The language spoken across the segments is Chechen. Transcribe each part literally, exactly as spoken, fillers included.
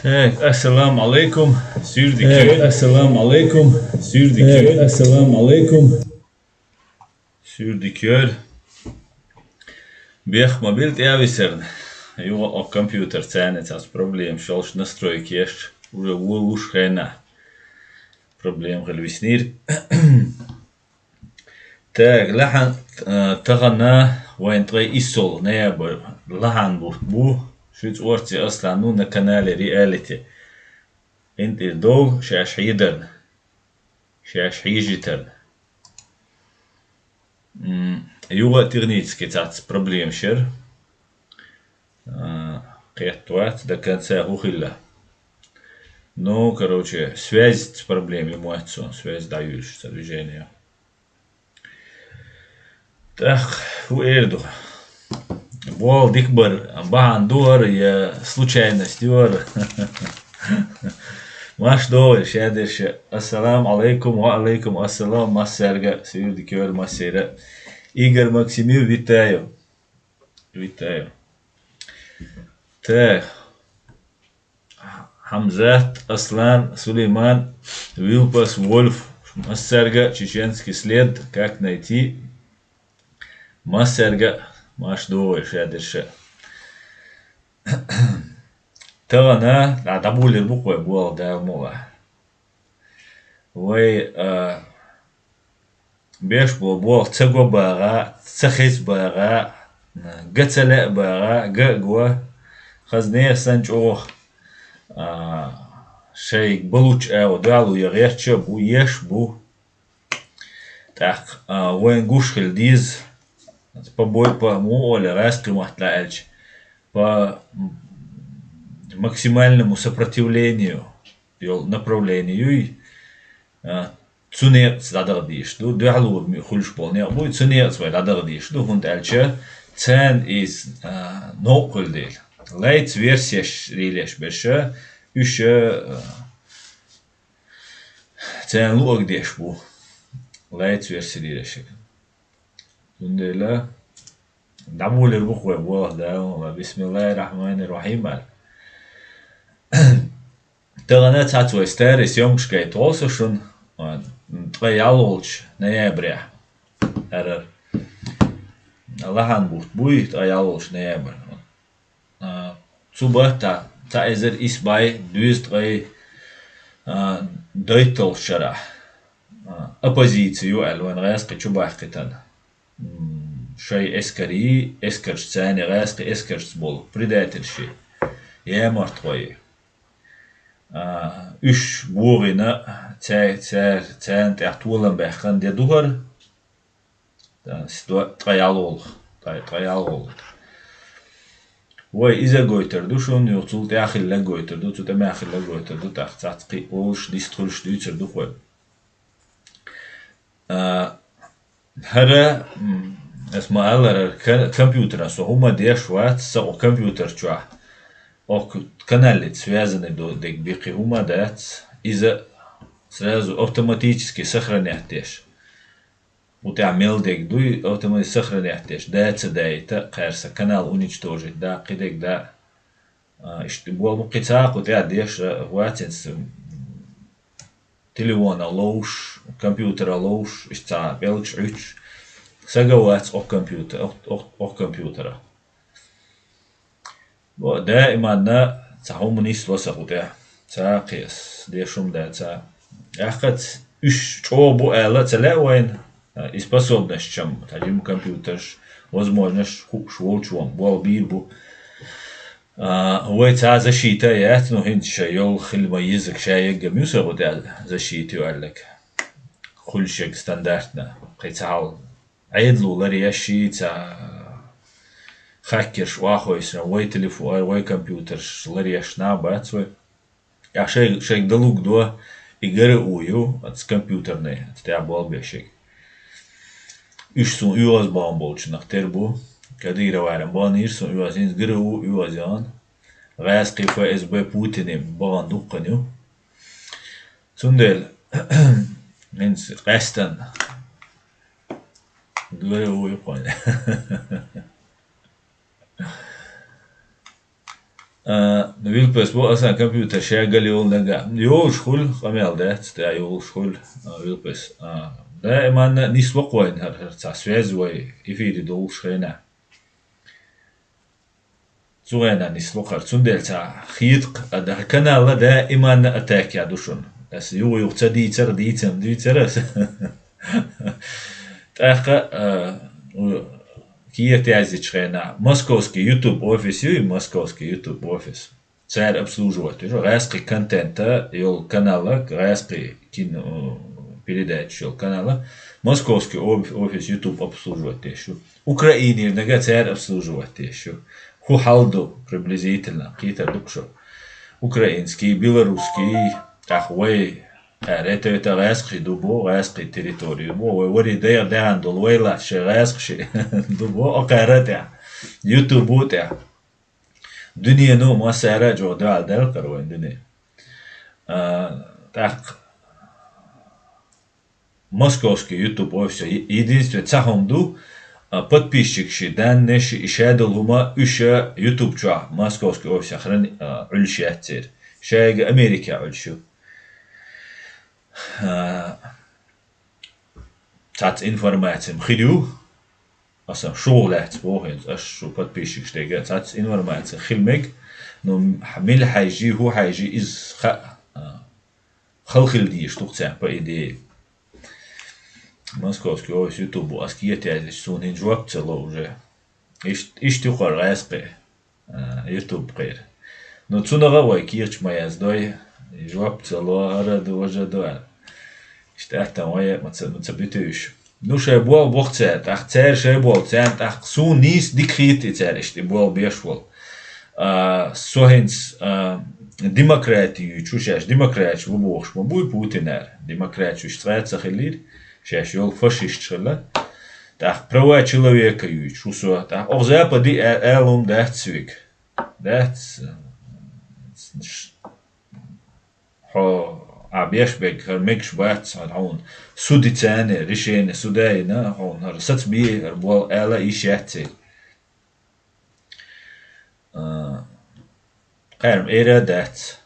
Так, ассаламу алейкум. Суьйре дика йойла. Ассаламу алейкум. Суьйре дика йойла. Ассаламу алейкум. Суьйре дика йойла. Бехк ма билла тӀе а висарна. Юха оцу компьютерца цхьацца проблемаш йолуш, настройкаш, уже вон луш хенахь проблема хила виснера. Так, лахьан, а, тахана вайн ткъе иссалгӀа ноябрь, лахьан бутт бу, шуьца Орци Аслан ву на канале Реалити. КъинтӀера довла шаьш хьедарна, шаьш хьежийтарна. М, юха а технически цхьацца проблемаш яра. А, кхетта вац до конца хӀун хилла. Ну, короче, связь с проблем ю моьтту суна, связь дӀаюьйлуш цхьа движение. ТӀаккха хӀун эр ду? Болх дика бар бахьана ду хӀара, я случайность ю хӀара? Марша догӀийла шадерш. Ассаламу алейкум, ва алейкум ассалам, массаьрга а, суьйре дика йойла массеран а. Игорь Максимов, витаю. Витаю. Так. Хьамзат, Аслан, Сулейман, Вилпас, Вольф, массаьрга а, чеченский след, как найти. Массаьрга а марша догӀийла шадерш а. Тахана дӀа-, дӀаболийр бу-кх вай болх, Дала мукъ лахь. Вай, а, беш болу болх ца го багӀа, ца хеза багӀа, ган ца лаьа багӀа, ган а го, хаза нехан санна чӀогӀа, а, шайга балуччу агӀор дуьхьало ян гӀерташ а бу, еш а бу. ТӀаккха, а, вайна гуш хила деза, по бой-, по, муха олу, гӀазкхийн маттахь аьлча, по максимальному сопротивлению йолу направление юй, а, цу некъаца дӀадаха дезаш ду, дуьхьало м-, хуьлуш болу некъ буй, цу некъаца вай дӀадаха дезаш ду, хӀунда аьлча царна иза, а, новкъа хуьлу дела. Лайца версеш лелош берш, уьш, а, царна луъург деш бу. Лайца версеш лелош. Цундела дӀаболийр бу-кх вай болх, Дала мукъ лахь. Бисмиллахир-рахманир-рахим аьлла. Тахана цхьацца вай старый съёмкаш гайта гӀо со шуна, а, ткъе ялхолчу ноябрехь. ХӀара лахьан бутт буй, ткъе ялхолчу ноябрь. А, цу баттахь цхьа эзар исс бӀе дезткъе, а, дейтталгӀачу шарахь, а, оппозици ю аьлла, вайна гӀазкхи чу баьккхитина. М, шайн эскарий, эскарш царна, гӀазкхи эскаршца болу предательши, ямартхой. А, уьш бохийна, цаьрга, цаьрга, царна тӀехь толам баьккхина де ду хӀара. Ткъа ялхолгӀа, ткъа, ткъа ялхолгӀа. Вай иза гойтур ду шуна, юха цул тӀаьхьа хилла гойтур ду, цу тӀамехь хилла гойтур ду, тӀаккха цхьацца кхин а олуш, дистхуьлуш дуьйцур ду-кх вай. А, хӀара, м, ас ма-аллара, ка-, компьютеран со хӀума деш вац, сан компьютер чохь. Окху каналлица связанный ду-, дерг бен кхин хӀума дац. Иза сразу автоматически сохранять деш. Кху тӀехь мел дерг дуй, автоматически сохранять деш, да ца даийта, кхаьрса канал уничтожить да, кхидерг да. А, иштта болу кхин цхьа а кху тӀехь деш, а, вацинца, м, телефона ловш, компьютера ловш, иштта цхьа пӀелгаш Ӏуьттуш, сага вац окху компьютер-, окху, окху, окху компьютера. Бо, даиманна цхьа хӀума нисло сан кху тӀехь. Ца кхес, деш хӀума дац. ТӀаккха уьш чӀогӀа бу аьлла ца лаьа вайна, и способность чам, цхьа жима компьютерш, возможность хууш волчу вон, болх бийр бу. А, вай цхьа защита а яц, ну, хӀинца ша йолу хила ма еззиг ша егга муьсагӀу тӀе защита ю аьлларг. Хуьлуш ерг стандартна, кхин ца хьал Ӏедало ларъеш, ца хаккерш охьахойсина, вай телефон, вай компьютерш ларъеш нах бац вай. Ахь шайга, шайга далуг до, и ГРУ ю, оцу компьютерный, оцу тӀехь болх беш ерг. Уьш суна оьгӀаз бахьана болчунах тера бу. Кадыроваран бахьанийра суна оьгӀаз, хӀинца ГРУ оьгӀаз яхана. ГӀаьскхи ФСБ Путине бахьана дуккха ю. Цундела, хӀинца къаьстина Дуре вуй кхойна. А, Вилпес бо асан компьютер ша гал йолу нага. Йолуш хуьлу, къамел дац, тӀе йолуш хуьлу, а, Вилпес. А, даиманна нисло кхойна хӀара, хӀара цхьа связь вай эфире долуш хенахь. Цу гӀенан нисло хӀара, цундела ца хетакх, а, да-, канала даиманна атака ду шуна. Аса юха-юха ца дийцар, дийцам дийцар аса. ТӀаккха, а, у, кехат яздечу хенахь, московский YouTube офис ю, московский YouTube офис. Цара обслуживать ю, гӀаьскхи контента йолу канала, гӀаьскхи кино, передачаш йолу канала, московский оф-, офис YouTube обслуживать деш ю. Украинера нага цара обслуживать деш ю. ХӀун хьал ду, приблизительно, кхетар ду-кх шу. Украинский, белорусский, тӀаккха вай, а, ретавета гӀаьскхи ду бо, гӀаьскхи территори ю бо, вай вари дайгӀа даьхьан долу вай лац шайн гӀаьскхи ду бо, окхара тӀехь, YouTube тӀехь. Дуьнено массара а чӀогӀа дуьхьал даьлла кхара вайн дуьне. А, тӀаккха Московский YouTube офис, е-, единственное, цхьа хӀума ду, а, подписчикаш, даннеш, и шадолу хӀума, уьш YouTube чохь, Московский офисехь хран-, а, Ӏуьллуш яц церан. Шайга Америкехь Ӏуьллуш ю. А, цхьацца информаци хир ю, аса шух лаьцна боху хӀинца, аш шу подписчикаш дега, цхьацца информаци хила мега, ну, мила хьаьжжи, хӀун хьаьжжи, иза хаьа, а, хала хила дезаш ду-кх царна, по идее. Московский офис YouTube, ас кхета яздича, суна хӀинца жоп ца ло уже. Ишт-, иштта ю кхара гӀаьскхи, а, YouTube кхера. Ну, цунах а вай кехаташ ма яздой, жоп ца ло, хӀара ду, важа ду аьлла. Иштта аьттан вай а ма ца, ма ца буьтуьйш. Ну, шайн болх бо-кх цара, тӀаккха цара шайн болх, царна тӀаккха суна нийса дика хийтта и цара иштта и болх беш волу. А, со хӀинца, а, демократи юьйцуш, шаьш демократаш ву бохуш ма буй Путинара. Демократаш уьш цкъа а ца хиллера, шаьш йолу фашисташ хилла. ТӀаккха права человека юьйцуш ву со. ТӀаккха оха Западе а-, алун дац вига. Дац, хьо, а беш бег, хӀара мегаш бац, хьуна, хьуна судицане, решение суда йина, хьуна хӀара саца бе, хӀара бо ала йиш яц и. А, кхаьрма эра а дац.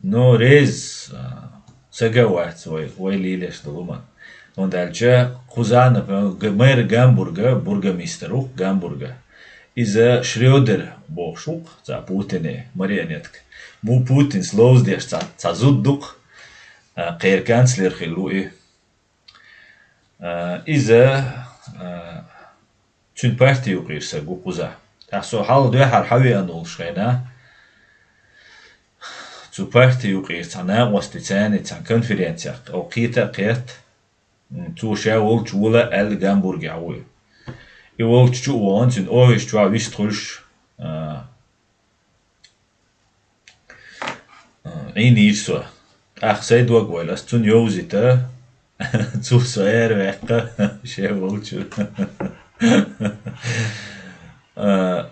Ну, реза, а, сага а вац вай, вай лелаш долу ма. ХӀунда аьлча кхуза, например, г-, мэр Гамбурга, бургомистр ву Гамбурга. Иза Шрёдер бохуш ву-кх, цхьа Путине марионетка. Му Путинс ловзадеш цхьа, цхьа зуда ду-кх, а, кхеран канцлер хилла ву и. А, иза, а, цуьнан парти юкъера саг ву кхуза. ТӀаккха со хьалха дуьххьара хьан веана волуш хенахь, цу парти юкъера цхьа накъостий царна цхьана конференцехь, оха кхета а кхетта, м, цо ша волчу вола аьлла Гамбургехь вуй. И волчу чу а вахана, цуьнан офис чохь вистхуьлуш, а, Ӏийна йийча со. ТӀаккха сайн дог войла, ас цунна йовзийта, цо со ара ваьккха, шен волчу. А,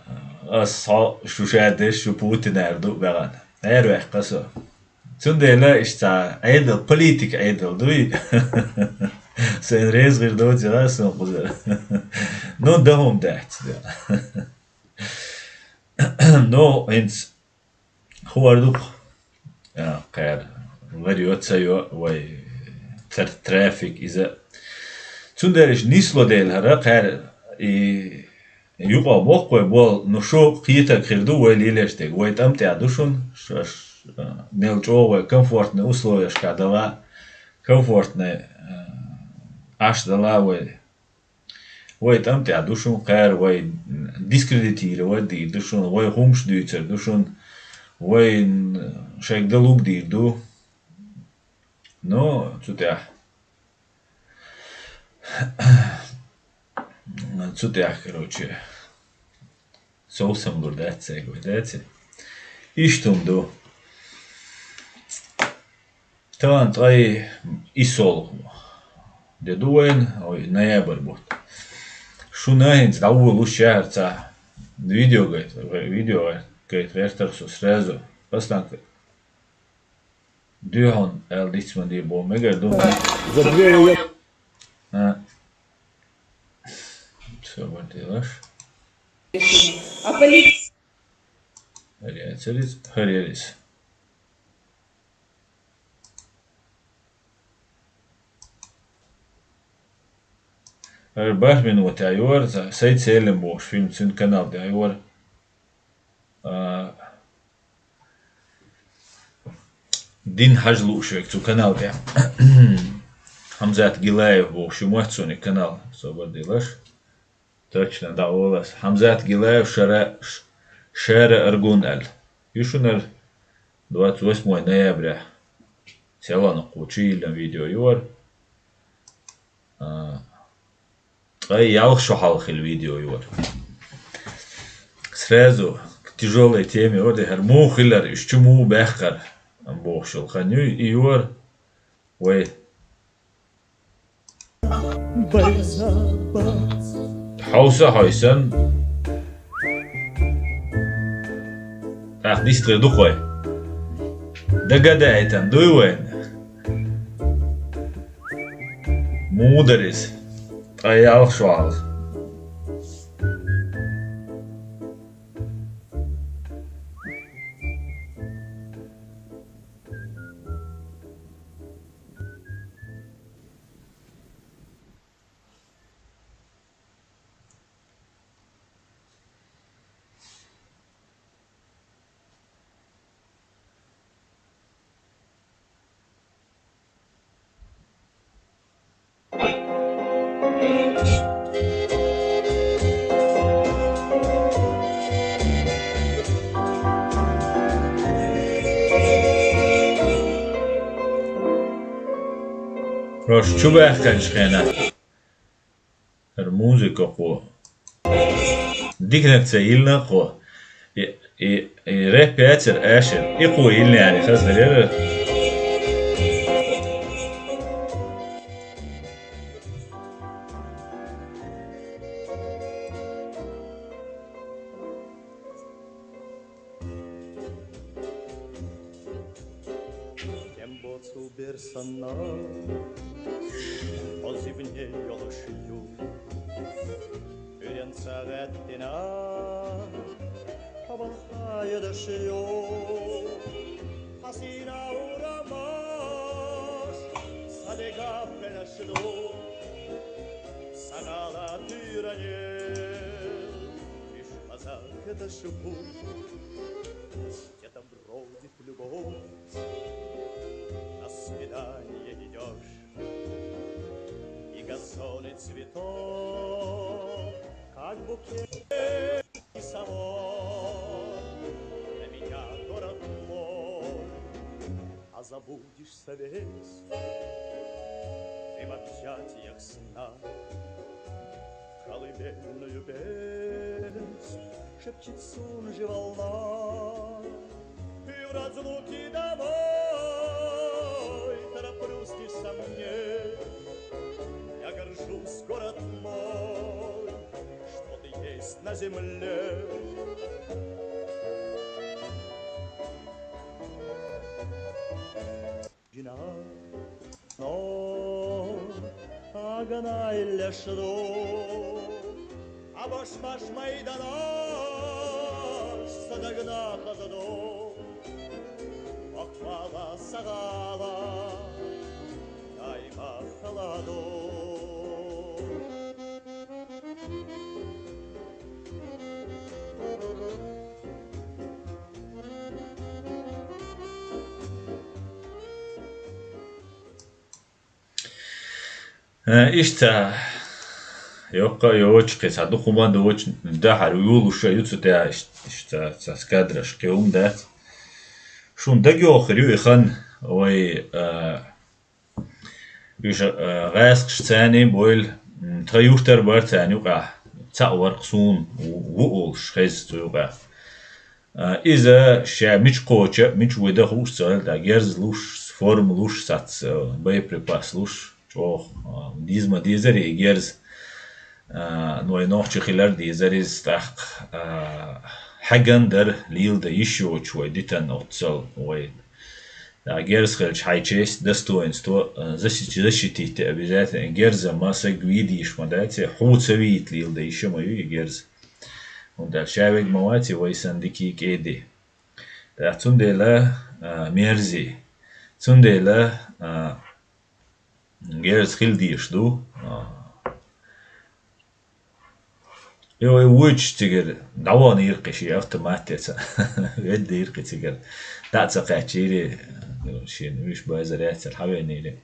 ас хьо шу ша деш, шу Путинара ду баьгӀана. Ара ваьккха со. Цундела иштта Ӏедал, политика Ӏедал дуй. Сайн реза гӀир доций сан кхузара. Ну, дан хӀума дац, да. Ну, хӀинца хӀун ар ду-кх, а, кхара, лар йо, ца йо, вай тар-, трафик иза. Цундела иштта нисло дела хӀара, кхара, и юкъа боккхой бол, ну, шу кхетаг хир ду, вай лелаш дерг, вай тӀам тӀехь ду шуна, ш-, ш-, а, мел чӀогӀа вай комфортный условияшка дала, комфортный, а, Ӏаш дала вай. Вай тӀам тӀехь ду шуна кхара, вай дискредитировать дийр ду шуна, вай хӀумаш дуьйцур ду шуна, вай шайга дан луг дийр ду. Но цу тӀехь, цу тӀехь, короче, совсем лур дац цаьрга, вай дац и? Иштта хӀума ду. Тахана ткъе исс де ду вайна, ой, ноябрь бутт. Шуна хӀинца дӀаволуш яхьарца видео гайта, видео гайта гӀертар со сразу. Асланка, дуьхьал аьлла диц ма де бо, мегар ду. За две уе- А. Собар делаш. А полиция? ХӀара яцар иза, хӀара яр иза. ХӀара бархӀ минута йора, Сай Селим бохуш фильм цуьнан канал тӀехь йора. А, дин хьажа лууш верг цу канал тӀехь. Хьамзат Гилаев бохуш ю мотт суна и канал, собар делаш. Точно, дӀаолас. Хьамзат Гилаев, Шара, Ш-, Шара Аргун аьлла. Ю шунара двадцать восьмое ноября. Селхана кху чуйиллина видео юара. А, ткъе ялх шо хьалха хилла видео юара. Сразу к тяжёлой теме, вот, хӀара муха хилар, уьш чу муха баьккхар, бохуш йолу хан ю, и юара. Вай. Хьовса хьойсан. Ах, дистхир ду кхой. Дагадаайтан дуй вайн. Мударис. Ткъе ялх шо хьалха. Хьоьжуш чу баьхкинчу хенахь. ХӀара музыка кхо. Диканиг ца йиллина кхо. И, и, и рэп яцара аьшира. И кхо йиллина яра, хаза дара яра. Кем боцу бер санна, хьо зибне йолуш ю. Уьренца гӀаьттина, хьо балха едаш ю. Хьан сийна урамаш, сан дегӀ пхьенаш ду. Сан гӀала туьйранел, уьш хаза хеташ бу. Где-то бродит любовь, на свидание идёшь. И газон, и цветок, как букет, и салон. Для меня город мой, а забудешься весь ты в объятиях сна. Колыбельную песнь шепчет Сунжи волна. И в разлуке домой тороплюсь лишь со мне. Я горжусь, город мой, что ты есть на земле. Жина но агана иллеш ду, а баш-баш майданаш са дагна хаза ду. Воккхала сагӀала дай махкала ду. Э, иштта, йоккха а йоцуш, кхин цхьа дукха хӀума доцуш, дахьар юлуш а ю цу тӀехь, иштта, иштта, цхьа кадраш кхин хӀума дац. Шуна дагайохур ю и хан, вай, э, уьш, э, гӀаскхаш царний бойла, м, тхан юьртара бара царна юкъахь, цхьаъ вара-кх суна ву, ву олуш хеза цу юкъахь. А, иза ша мича кхочу, мича вуьду хууш ца хилла, тӀаккха герз луш, форма луш сац, а, боеприпас луш, чӀогӀа, а, деза ма дезара и герз, а, вай нохчи хилар дезара иза тӀаккха, а, хьеган дара, леладан йиш йоцуш вай дитан оццал, вай ТӀаккха герз хилча хьай честь, достоинство, э, защи-, защитить обязательно. Герза ма саг вийдийш ма дац, хьо ца вийта лийла да йиш ма ю и герз. ХӀунда аьлча ша вег ма вац и вай санна дикий кӀеди. ТӀаккха цундела, а, мерзи. Цундела, а, герз хила дийш ду. А, и вай вуйчу цигара дӀавахана йиркхи ши автомат теца. Ведда йиркхи цигара. ДӀа а ца кхаьчийри, шен виш базар яцара хьавенийри.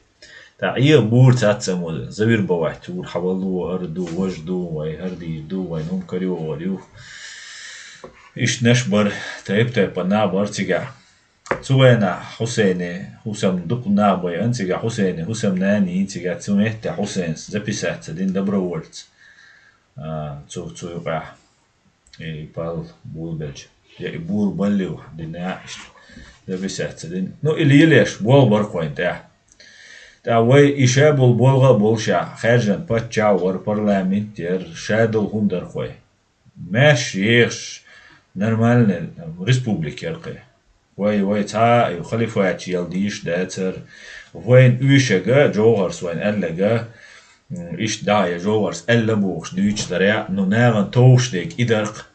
ТӀаккха Ӏеха бура цац а мула, завир баваьча, ур хьавалла ву, хӀара ду, важа ду, вай хӀара дийр ду, вай хӀума карайогӀур ю. Иштта наш бара, тайп-тайпана нах бара цигахь. Цу вайнахь Хьусейне, Хьусам дукха нах байан цигахь, Хьусейне, Хьусам нани йин цигахь, цу метте Хьусейнс записаться дин добровольц. А, цу, цу юкъахь. И пал була белча. Я и була балли ву, дина иштта. Записаться дин. Ну, и лелеш, болх бар кхойн тӀехь. ТӀа вай и ша болу болга а болуша, хаьржина паччахь вара, парламент яра, ша долу хӀума дара кхой. Маьш ехаш нормальный республика яра кхой. Вай, вай цхьа а халифатча яла дийш дацара. Вайн уьйшага, Джовхарс вайн аьллага, м, иштта дӀа я Джовхарс аьлла бохуш дуьйцуш дара, ну, нагӀан товш дег и дарх,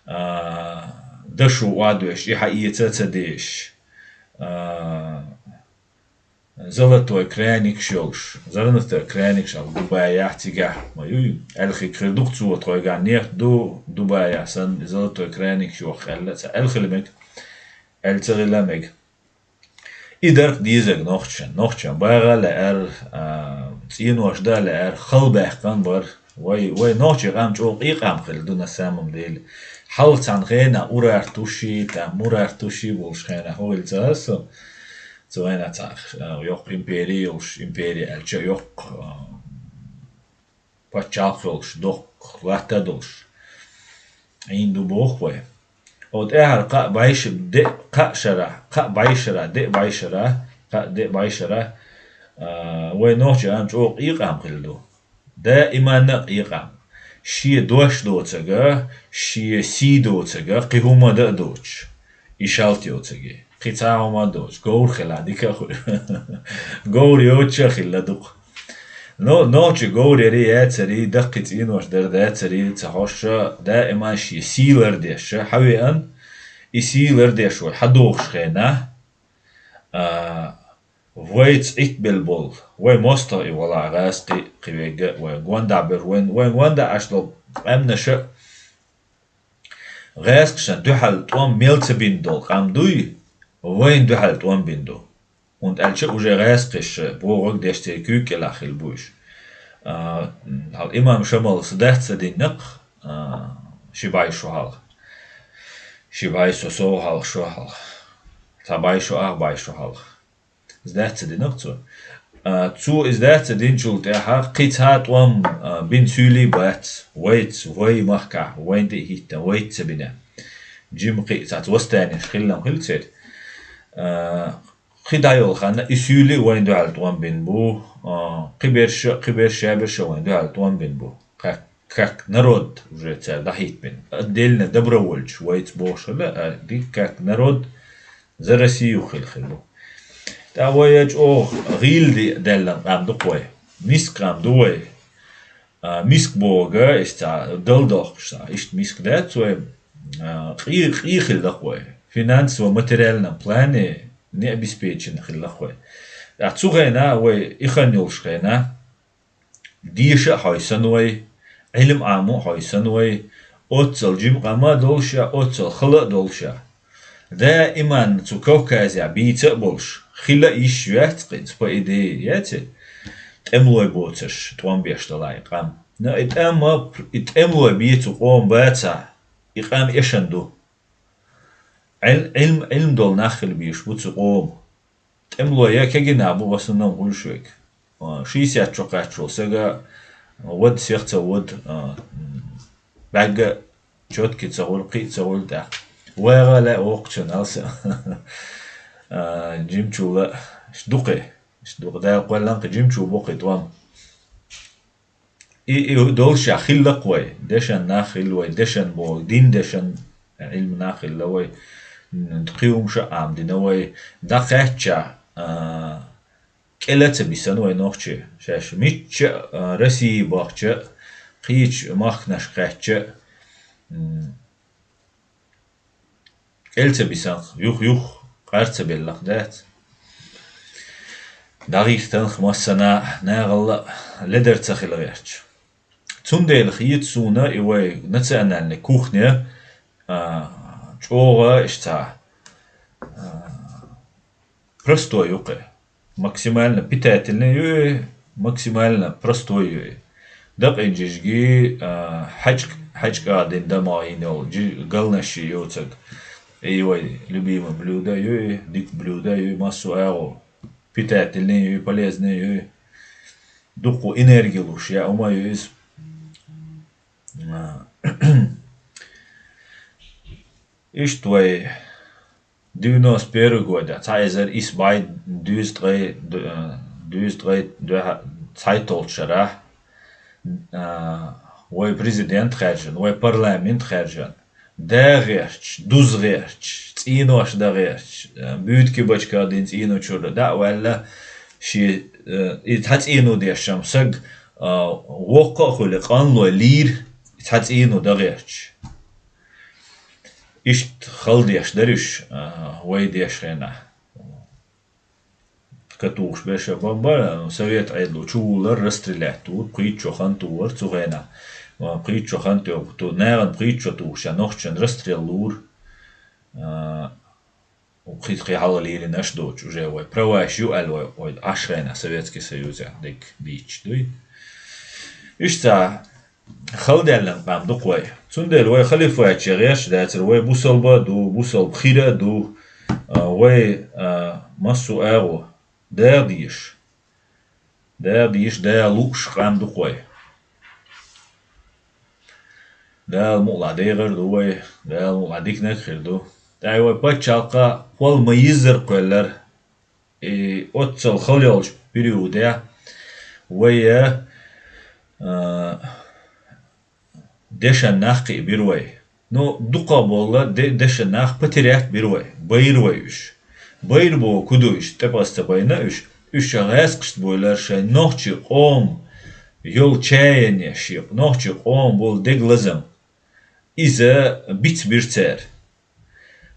а, дашо охьадоьш, и хьаэца а ца деш. А, золотой краникаш йолуш, золотой краникаш ал Дубаяхь цигахь, ма юй, аьлла хиг хир ду-кх цо, тхойгахь нех ду, Дубаяхь санна золотой краникаш йоху аьлла, ца аьлла хила мега, аьлла ца хила мега. И дарх дезаг нохчан, нохчан багӀа а лаьара, а, цӀенош дан а лаьара, хала баьккхина бара. Вай, вай нохчий къам чӀогӀа къийкъам хилла ду на самом деле. Хьалха цхьана хенахь Урартуши, там Мурартуши болуш хенахь хӀун хилла ца хаза со. Цу вайна цхьа, а, йоккха импери йолуш, импери аьлча йоккха, а, паччалх йолуш, доккха латта долуш. Ӏийна ду боху вай. О, тӀаьхьара кхаа бӀайша-, де-, кхаа шара, кхаа бӀайшара, де бӀайшара, кхаа де бӀайшара, а, вай нохчий къам чӀогӀа къийкъам хилла ду. Даиманна а къийкъам. Шен дош доцага, шен сий доцага, кхин хӀума дан а доцуш. И шалт йоцаге. Кхин цхьа хӀума а доцуш. Говр хила дика а хуьлу. Говр йоцуш а хилла ду-кх. Но, нохчий говр яри яцари, даккхий цӀенош дар дацари, ца хьоша, даиман шен сий лардеш, хьавеан, и сий лардеш вай хьадохуш хенахь, а, вайца Ӏитбелла болу, вай мостагӀа и вала гӀаьскхи, кхин вегга а, вайн гонда бер, вайн, вайн гонда Ӏаш долу къаьмнаша а, гӀаьскхашна дуьхьал тӀом мел ца бина долу къам дуй, вайна дуьхьал тӀом бина ду. ХӀунда аьлча уже гӀаьскхаша бохург деш церан куьйга кӀелахь хилла бу уьш. А, хьал имам Шамалас дац ца диннакх, а, ши бӀай шо хьалха. Ши бӀай со сов хьалха, шо хьалха. Цхьа бӀай шо, ах бӀай шо хьалха. Иза дац ца динарг цо. А, цо иза дац ца динчул тӀаьхьа кхин цхьа тӀом, а, бина суьйлий бац. Вайца, вай махкахь, вайна тӀе а хӀиттина, вайца ца бина. Жима кхин а цац восстанеш хилла-м хилла церан. А, кхин дӀайолу ханна и суьйлий вайна дуьхьал тӀом бина бу. А, кхин берш а, кхин берш а, ша берш а вайна дуьхьал тӀом бина бу. Как, как народ уже цара дӀахӀиттабина. Отдельно добровольчу вайца бохуш хилла, а дика как народ за Россию хила хилла. ТӀаккха вай я чӀогӀа гӀийла даьллан къам ду-кх вай. Миска къам ду вай. А, миска бохург, иштта дала дохкуш, иштта миска дац вай. А, къий-, къий хилла-кх вай. Финансово-материальном плане не обеспечен хилла-кх вай. ТӀаккха цу хенахь вай и хан йолуш хенахь, деша а хьой санна вай, Ӏилма Ӏамо а хьой санна вай, оццал жима къам а долуш а, оццал хала а долуш а. Даиман цу Кавказехь бийца а болуш, хила а йиш йоьттуш кхин цу, по идее, яци? ТӀемалой боцурш тӀом беш далахь и къам. Но и тӀам а, и тӀемалой бен цу къоман бацахь, и къам эшна ду. Ӏил-, Ӏилма, Ӏилма долу нах хила безаш бу цу къоман. ТӀемалой я кегий нах бу в основном хуьлуш верг. А, шестьдесят чу кхаьчча волу сага вада сих ца вада, а, м, бӀаьрга чётки ца хуьлу, кхин а ца хуьлу тӀаккха. ВагӀа а лаьа воккхачун алса. А, жимчул а, ш дукхе, ш дукха Дала кхоьллан кхин жимчу бу кхин тӀом. И, и долуш а хилла-кх вай, дешан нах хилла вай, дешан боху, дин дешан, Ӏилма нах хилла вай. М, кхин хӀумаш а Ӏамдина вай, дӀакхаьчча, а, кӀел а ца бисана вай нохчий. Шаьш мичча а, а, России бахча а, кхеча махканаш кхаьчча а, м, кӀел ца бисанх, юх-юх къар ца беллах дац. ДӀагӀертанх массанахьа, нагӀалла а ледар ца хила гӀерташ. Цундела хета суна и вай национальный кухня, а, чӀоагӀа иштта, а, простой ю кхы. Максимально питательный ю и, максимально простой ю и. Дакъин жижиги, а, хьаьжк-, хьаьжкӀа дин дамагӀа йина йолу жи-, галнаш йоцург. И вай любимое блюдо ю и, дика блюдо ю и, массо а агӀо. Питательный ю и, полезный ю и. Дуккха энерги луш, я ума ю иза. А, иштта вай девяносто первый года, цхьа эзар исс бӀе дезткъе, д-, э, дезткъе дуьхьа-, цхьайтталгӀачу шарахь, а, вай президент хаьржина, вай парламент хаьржина, да гӀерташ, дуза гӀерташ, цӀенош дан гӀерташ, а, буьйта кибачка дина цӀено чуьра дӀа а ваьлла, ши, а, и цхьа цӀено деш-м саг, а, воккха а хуьлий, къанлой лийра, цхьа цӀено дан гӀерташ. Иштта хала деш дара уьш, а, вай деш хенахь. Катухуш берш а бан бара, совет Ӏедало чу вуллар, расстрелять вура, пхийтта шо хан тухура цу хенахь. Ва пхийтта шо хан туху, ту-, нагӀана пхийтта шо тухуш, нохчашна расстрел лура. А, кхин, кхин хьалха лелийнарш доцуш, уже вай праваш ю аьлла вай, вай Ӏаш хенахь Советский Союзехь дерг дийцча дуй. Иштта хала даьлларг къам ду-кх вай. Цундела вай халифатче гӀерташ дацара, вай бусалба а ду, бусалба хир а ду, а, вай, а, массо а агӀо дагӀа дезаш. ДагӀа дезаш, дагӀа лууш къам ду-кх вай. Дала мукъалахь дехар ду вай, Дала мукъалахь диканиг хир ду. ТӀаккха вай пачхьалкх кхолла ма-йиззара кхоьллара. И оццул хала йолчу периодехь вай, а, дешан нах кхиабира вай. Ну, дукхахболу де-, дешан нах потерять бира вай, байра вай уьш. Байра бохург ду уьш, тӀепӀаз ца байна уьш. Уьш шайн гӀаьскхашца бойлар, шайн нохчийн къоман йолу чаянеш, шен нохчийн къоман болу дега лазам. Иза бицбира цара.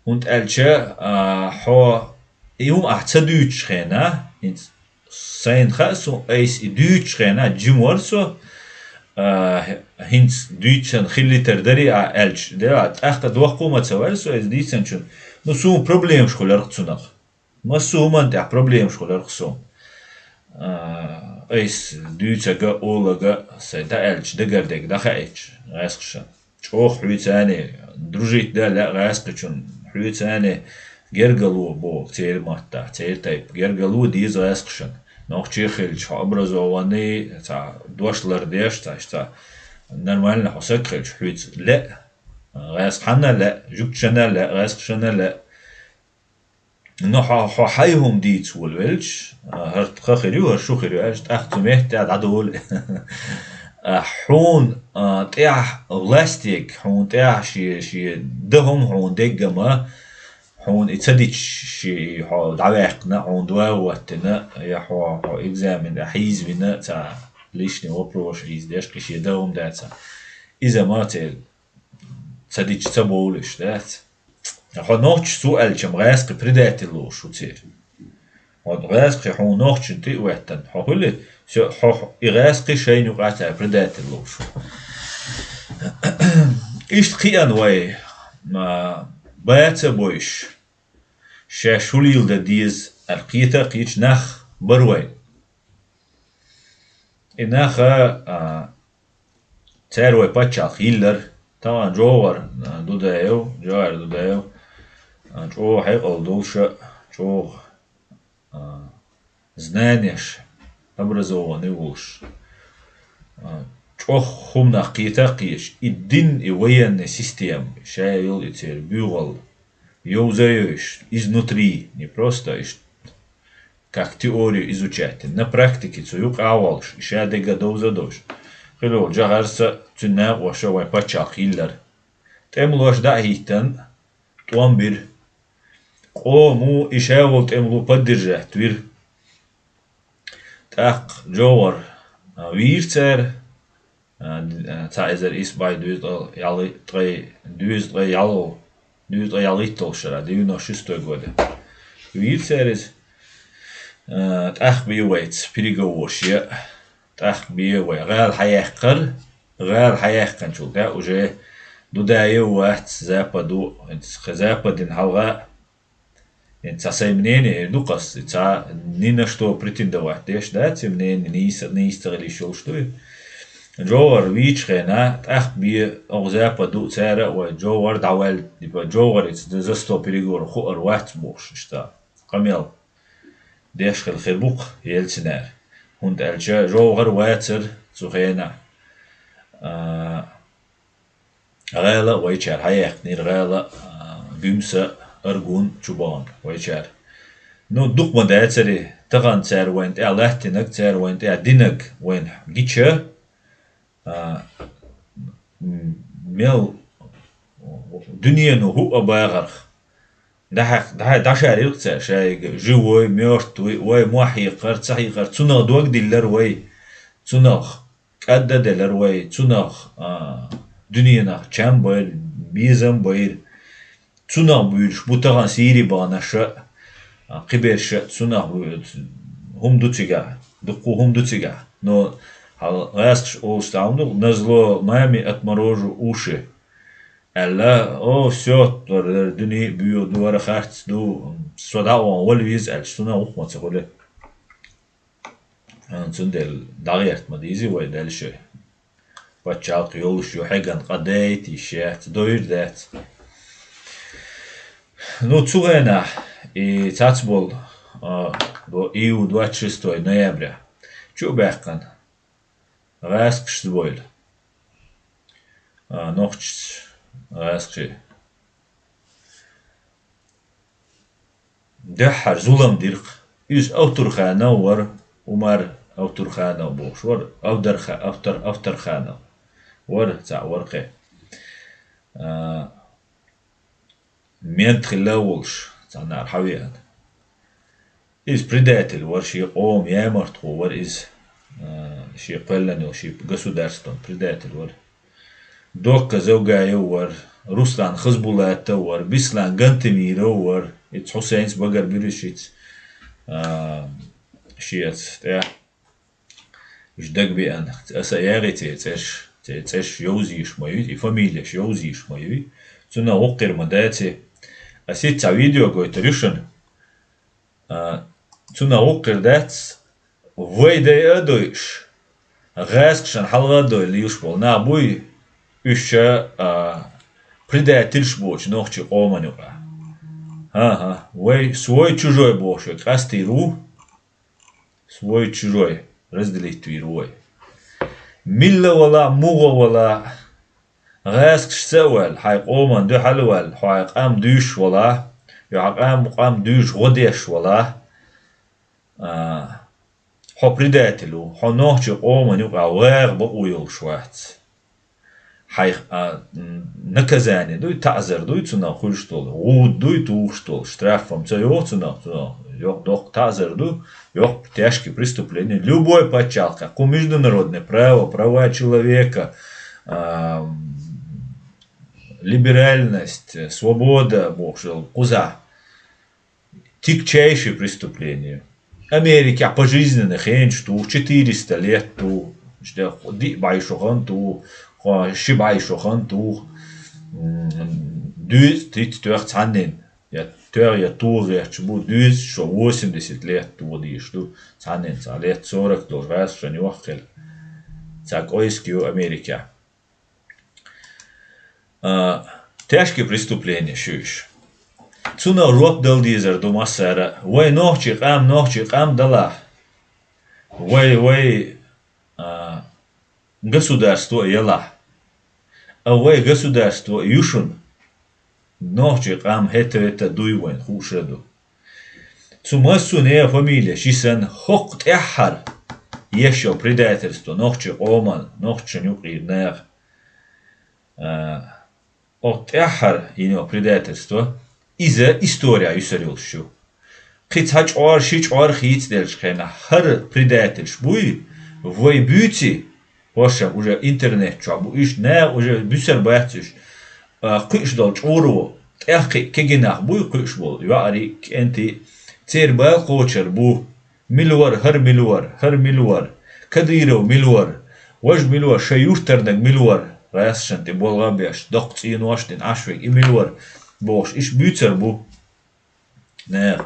ХӀунда аьлча, а, хьо и хӀума ахь ца дуьйцучу хенахь, хӀинца сайна хаьа суна, айса и дуьйцучу хенахь, жима вара со, а, хӀинца дуьйцуш хилийтар дарий ахь аьлча, де, а, тӀаккха доккха хӀума ца вара со иза дийцинчунна. Ну, суна проблемаш хуьлура-кх цунах. Массо а хӀуманна тӀехь проблемаш хуьлура-кх суна. А, айса дуьйцург а, олург а, сайн дӀааьлча дагардерг дӀахаийта гӀаьскхашна. ЧӀогӀа хьоьца а дружить дан лаьа гӀаьскхичунна, хьоьца а гергарло боху церан маттахь, церан тайпа. Гергарло деза гӀаьскхашна. Нохчи хилча, хьо образованный, цхьа дош лардеш, цхьа, цхьа нормально хьо саг хилча, хьоьца лаьа. ГӀаьскхана а лаьа, жуьгташна а лаьа, гӀаьскхашна а лаьа. Ну, хьо, хьо хьайн хӀума дийца волавелча, а, хӀара тхан хир ю, хӀара шун хир ю аьлча, тӀаккха цу метте дӀадолу. А, хьуна, а, тӀехь властега, хьуна тӀехь шен, шен дан хӀума хьуна деггама, хьуна и ца дича шен, и хьо дӀаваьккхина, хьуна догӀа хӀоттийна, я хьо, хьо экзамен а хьийзавина, цхьа лишний вопрос хьийзадеш, кхин шен дан хӀума дацахь. Иза ма церан ца дича ца бовлуш дац. Хьо нохчи су аьлча-м гӀаьскхи предатель лууш ву церан. Хьо гӀаьскхи хьуна нохчина тӀе а хӀоьттина, хьо хуьлий, всё, хьо, и гӀаьскхи шайна юкъахь цара предатель лууш ву. Иштта кхиъна вай, а, баца а бойуш, шаьш хӀун леладан деза аьлла кхета а кхечу нах бара вай. И нах а, а, цара вай пачхьалкх йиллира, тахана ЖовхӀар, а, Дудаев, ЖовхӀар Дудаев, а, чӀогӀа хьекъал долуш а, чӀогӀа, а, знанеш, образованный волуш, а, чӀогӀа хӀуманах кхета а кхеташ, и дин, и военный система, ша йолу и церан буьйгӀалла, йовза а йовзуш, изнутри, не просто иштта как теорию изучать, на практике цу юкъахь а волуш, и ша дегга довза а довзуш. Хила волу жагӀарца цуьнан накъоша вайн пачхьалкх йиллира. ТӀемалош дӀа а хӀиттина, тӀом бира. Къомо и шаьвол тӀемало поддержать вира. ТӀаккха Джовхар, а, вийра цара, а, д-, а, цхьа эзар исс бӀай дезткъе ялхийтта-, ткъе, дезткъе ялхо-, дезткъе ялхитталгӀа шера, девяносто шестой года. Вийра цара иза, а, тӀаккха бе вайца переговораш е, тӀаккха бе вай. ГӀала хьаяьккхар, гӀала хьаяьккханчул тӀехьа уже Дудаев вац, Западо, кхы Западин хьалха ХӀинца цхьа сай мнение ду-кх ас, цхьа ни на что претендовать деш дац, и мнение нийса, нийса ца хила йиш йолуш ду и. Джовхар вийчу хенахь, тӀаккха бе, оха Западо а, цара а вай, Джовхар дӀаваьлла, типа, Джовхарица за стол переговоров хуур вац бохуш, иштта, къамел деш хила хир бу-кх Ельцинера. ХӀунда аьлча Джовхар вацара цу хенахь, а, ГӀала а вайчара хьаяьккхинера, гӀала, а, Гуьмса, Аргун, Чубан вайчара. Ну, дукха ма дацара, тахана цара вайна тӀехь латтинарг, цара вайна тӀехь динарг вайна гича, а, м, мел дуьнено хӀуъа бахарх. ДӀахьа-, дӀа-, дӀашарийра-кх цара шайга, живой, мёртвый, вай мохь хьекхар, ца хьекхар, цунах дог диллар вай, цунах кӀадда делар вай, цунах, а, дуьненах чам байра, безам байра. Цунах буьйлуш бу тахана Сири баханарш а, а, кхиберш а, цунах буьйлуш. ХӀума ду цигахь, дуккха хӀума ду цигахь. Но хьал гӀаскхаш олуш цхьа хӀума ду, назло маме отморожу уши. Аьлла, о, всё, дуьне а буьйху, дора харц ду, со дӀа а ван вала веза аьлча, цунах вукху ма ца хуьлу. А, цундела дӀагӀерта ма дезий вай, Далла ши. Пачхьалкх йолуш ю, хьеган къа дайта йиш яц, дойр дац. Ну, цу хенахь и цхьацболу, а, до-, июль двадцать шестой ноября чу а баьккхина, гӀаскхашца бойла. А, нохчашца гӀаскхий. Дуьххьара зулам дира-кх. Иза Автурханов вара, Умар Автурханов бохуш вара, Авдарха-, Автар-, Автарханов вара, цхьаъ вара кхин. А, мент хилла а волуш, цхьаннахьара хьан веана. Иза предатель вара, шен къоман ямартхо вара иза, а, шен кхоьллина йолу шен государстван предатель вара. Докка Завгаев вара, Руслан Хазбулатов вара, Бислан Гантемиров вара, иза Хьусайнца багара буьрушица, а, шеца тӀе. Уьш дагабеана, аса а яхийта церан цӀерш, церан цӀерш йовзийша ма ю, и фамилеш йовзийша ма ю. Цунах вукхуьра ма даций. Аса хӀинца цхьа видео гойтур ю шуна. А, цунах вукхуьра дац, вай дайа а дойуш, гӀаскхашна хьалха а дойла лелаш болу нах буй, уьш ша, а, предательш боцу нохчийн къоман юкъахь. ХӀан-хӀа, вай свой-чужой бохуш вай къастийр ву, свой-чужой разделить вийр ву вай. Милла вала, мугӀа вала, гӀаскхашца а ваьлла, хьайн къоман дуьхьал а ваьлла, хьо хьайн къам дуьйшуш вала, я хьан къам, къам дуьйшуш гӀо деш вала, а, хьо предатель ву, хьо нохчийн къоман юкъахь вагӀа бакъо йолуш вац. Хьайх, а, м, наказание дуй, таӀзар дуй цунах хуьлуш долу, гӀуда дуй тухуш долу, штраф-м ца йоху цунах, цунах йо-, доккха таӀзар ду, йоккха тяжкие преступление. Любой пачхьалкхехь, кху международное право, права человека, а, м, либеральность, свобода бохуш йолу кхузахь. Тягчайшие преступление. Америкехь пожизненно хенаш туху, четыреста лет туху, диъ бӀе шо хан туху, кхо-, ши бӀе шо хан туху. М, дуьйцу тита тоьхна цхьаннен, я тоьхна, я туху гӀерташ бу, дуьйцу шо восемьдесят лет туху дийш ду, цхьаннен цхьа лет сорок долуш гӀаьршина йохкхуьлу. Цхьа кӀойск ю Америкехь. А, тяжкие преступления шу уьш. Цунах жоп дала дезар ду массара а. Вай нохчийн къам, нохчийн къам далахь. Вай, вай, а, государство а ялахь. А вай государство а ю шуна. Нохчийн къам хӀета-вета дуй вайна хууш а ду. Цу массо а нехан фамилеш йисина хӀокху тӀаьххьара еш йолу предательство нохчийн къоман, нохчашна юкъера наха. А, хӀокху тӀаьххьара йина йолу предательство Иза история юсар йолуш ю. Кхин цхьа чкъор, ши чкъор хийцаделлачу хенахь, хӀара предательш буй, вай буьйци, хӀоршам уже интернет чохь бу уьш, наха уже буьсар бац уьш, а, кхуьуш долу чкъуро, тӀаьххьа кегий нах буй кхуьуш болу, йоӀарий, кӀентий, церан бала кхочур бу, мила вара, хӀара мила вара, хӀара мила вара, Кадыров мила вара, важа мила вара, шайн юьртарниг мила вара, гӀаьсашна тӀе болх а беш, доккха цӀенош а дина, Ӏаш верг и мила вара, бохуш, иштта буьйцур бу. Нехан.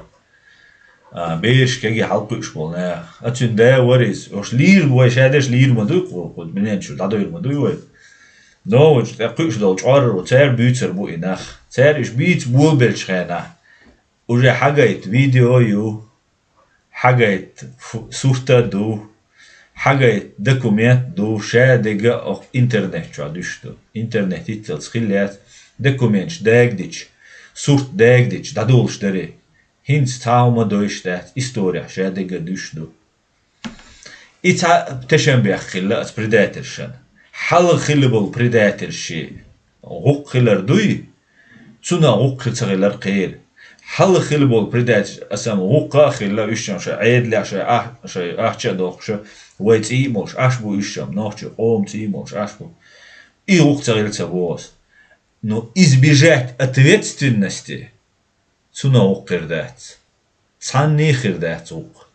А, бераш кегий хьалакхуьуш болу нехан. А цуьнан да вара иза. Ош лийр бу вай, шадерш лийр ма дуй кху, кху дуьнен чу дӀадойр ма дуй вай. Новачу тӀе кхуьуш долу чкъор, цара буьйцур бу и нах. Цара уьш бийца болабеллачу хенахь, уже хьагайта видео ю, хьагайта фу-, сурт а ду, хьагайта документ ду, ша дерг а оха интернет чохь дуьсуш ду. Интернет хӀинццалц хилла яц, документаш дагадича, сурт дагадича, дӀадолуш дарий. ХӀинца цхьа хӀума дойуш дац, исторехь ша дерг а дуьсуш ду. И цхьа тешнабехк хилла оцу предательшна. Хьалха хилла болу предательш гӀуллакх хилар дуй, цунах гӀуллакх хи-, ца хилар кхеран. Хьалха хилла болу предательш, аса-м гӀуллакх а хилла, уьш-м шайн Ӏедалехь, шайн ах-, шайн ахча а дохкуш, вай цӀий а молуш Ӏаш бу уьш-м, нохчийн къоман цӀий а молуш Ӏаш бу. И гӀуллакх ца хилла ца боху аса. Но избежать ответственности цунах гӀуллакх хир дац. Цхьанний хир дац гӀуллакх.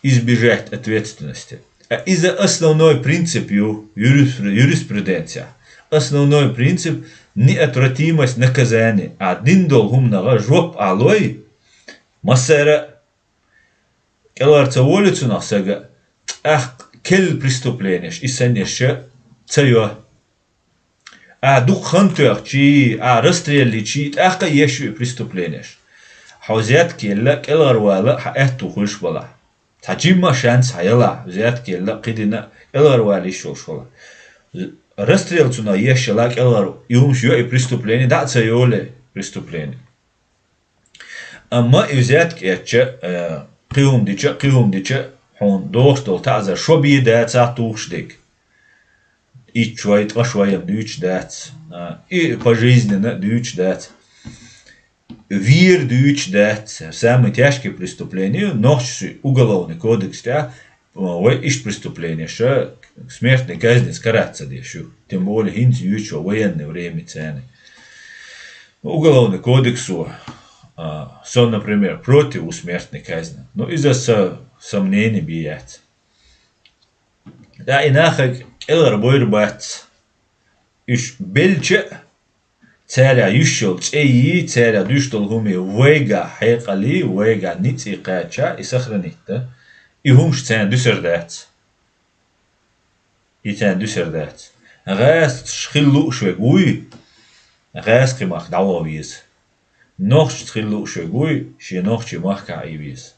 Избежать ответственности. А иза основной принцип ю юриспру-, юриспруденция. Основной принцип — неотвратимость наказания. А дина долу хӀуманах жоп а лой, массара а кӀелхьара ца волу цунах сага, тӀаккха керла преступленеш, и санна еш ца йо. А дукха хан тоьхчий, а расстрелличий, тӀаккха а еш ю и преступленеш. Хьо взятка елла, кӀелхьарвала хьан аьтту хуьлуш балахь. Цхьа жимма а шанс хьан ялахь, взятка елла, кхидина, кӀелхьарвала йиш йолуш валахь. Расстрел цунах еш яла кӀелхьар, и хӀумаш йо и преступление, дӀа а ца йоле преступление. Амма и взятка эцча, э, кхин хӀума дича, кхин хӀума дича, хьуна дохуш долу таӀзар шо бен дацахь тухуш дерг. Итт шой, ткъа шой-м дуьйцуш дац. А, и пожизненно дуьйцуш дац. Вер дуьйцуш дац. Самые тяжкие преступления, нохчийн уголовный кодекс тӀехь, вай иштта преступление, ша смертный казнь карац ца деш ю. Тем более хӀинца юьйцу военное время царна. Ну, уголовный кодексо, а, со, например, против смертной казни. Ну, иза са сомнение бен яц. Да, и нахаг кӀелхьарбойр бац. Уьш белча а, царах юьсуш йолу цӀе йий, царах дуьсуш долу хӀума йий, вайгахь хьекъале, вайгахь ницкъе кхача, и сохранить дан, и хӀумаш царна дуьсур дац. И царна дуьсур дац. ГӀазкхаша хила лууш верг вуй, гӀазкхийн махка дӀаваха веза. Нохчаша хила лууш верг вуй, шен нохчийн махкахь Ӏе веза.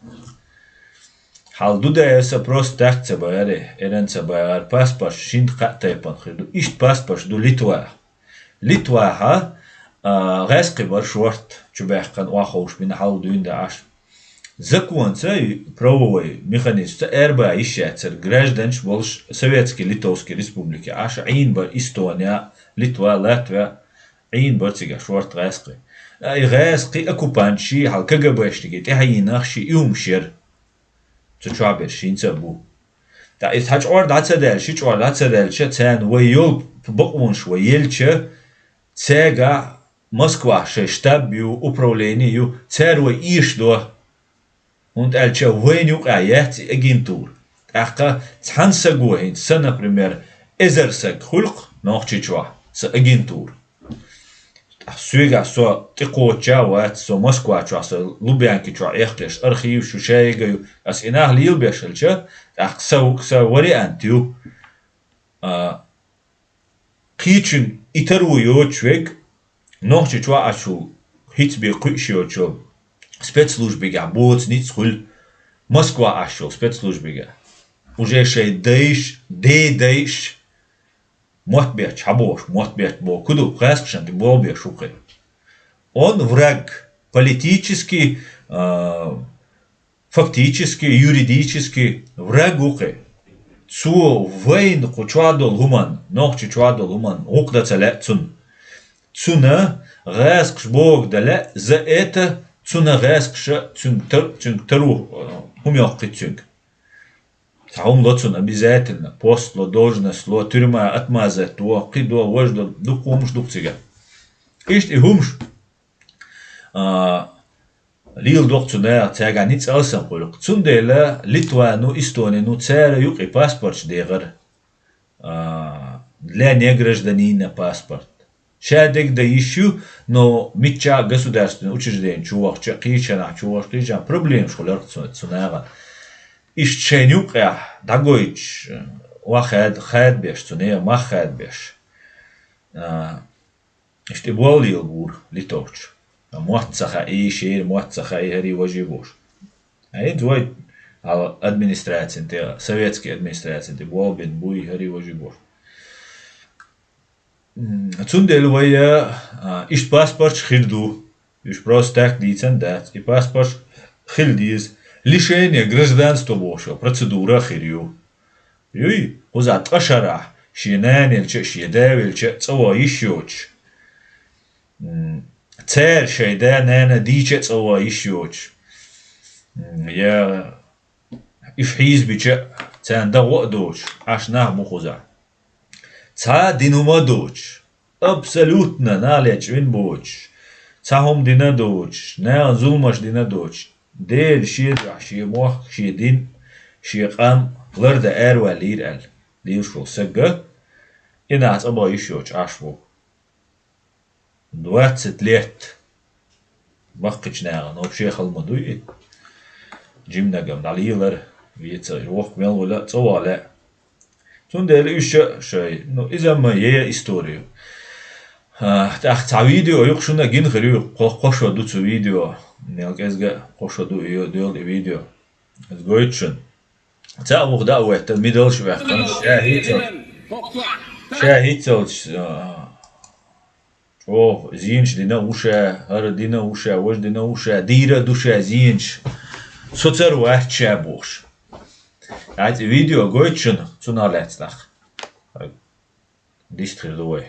Хьал Дудаевс просто так ца бахара, эрна ца бахара, паспорташ шина кхаа тайпана хир ду. Иштта паспорташ ду Литвахь. Литвахь, а, гӀазкхий бара шорта чубаьхкина, охьаховшабина, хьал дуьйна дан Ӏаш. Законца, правовой механизмца арабаха йиш яцара, гражданаш болуш Советский Литовский Республике Ӏаш Ӏийна бара Эстония, Литва, Латвия, Ӏийна бара цигахь шорта гӀазкхий. А, и гӀазкхий оккупанташ, хьал КГБшники тӀаьхьа йина нах ши и хӀумаш яра. Цу чохь берш хӀинца а бу. ТӀаккха иза цхьа чкъор дӀа ца даьлла, ши чкъор дӀа ца даьлча, царна вай йолу бакъонаш вай елча, цаьргахь Москвахь шайн штаб ю, управление ю, цара вай эшадо. ХӀунда аьлча вайна юкъахь яц и агентура. ТӀаккха цхьана саго хӀинца, сан, например, эзар саг хуьлу-кх Нохчийчохь сан агентура. ТӀаккха соьгахь со тӀекхочуш а вац, со Москва чохь, со Лубянки чохь эккхеш архиваш ю, шайга ю. Ас и нах лелабеш хилча, тӀаккха сан, сан вариант ю. А, кхечуьнга и таро йоцуш верг, Нохчийчохь Ӏаш волу, хӀинца бен кхуьуш йоцуш йолу спецслужбигахь боцу ницкъ хуьлу Москва Ӏаш йолу спецслужбигахь. Уже шайн дайш, ден дайш, мотт бетташ хьан бохуш, мотт бетта боху ду, гӀазкхашна тӀе болх беш ву кхин. Он враг, политически, а, фактически, юридически враг ву кхин. Цо вайна кху чохь долу хӀуманна, Нохчийчохь долу хӀуманна гӀуллакх дан ца лаьа цунна. Цунна гӀаскхаш боху дале, за это, цунна гӀаскхаша цуьнга тар-, цуьнга таро, э, хӀума йоккхуьйту цуьнга. Цхьа хӀума ло цунна обязательно, пост ло, должность ло, тюрьма, отмазать до, кхидо, важдо, дукха хӀумаш ду-кх цигахь. Иштта и хӀумаш, а, леладо-кх цу наха, цаьргахь ницкъ алсам хуьлу-кх. Цундела Литвано, Эстонено цара юкъе паспорташ дехар, а, для негражданина паспорт. Ша дегда йиш ю, но миччахь а государственный учреждени чу вахча, кхечанахь чу вахча, кхечанахь проблемаш хуьлу-кх цу, цу нахана. Иштта шайна юккъехь дӀагойтуш, ва хад-, хадбеш, цу нехан мах хадбеш. А, иштта и боллийла бора литовчу. А мотт ца хаьа, шера мотт ца хаьа, хӀара важа бохуш. А иза вай хьала администрацин тӀе, советский администрацин тӀе болх бина буй, хӀара важа бохуш. М, цундела вай, а, иштта паспорташ хир ду. Уьш просто так дийцина дац. И паспорташ хила деза. Лишение гражданства бохуш йолу процедура а хир ю. Юй, кхузахь ткъа шарахь, шен нана елча а, шен да велча а цӀа ван йиш йоцуш. М, цара шайн да-нана дийча а цӀа ван йиш йоцуш. М, я уьш хьийзабича а, царна дан гӀо а доцуш, Ӏаш нах бу кхузахь. Цхьа а дина хӀума а доцуш, абсолютно нах лечкъа вина боцуш, цхьа хӀума дина а доцуш, нахана зуламаш дина а доцуш, Дела шен дуьхьа, шен мохк, шен дин, шен къам лардан араваьллера аьлла, лелаш волу саг а, и нах цӀа бан йиш йоцуш Ӏаш ву. Двадцать лет. Баккхийчу нахана вообще хала ма дуй и. Жиманагам дӀалелара, вецара, воккха мел вала а, цӀа ван лаьа. Цундела уьш а шай, ну, иза ма е история. А, тӀаккха цхьа видео ю-кх, шуна гина хир ю, кхо-, кхо шо ду цу видео. Мел кӀезга а кхо шо ду и, доьлу и видео. Иза гойту шуна. Цхьаъ вуха дӀа а веттина, мидалш а ваьккхина, ша хӀинццалц, ша хӀинццалц, а, чӀогӀа зенаш дина а ву ша, хӀара дина а ву ша, важа дина а ву ша, дийр а ду ша зенаш. Со цара вац ша бохуш. ХӀинца и видео гойту шуна, цунах лаьцна тӀаккха. Дист хир ду вай.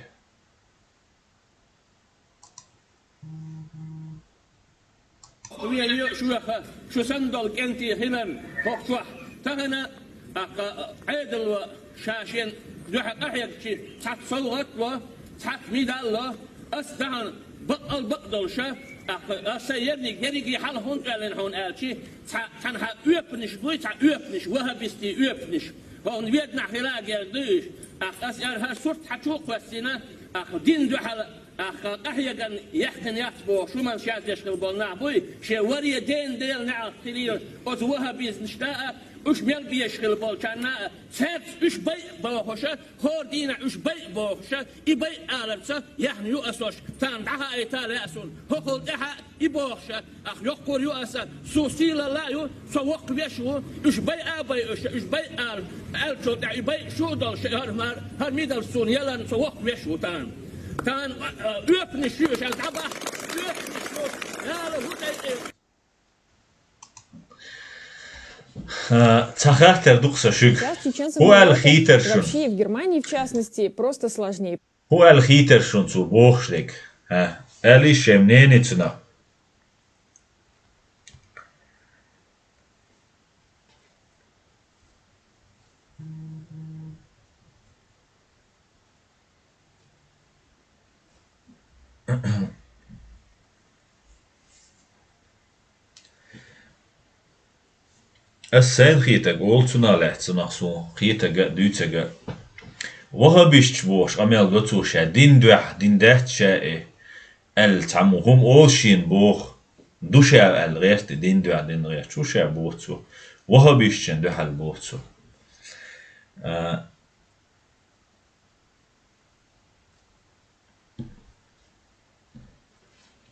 Вен ю шуьха, шу санна долу кӀентий хиларна, хӀокху чохь тахана, тӀаккха Ӏедало ша-шена дуьхьа къахьегчи, цхьацца совгӀат а ло, цхьацца мидал а ло, ас тахана бакъал бакъ долуша, тӀаккха ас сайн ерриг, ерриге хьалха хӀунда аьллина хьуна аьлчи, цхьа, цхьана хьан оьпанаш буй, цхьа оьпанаш, вахабистийн оьпанаш. Хьуна веднахь хила а герга дуй уьш. ТӀаккха ас аьлла, хӀара сурт хьан чу а кхоьссина, тӀаккха дин дуьхьал ТӀаккха къахьегна яьккхина яц бохуш, хӀуманаш яздеш хила болу нах буй, шен варе ден Делан неӀалт хилийла оцу вахабизмашна а, уьш мел безаш хила болчарна а, цаьрца уьш байъа бохуша, хӀора дийнахь уьш байъа бохуша, и байъа аларца яьхна ю ас уьш, царна дӀахаийта лаьа суна, хӀокхул тӀаьхьа и бохуша, ах, йоккхур ю аса, суна сийлалла а ю, со воккха веш ву, уьш байъа а байъуша, уьш байъа ала, аьллачул тӀаьхьа и байъа шу а долуша, хӀара мар, хӀара мидалш суна яларна, со воккха веш ву тахана. Тахана, а, а, оьпанаш ю уьш, ас дӀабахка, оьпанаш ю, яла хӀу тӀе. А, цхьа хаттар ду-кх сан шуьга. Сейчас чеченцев много, хӀун аьлла хийтар шуна? Вообще и в Германии, в частности, просто сложнее. ХӀун аьлла хийтар шуна цо бохуш дерг? ХӀа? Аьлла иза шайн мнение цунах. Ас сайна хетаг олу цунах лаьцна, цунах суна хетаг а, дуьйцург а. Вахабисташ бохуш къамел до цо ша, дин дуьхьа, дин дац ша и, аьлла цхьаммо хӀума олу шена боху. Ду ша аьлла гӀерта и, дин дуьхьа, дин гӀерташ ву ша боху цо. Вахабисташна дуьхьал боху цо. А,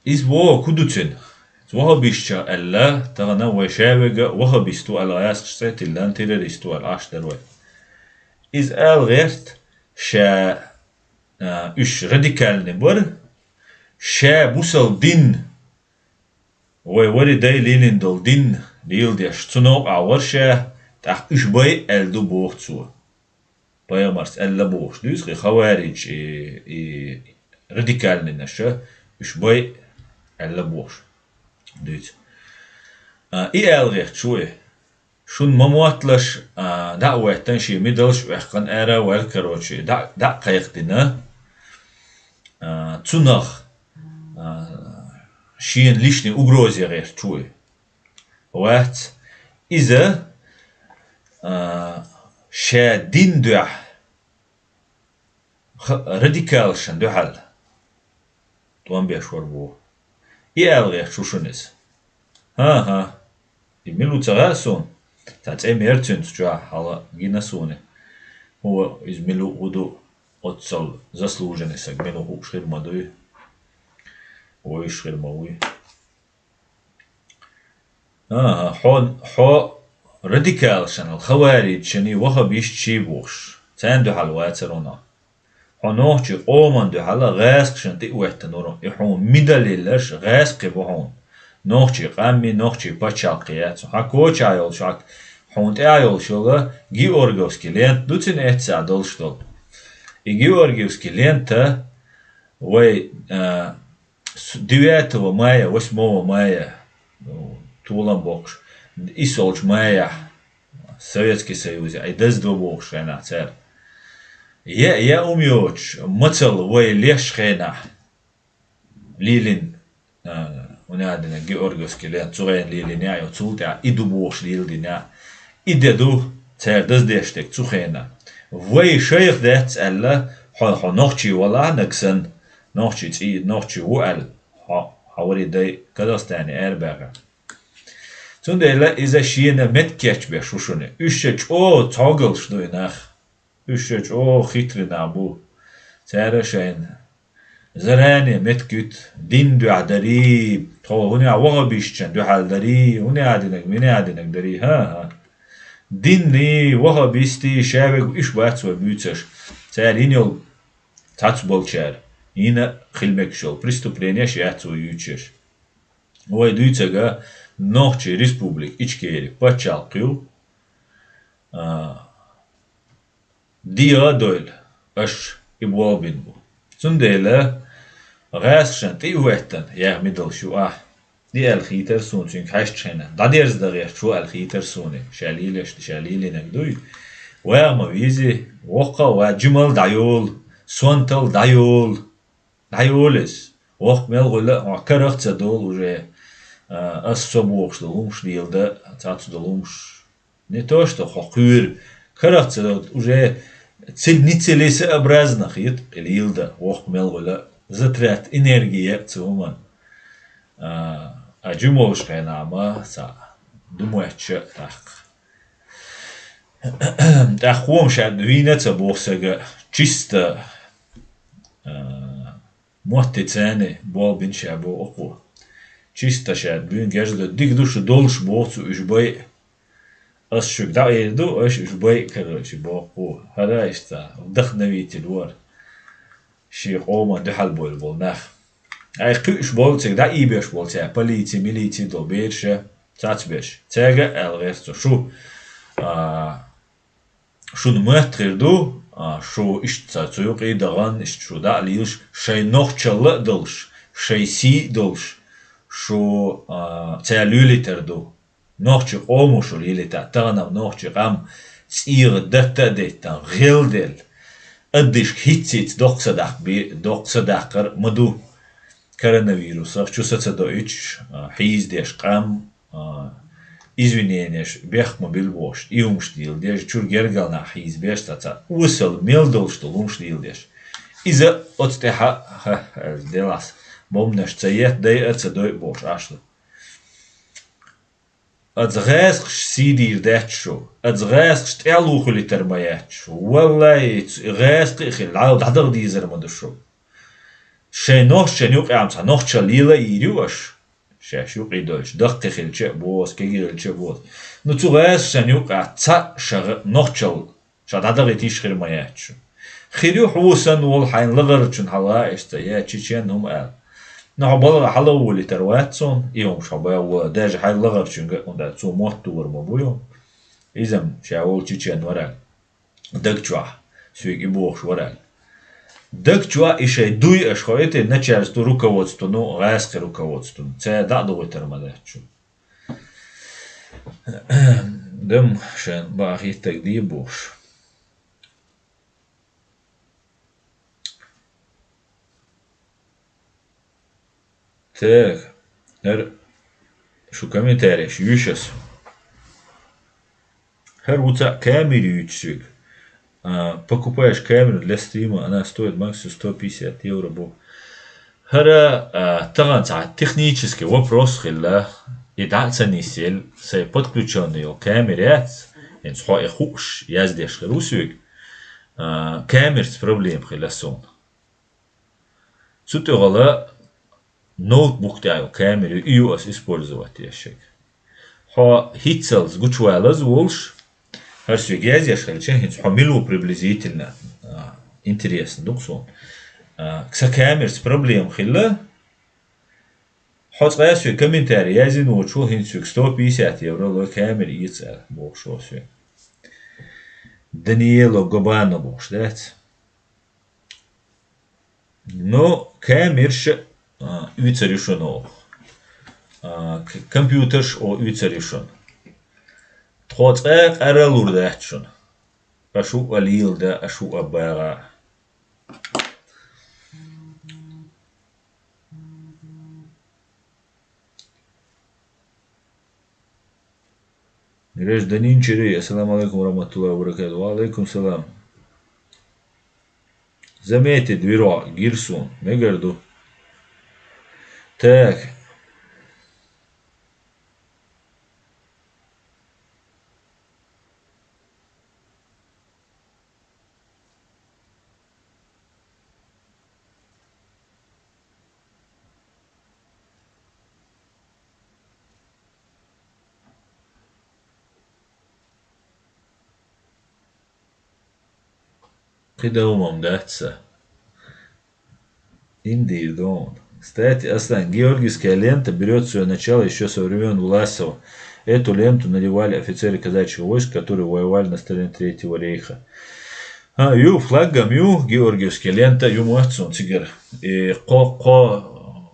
Иза боху хӀун ду цуьнан? Вахабисташ аьлла, тахана вай ша верг а вахабист ву аьлла, гӀаскхаш цӀе тиллина, террорист ву аьлла, Ӏаш дара вай. Иза ала гӀерта, ша, а, уьш радикальный бара, ша бусалба дин, вай вари дай лелийна долу дин леладеш, цу новкъахь вара ша, тӀаккха уьш байъа аьлла ду боху цо. Пайхамарс аьлла бохуш дуьйцу, и хаваридж, и, и радикальныйнаша, Уьш бай аьлла бохуш дуьйцу. А, и аьлла гӀерташ ву и. Шуна ма мотталаш, а, дӀа а веттан шен мидалш а ваьккхина, ара а ваьлла, короче, дӀа, дӀа а кхайкхадина, а, цунах, а, шена личный угрозе гӀерташ ву и. Вац. Иза, а, ша дин дуьхьа ха-, радикалшна дуьхьал тӀом беш вар бу. И аьлла гӀерташ ву шуна иза. ХӀан-хӀа, и мила ву ца хаьа суна. Цхьа цӀе мера цуьнца чохь хьала гина суна. ХӀун иза мила ву, хӀун ду, оццал заслуженный саг мила ву хууш хир ма дуй. Вуьйш хир ма вуй. ХӀан-хӀа, хьо, хьо радикалшна, хаварижшна, ваххабистшна бохуш, царна дуьхьал вацар хьуна. Хьо нохчийн къоман дуьхьал гӀаскхашна тӀе а веттинарг, и хьуна мидал йилларш гӀаскхи бу хьуна. Нохчийн къаммий, нохчийн пачхьалкхий яц. Хьан коча йолуш, хьан, хьуна тӀехь йолуш йолу Георгиевский лента ду цуьнан эццахь долуш долу. И Георгиевский лента вай, а, с-, девятого мая, восьмого мая, ну, толам боккхуш, иссолчу маехь, Советский Союзе, ай даздо бохуш хенахь цара. Я, я ум йоцуш, мацалла вай леш хенахь, лелийна, а, хӀун аьлла динарг, Георгиевский лента, цу хенахь лелийна а, цул тӀаьхьа и ду бохуш леладина а. И де ду, цара даздеш дерг цу хенахь. Вай шайх дац аьлла, хьо, хьо нохчий валахь наг санна, нохчий цӀий, нохчий ву аьлла, хьо, хьан вари дай Казахстане арабаьхна. Цундела иза шена меттиг кечбеш ву шуна. Уьш ша чӀогӀа цхьогалш ду и нах. Уьш ша чӀогӀа хитрий нах бу. Цара шайна заранее меттиг юьту, дин дуьхьа дарий, тхо хӀунда ваххабистшна дуьхьал дарий, хӀунда динарг, мина динарг дарий, хӀан-хӀа. Динний, ваххабистий, ша вега уьш бац вай буьйцуш. Цара йина йолу цхьацца болчара йина хила мегаш йолу преступленеш яц вай юьйцуш. Вай дуьйцург Нохчийн Республика Ичкери пачхьалкх ю, а, дегӀа а дойла, аша и болх бина бу. Цундела гӀаскхашна тӀе а веттан, яха мидалш ю ахь. И аьлла хийтар суна цуьнга хьаьжча хенахь, дӀадерза дан гӀерташ ву аьлла хийтар суна, ша лелаш, ша лелийнарг дуй. ВагӀа ма вези, воккха а ван, жимал дӀайолу, сонтал дӀайолу. ДӀайолу иза. Воккха мел гӀуьлла а хьо карах а ца долу уже, а, ас со бохуш долу хӀумаш леладан, цхьацца долу хӀумаш. Не то, что хьо кхоьру, карах а ца долу, уже ци-, не целесообразно хета и леладан, воккха мел гӀуьлла а. Затрат энергии а цу хӀуманна. А, а жимолуш хенахь ма цхьа думаьчча а тӀаккха. ТӀаккха хӀума ша вийна а ца боху сага, чисто, а, моттица болх бина ша боху кхо. Чисто ша буьйна герз ду, дика ду шу долуш боху цу уьш бай. Ас шуьга дӀаийр ду, аша уьш бай, короче, боху кхо. ХӀара иштта вдохновитель вара. Шен къоман дуьхьал бовла болу нах. Ай, кхуьуш болу цига дӀаийбеш болу цара, полици, милици долу бераш, цацбеш. Цаьрга а аьлла гӀерта цо, шу, а, шуна моьтту хир ду, а, шу иштта ца цу юкъе а дахана, иштта шу дӀа а лелаш, шайн нохчалла а долуш, шайн сий а долуш, шу, а, цара лелийтар ду. Нохчийн къомо шу лелийта, тахана-м нохчийн къам цӀийгӀа датта а деттан, гӀелделла, аддишка хӀицца-хӀицца доккха са даккха бе-, доккха са даккхар а ма ду. Коронавирусах чу са ца доуьйтуш, а, хьийзадеш къам, а, извиненеш бехк ма билла бохуш, и хӀумаш дийла деза, чуьра гергара нах хьийзабеш цхьацца, осал мел долуш долу хӀумаш дийла деза. Иза оцу тӀехьа, хӀа, делахь, бомбанаш ца етта, дайа а ца дойу бохуш Ӏаш ду. Аса гӀаскхаш сий дийр дац шу, аса гӀаскхаш тӀелла ву хуьлуьйтар ма яц шу. Валлай, гӀаскхи а хилла, дӀа-, дӀадала дезар ма ду шу. Шайн нохчашна юкъехь цхьа нохчалла лела а йийр ю аша. Шаьш юкъе долчу, даккхий хилча а боху, кегий хилча а боху. Ну, цу гӀаскхашна юкъехь цхьа ша гӀа-, нохчалла ша дӀадахийта йиш хир ма яц шу. Хир ю хьо санна волу хьайн лахарчун хьала а иштта, я чечен хӀума аьлла. Ну, хьо балха хьала а волуьйтар вац суна, и хӀумаш хьо бан а волу, даже хьайн лахарчуьнга а, хӀунда аьлча цо мотт тухур ма бу ю. Иза-м ша волу чечен вара аьлла. Даг чохь, соьга и бохуш вара аьлла. Даг чу а и шай дуй аш хойтый начальство, руководство, ну, гӀаскхи руководство. Ца дӀа а дугӀуйтар ма дац чу. Дам шайн бахиттаг дий бохуш. Так, хӀара шу комментареш юьйш ас. ХӀара ву цхьаъ камера юьйцуш вег. А, покупаешь камеру для стрима, она стоит максимум сто пятьдесят евро, бо. ХӀара, а, тахана цхьа технический вопрос хилла, и дӀа а ца нисъелла, сай подключённый йолу камера яц, хӀинца хьо и хууш яздеш хир ву соьга. А, камерца проблема хилла суна. Цу тӀехула ноутбук тӀехь йолу камера ю, и ю ас использовать еш шег. Хьо хӀинццалц гучувалаз волуш, хӀара соьга язъеш хилча, хӀинца хьо мила ву приблизительно, а, интересно ду-кх суна. А, сан камерца проблема хилла, хьо цкъа а соьга комментарий язйина воцуш ву, хӀинца соьга сто пятьдесят евро лой камера эца аьлла, бохуш ву соьга. Даниэло Гобано бохуш дац. Ну, камераш а, оьцур ю шуна оха. А, к-, компьютерш а оьцур ю шуна. Тхо цкъа а къаралур дац шуна. Ашу а лийла да, ашу а багӀа. Гражданин Чирей, ассаламу алейкум ва рахматуллахи ва баракатух. Ва алейкум салам. Заметьте, двирок, гирсун, мегар ду. Так. Кхидолу ма дац сан. Индийр дон. Кстати, Аслан, георгиевская лента берёт своё начало ещё со времён Власова. Эту ленту надевали офицеры казачьих войск, которые воевали на стороне Третьего рейха. А, ю, флагом ю, георгиевская лента, ю моццун цигара. И кхо, кхо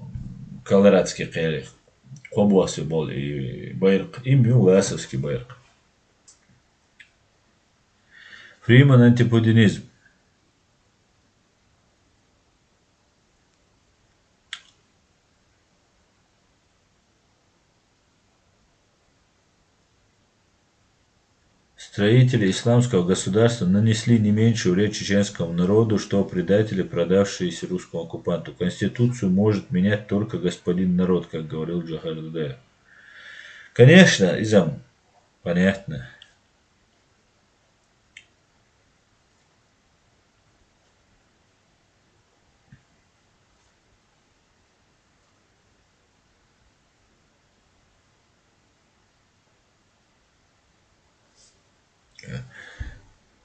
колорадский кхели, кхо босса болу и байракх. Им ю власовский байракх. Фриман антипутинизм. Строители исламского государства нанесли не меньший вред чеченскому народу, что предатели, продавшиеся русскому оккупанту. Конституцию может менять только господин народ, как говорил Джохар Дудаев. Конечно, изам, понятно.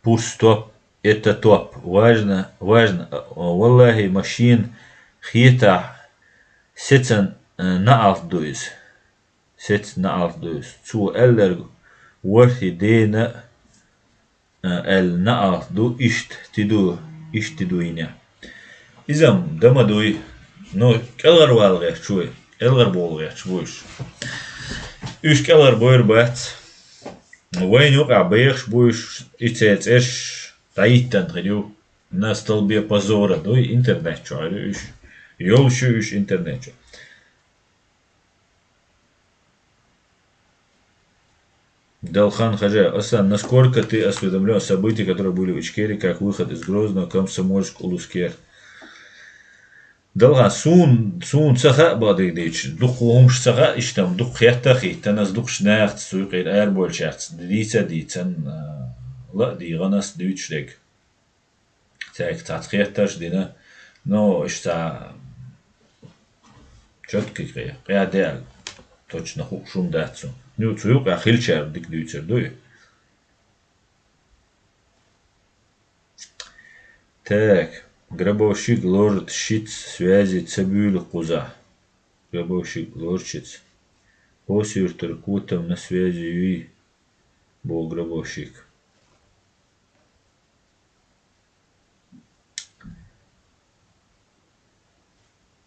Пусть стоп, это топ. Важно, важно. Валлахи, машин хетахь сецан, э, наалт ду иза. Сецна наалт ду иза. Цо аьлларг ворхӀе дена а, аьлла наалт ду, иштта ти ду, иштта ти ду йина. Изам дан ма дуй, но кӀелхьарвала гӀерташ вуй, кӀелхьара бовла гӀерташ бу уьш. Уьш кӀелхьара бойр бац. Вайна юкъахь бехаш бу уьш, и церан цӀераш дӀахӀиттина хир ю. На столбе позора дуй интернет чохь хир ю уьш. Йолуш ю уьш интернет чохь. Далхан Хаджаев. Аслан, насколько ты осведомлён о событиях, которые были в Ичкерии, как выход из Грозного, Комсомольск, Улус-Кер? Далхан, суна, суна ца хаьа бакъдерг дийцича, дукха хӀумаш ца хаьа, иштта-м дукха хетта а хиттина ас, дукхачу нахаца, цу юкъера арабевллачаьрца дийца а дийцина, а, ла а дийгӀина ас дуьйцуш дерг. Цаьрга цхьацца хеттарш а дина, но уьш цхьа чёткий кхе, къа де аьлла, точно хууш хӀума дац цунна. Ну, цу юкъахь хиллачара дика дуьйцур ду и. Так, гробовщик лорд шиц связи ца буьйлу кхузахь. Гробовщик лорд шиц. Осир Туркутов на связи юй, бо гробовщик.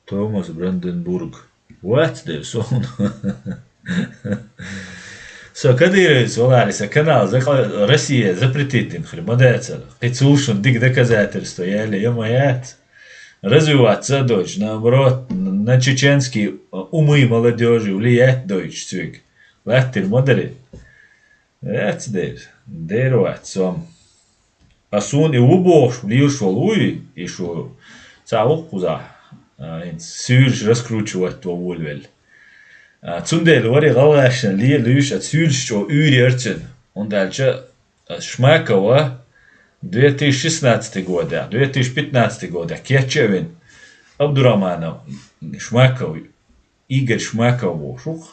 Томас Бранденбург. Вац дер сон. Со кадыровец валари, са канал за-, Россия запретить дин хри, ма дацар. Кхы цул шун дик доказательство яли, я ма яц. Развиваться дойч, наоборот, на чеченский умы молодёжи влиять дойч цвиг. Латтир ма дари. Вац дер, дер вац сом. А суна и ву бохуш, лийраш волу вуй, и шу ца ву кхузахь, а, хӀинца суьйраш раскручивать во волавелла. А, цундела вари гӀалгӀашна ле-, луьйш а суьйраш чӀо уьйр яра цуьнан. ХӀунда аьлча, а, Шмакова две тысячи шестнадцатый годехь, две тысячи пятнадцатый годехь кечъян вина Абдураманов Шмаков, Игорь Шмаков бохуш ву-кх.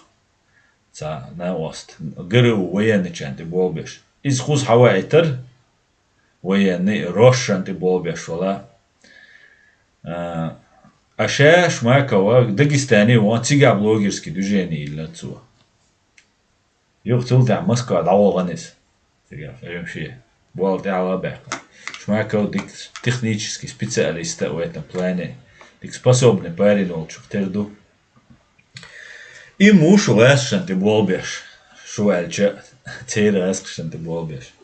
Цхьа накъост. ГРУ военначарна тӀе болх беш. Иза кхуза хьаваийтар, военный, росшан тӀе болх беш вала. А, а ша Шмакова Дагестане вон цигахь блогерский движение йиллина цо. Юха цул тӀаьхьа Москва дӀавахана иза. Цигахь, Римше. Болх тӀехьа а баьккхина. Шмаков дика технический специалист а в этом плане. Дика способный парень волчух тера ду. И муш гӀаскхашна тӀе болх беш, шу аьлча, церан гӀаскхашна тӀе болх беш.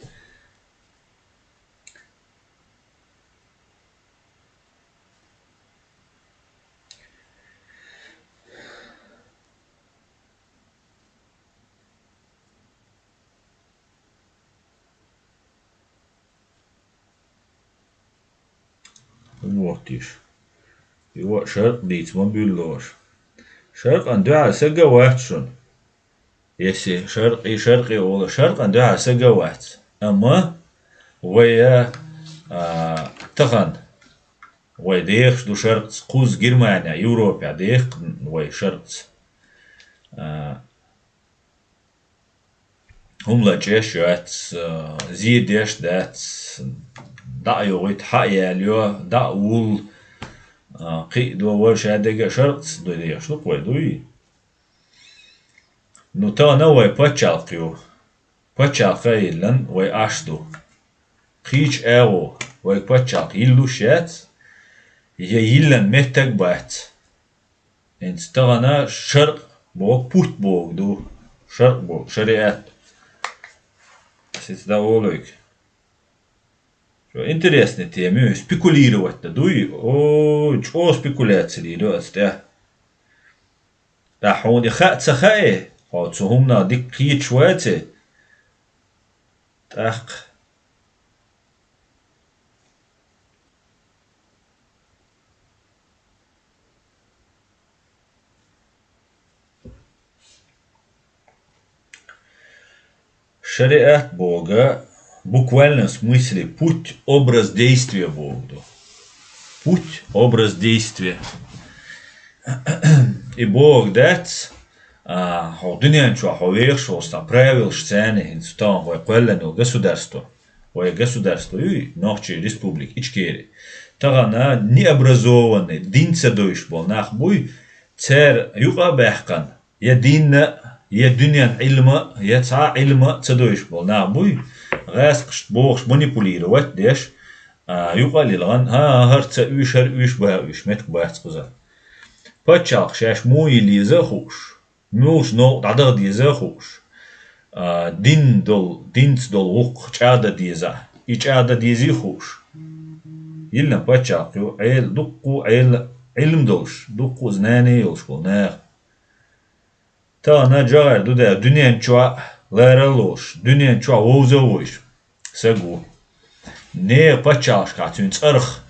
ХӀун вохтийша? Йо, шаркъ дийца ма буьллу аша. Шаркъан дуьхьал сага а вац шуна. Если шаркъи, шаркъи олу, шаркъан дуьхьал сага а вац. Амма вай, а, тахана вай дехаш ду шаркъца, кхузза Германия, Европехь деха вай шаркъца. А, хӀума лачкъеш а яц, а, зе деш а дац, дӀа а йогӀуьйту, хьа а ялайо, дӀа а вуллу, а, кхин а до, вара шадерг а шаркъца ду дехаш ду-кх вай, дуй? Ну, тахана вай пачхьалкх ю. Пачхьалкх а йиллина, вай Ӏаш ду. Кхечу агӀор вайга пачхьалкх йиллуш яц, я йиллина меттиг а бац. ХӀинца тахана шаркъ боху, путь боху ду. Шаркъ боху, шариат. Сица дӀа олуьйту. Интересная тема ю, спекулировать дан дуй? О, чӀогӀа спекуляци лелайо аса тӀехь. ТӀаккха хьуна и хаа ца хаьа, хьо цу хӀуманах дика кхеташ вац-и? ТӀаккха. Шариат боху, буквальном смысле путь, образ действия боху ду. Путь, образ действия. И боху дац, а, хьо дуьнен чохь хьо вехаш волу стаг правилаш царна, хӀинца тахана вай кхоьллина йолу государство. Вай государство ю, Нохчийн Республика, Ичкери. Тахана необразованный, дин ца дойуш болу нах буй, цара юкъа а баьккхина, я динна, я дуьненан Ӏилма, я цхьа а Ӏилма ца дойуш болу нах буй, гӀаскхашна бохуш манипулировать деш, а, юкъа а лилгӀан, хӀан, хӀара ца уьш, хӀара уьш, бан уьш, меттиг бац кхуза. Пачхьалкх шаьш муха йилла еза а хууш, муьлхачу новкъа дӀадаха деза а хууш, а, дин долу, динца долу гӀуллакх чӀагӀдан деза, и чӀагӀдан дезий а хууш. Йиллина пачхьалкх ю, Ӏела дуккха а, Ӏела Ӏилма долуш, дуккха а знание йолуш болу наха. Тахана жагӀар ду да, дуьнен чохь лара а лоруш, дуьнен чохь вовза а войуш саг ву. Нехан пачхьалкхашкахь цуьнан цӀарах,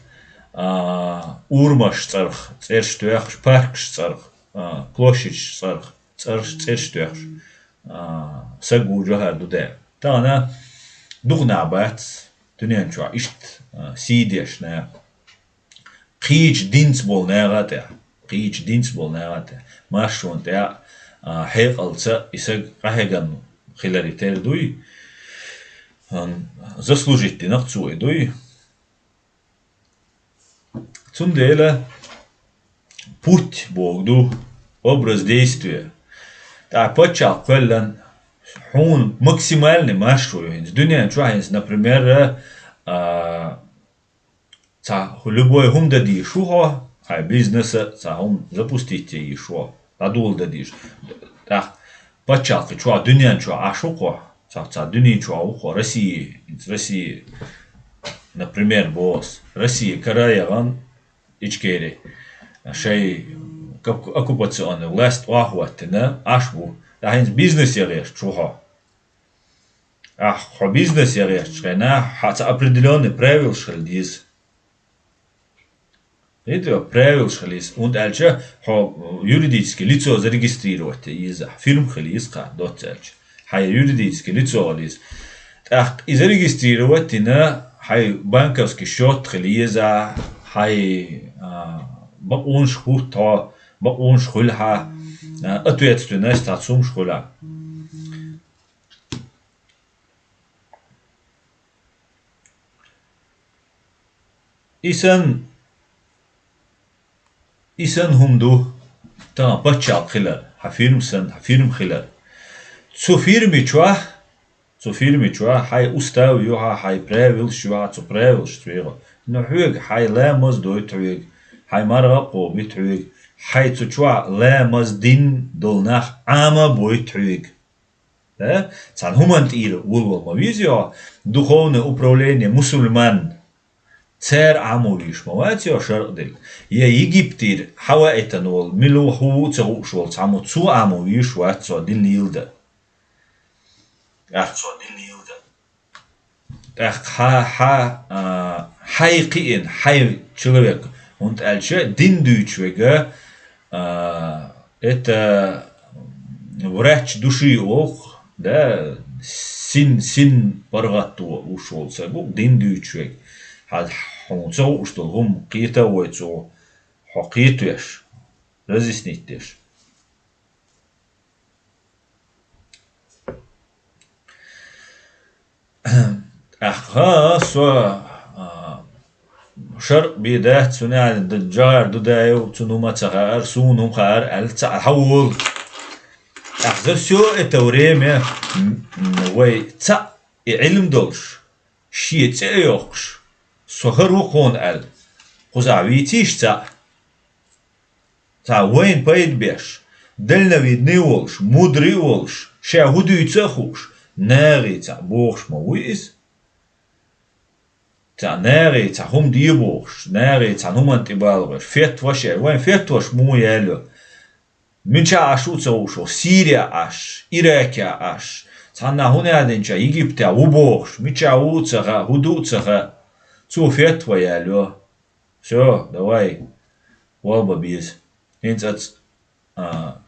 а, урамаш цӀарах цӀераш тоьхуш, паркаш цӀарах, а, площадьш цӀарах, цӀараш, цӀераш тоьхуш, а, саг ву жагӀар ду да. Тахана дукха нах бац дуьнен чохь иштта, а, сий деш наха. Кхечу динца болу наха а тӀехь, кхечу динца болу наха а тӀехь, маршонна тӀехь, а, хьекъалца и саг къахьегна хиларе тера дуй, ам, заслужить дина-кх цо и дуй. Цундела путь боху ду, образ действия. ТӀаккха пачхьалкх кхоьллина, хьуна максимальный маршо ю хӀинца. Дуьнен чохь хӀинца, например, а, цхьа хӀу-, любой хӀума дан дийш ву хьо, Хьай бизнеса цхьа хӀума запустить е йиш ву, дӀадоладе дезаш. ТӀаккха паччахьалкхе чохь, дуьнен чохь Ӏаш ву-кх хьо, цхьа, цхьа дуьнен чохь ву-кх хьо, Россия, Россия, например, боху ас, Россия кара яхана, Ичкери, шайн кап-, оккупационный власть охьахӀоттийна, Ӏаш бу. ТӀаккха хӀинца бизнес ян гӀерташ ву хьо. Ахь хьо бизнес ян гӀерташ хенахь, хьан цхьа определённый правилаш хила деза. Видео правилаш хила еза, хӀунда аьлча хьо юридически лицо зарегистрировать е еза, фирма хила еза кху, доцца аьлча. Хьай юридически лицо хила еза. ТӀаккха и зарегистрировать йина, хьай банковский счёт хила еза, хьай, а, бакъонаш хӀуттахьо, бакъонаш хуьлу хьан, а, ответственность цхьа цумаш хуьлу хьан. И санна, и санна хӀума ду, тахана паччахьалкх хилар, хьан фирма санна, хьан фирма хилар. Цу фирми чохь, цу фирми чохь хьай устав ю хьан, хьай правилаш ю хьан, цу правилашца вегӀа. Ну, хьоьга хьай ламаз дойту хьоьга, хьай марха а кхобуьйту хьоьга, хьай цу чохь ламаз дин долу нах Ӏама а бойту хьоьга. Да? Цхьана хӀуманна тӀера волавала ма веза йо, духовное управление мусульман. Цара Ӏамо вийш ма вац йо шаръ дилла. Я Египтера хьаваийтина волу, мила ву хӀу ву а ца хууш волу цхьаммо, цо Ӏамо вийш вац цо дин леладан. ТӀаккха цо дин леладан. ТӀаккха хьа, хьа, а, хьай кхиъна, хьай человек, хӀунда аьлча дин дуьйцуш верг, а, это врач души олу-кх, да, син, син паргӀатто луш волу стаг ву-кх дин дуьйцуш верг. Хьан хьуна ца хууш долу хӀума кхета а вой цо, хьо кхетавеш, разъяснить деш. ТӀаккха со, а, шаръ бен дац, цунна аьлла, д-, Джагар Дудаев, цунна хӀума ца хаьара, суна хӀума хаьара аьлла, ца хьан волу. ТӀаккха за всё это время, м, м, вай цхьаъ и Ӏилма долуш, шен цӀе а йохкуш, со хӀара ву кхунна аьлла, кхузахь вийцийша цхьаъ. Цхьа вайна пайда беш, дальновидный а волуш, мудрый а волуш, ша хӀун дуьйцу а хууш, нахе цхьаъ бохуш ма вуй иза. Цхьа нахе цхьа хӀума де бохуш, нахе цхьа хӀуманна тӀе бала беш, фетваш яьлла, вайн фетваш муха яьлла йо? Мичахь Ӏаш ву ца хууш ву, Сирия Ӏаш, Иракехь Ӏаш, цхьанна хӀун яздинча Египтехь ву бохуш, мичахь ву а ца хаьа, хӀун ду а ца хаьа, цо фетва яьлла йо? Всё, давай, вал бан беза. ХӀинца аца, а,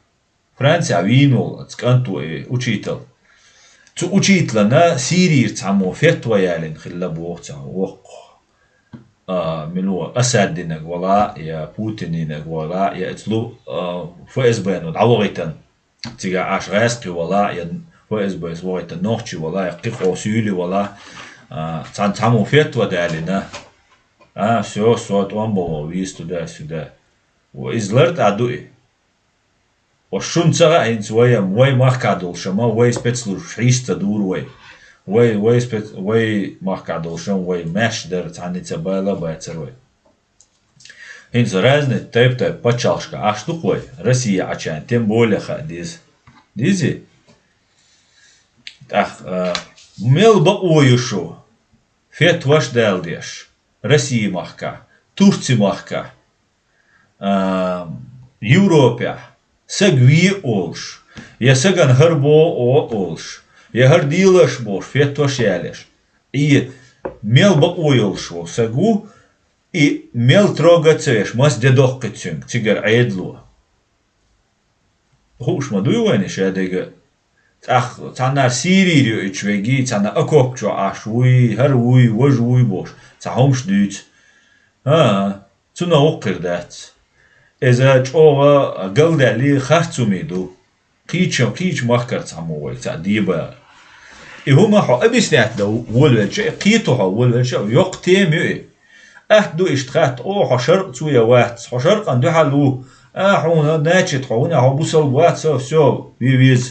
Францехь вийна волу аца кӀант ву и учитал. Цу учиталана Сирийра цхьаммо фетва ялийна хилла боху цхьа воккха, а, мила ву, Асад динарг вала, я Путин динарг вала, я аца лу-, а, ФСБ-но дӀавахийтина. Цигахь Ӏаш гӀаьскхи вала, я ФСБ-с вахийтина нохчи вала, я кхин кхо суьйли вала, а, цхьана цхьаммо фетва далийна. А, всё, со тӀом бан ван вийца туда-сюда. Ва иза лар тӀа ду и. Ва шуна ца хаьа хӀинца вай, вай махкахь долуш ма, вай спецслужбаш хьийста ца дура вай. Вай, вай спец-, вай махкахь долуш ма, вай маьш дара, цхьанна ца бала а бацара вай. ХӀинца разный тайп-тайп пачхьалкхашка Ӏаш ду-кх вай, Россия Ӏачарна тем более хаа деза. Дезий? ТӀаккха, а, мел бакъо ю шу, фетваш дала деш, Россия махкахь, Турци махкахь, а, Европехь, саг ве а олуш, я сагана хӀара боху оха а олуш, я хӀара делаш бохуш, фетваш ялеш. И мел бакъо йолуш ву саг ву, и мел трогать ца веш, маса де доккхи цуьнга, цигара Ӏедало. Хууш ма дуй вайна шадерг а? ТӀаккха цхьанна Сирийра йоуьйтуш веги, цхьанна окоп чохь Ӏаш вуй, хӀара вуй, важа вуй бохуш, цхьа хӀумаш дуьйцу. ХӀаа, цунах вукхуьр дац. Иза чӀогӀа галдаьлли харцуми ду. Кхечу, кхечу махкара цхьаммо вайга цхьаъ дебара. И хӀума хьо объяснять дан волавелча, и кхето хьо волавелча, йоккха тема ю и. Атта ду иштта хатта, о, хьо шаркъ цу я вац, хьо шаркъан дуьхьал ву, а, хьуна, значит, хьо хӀуна, хьо бусалба вац, всё, ве веза.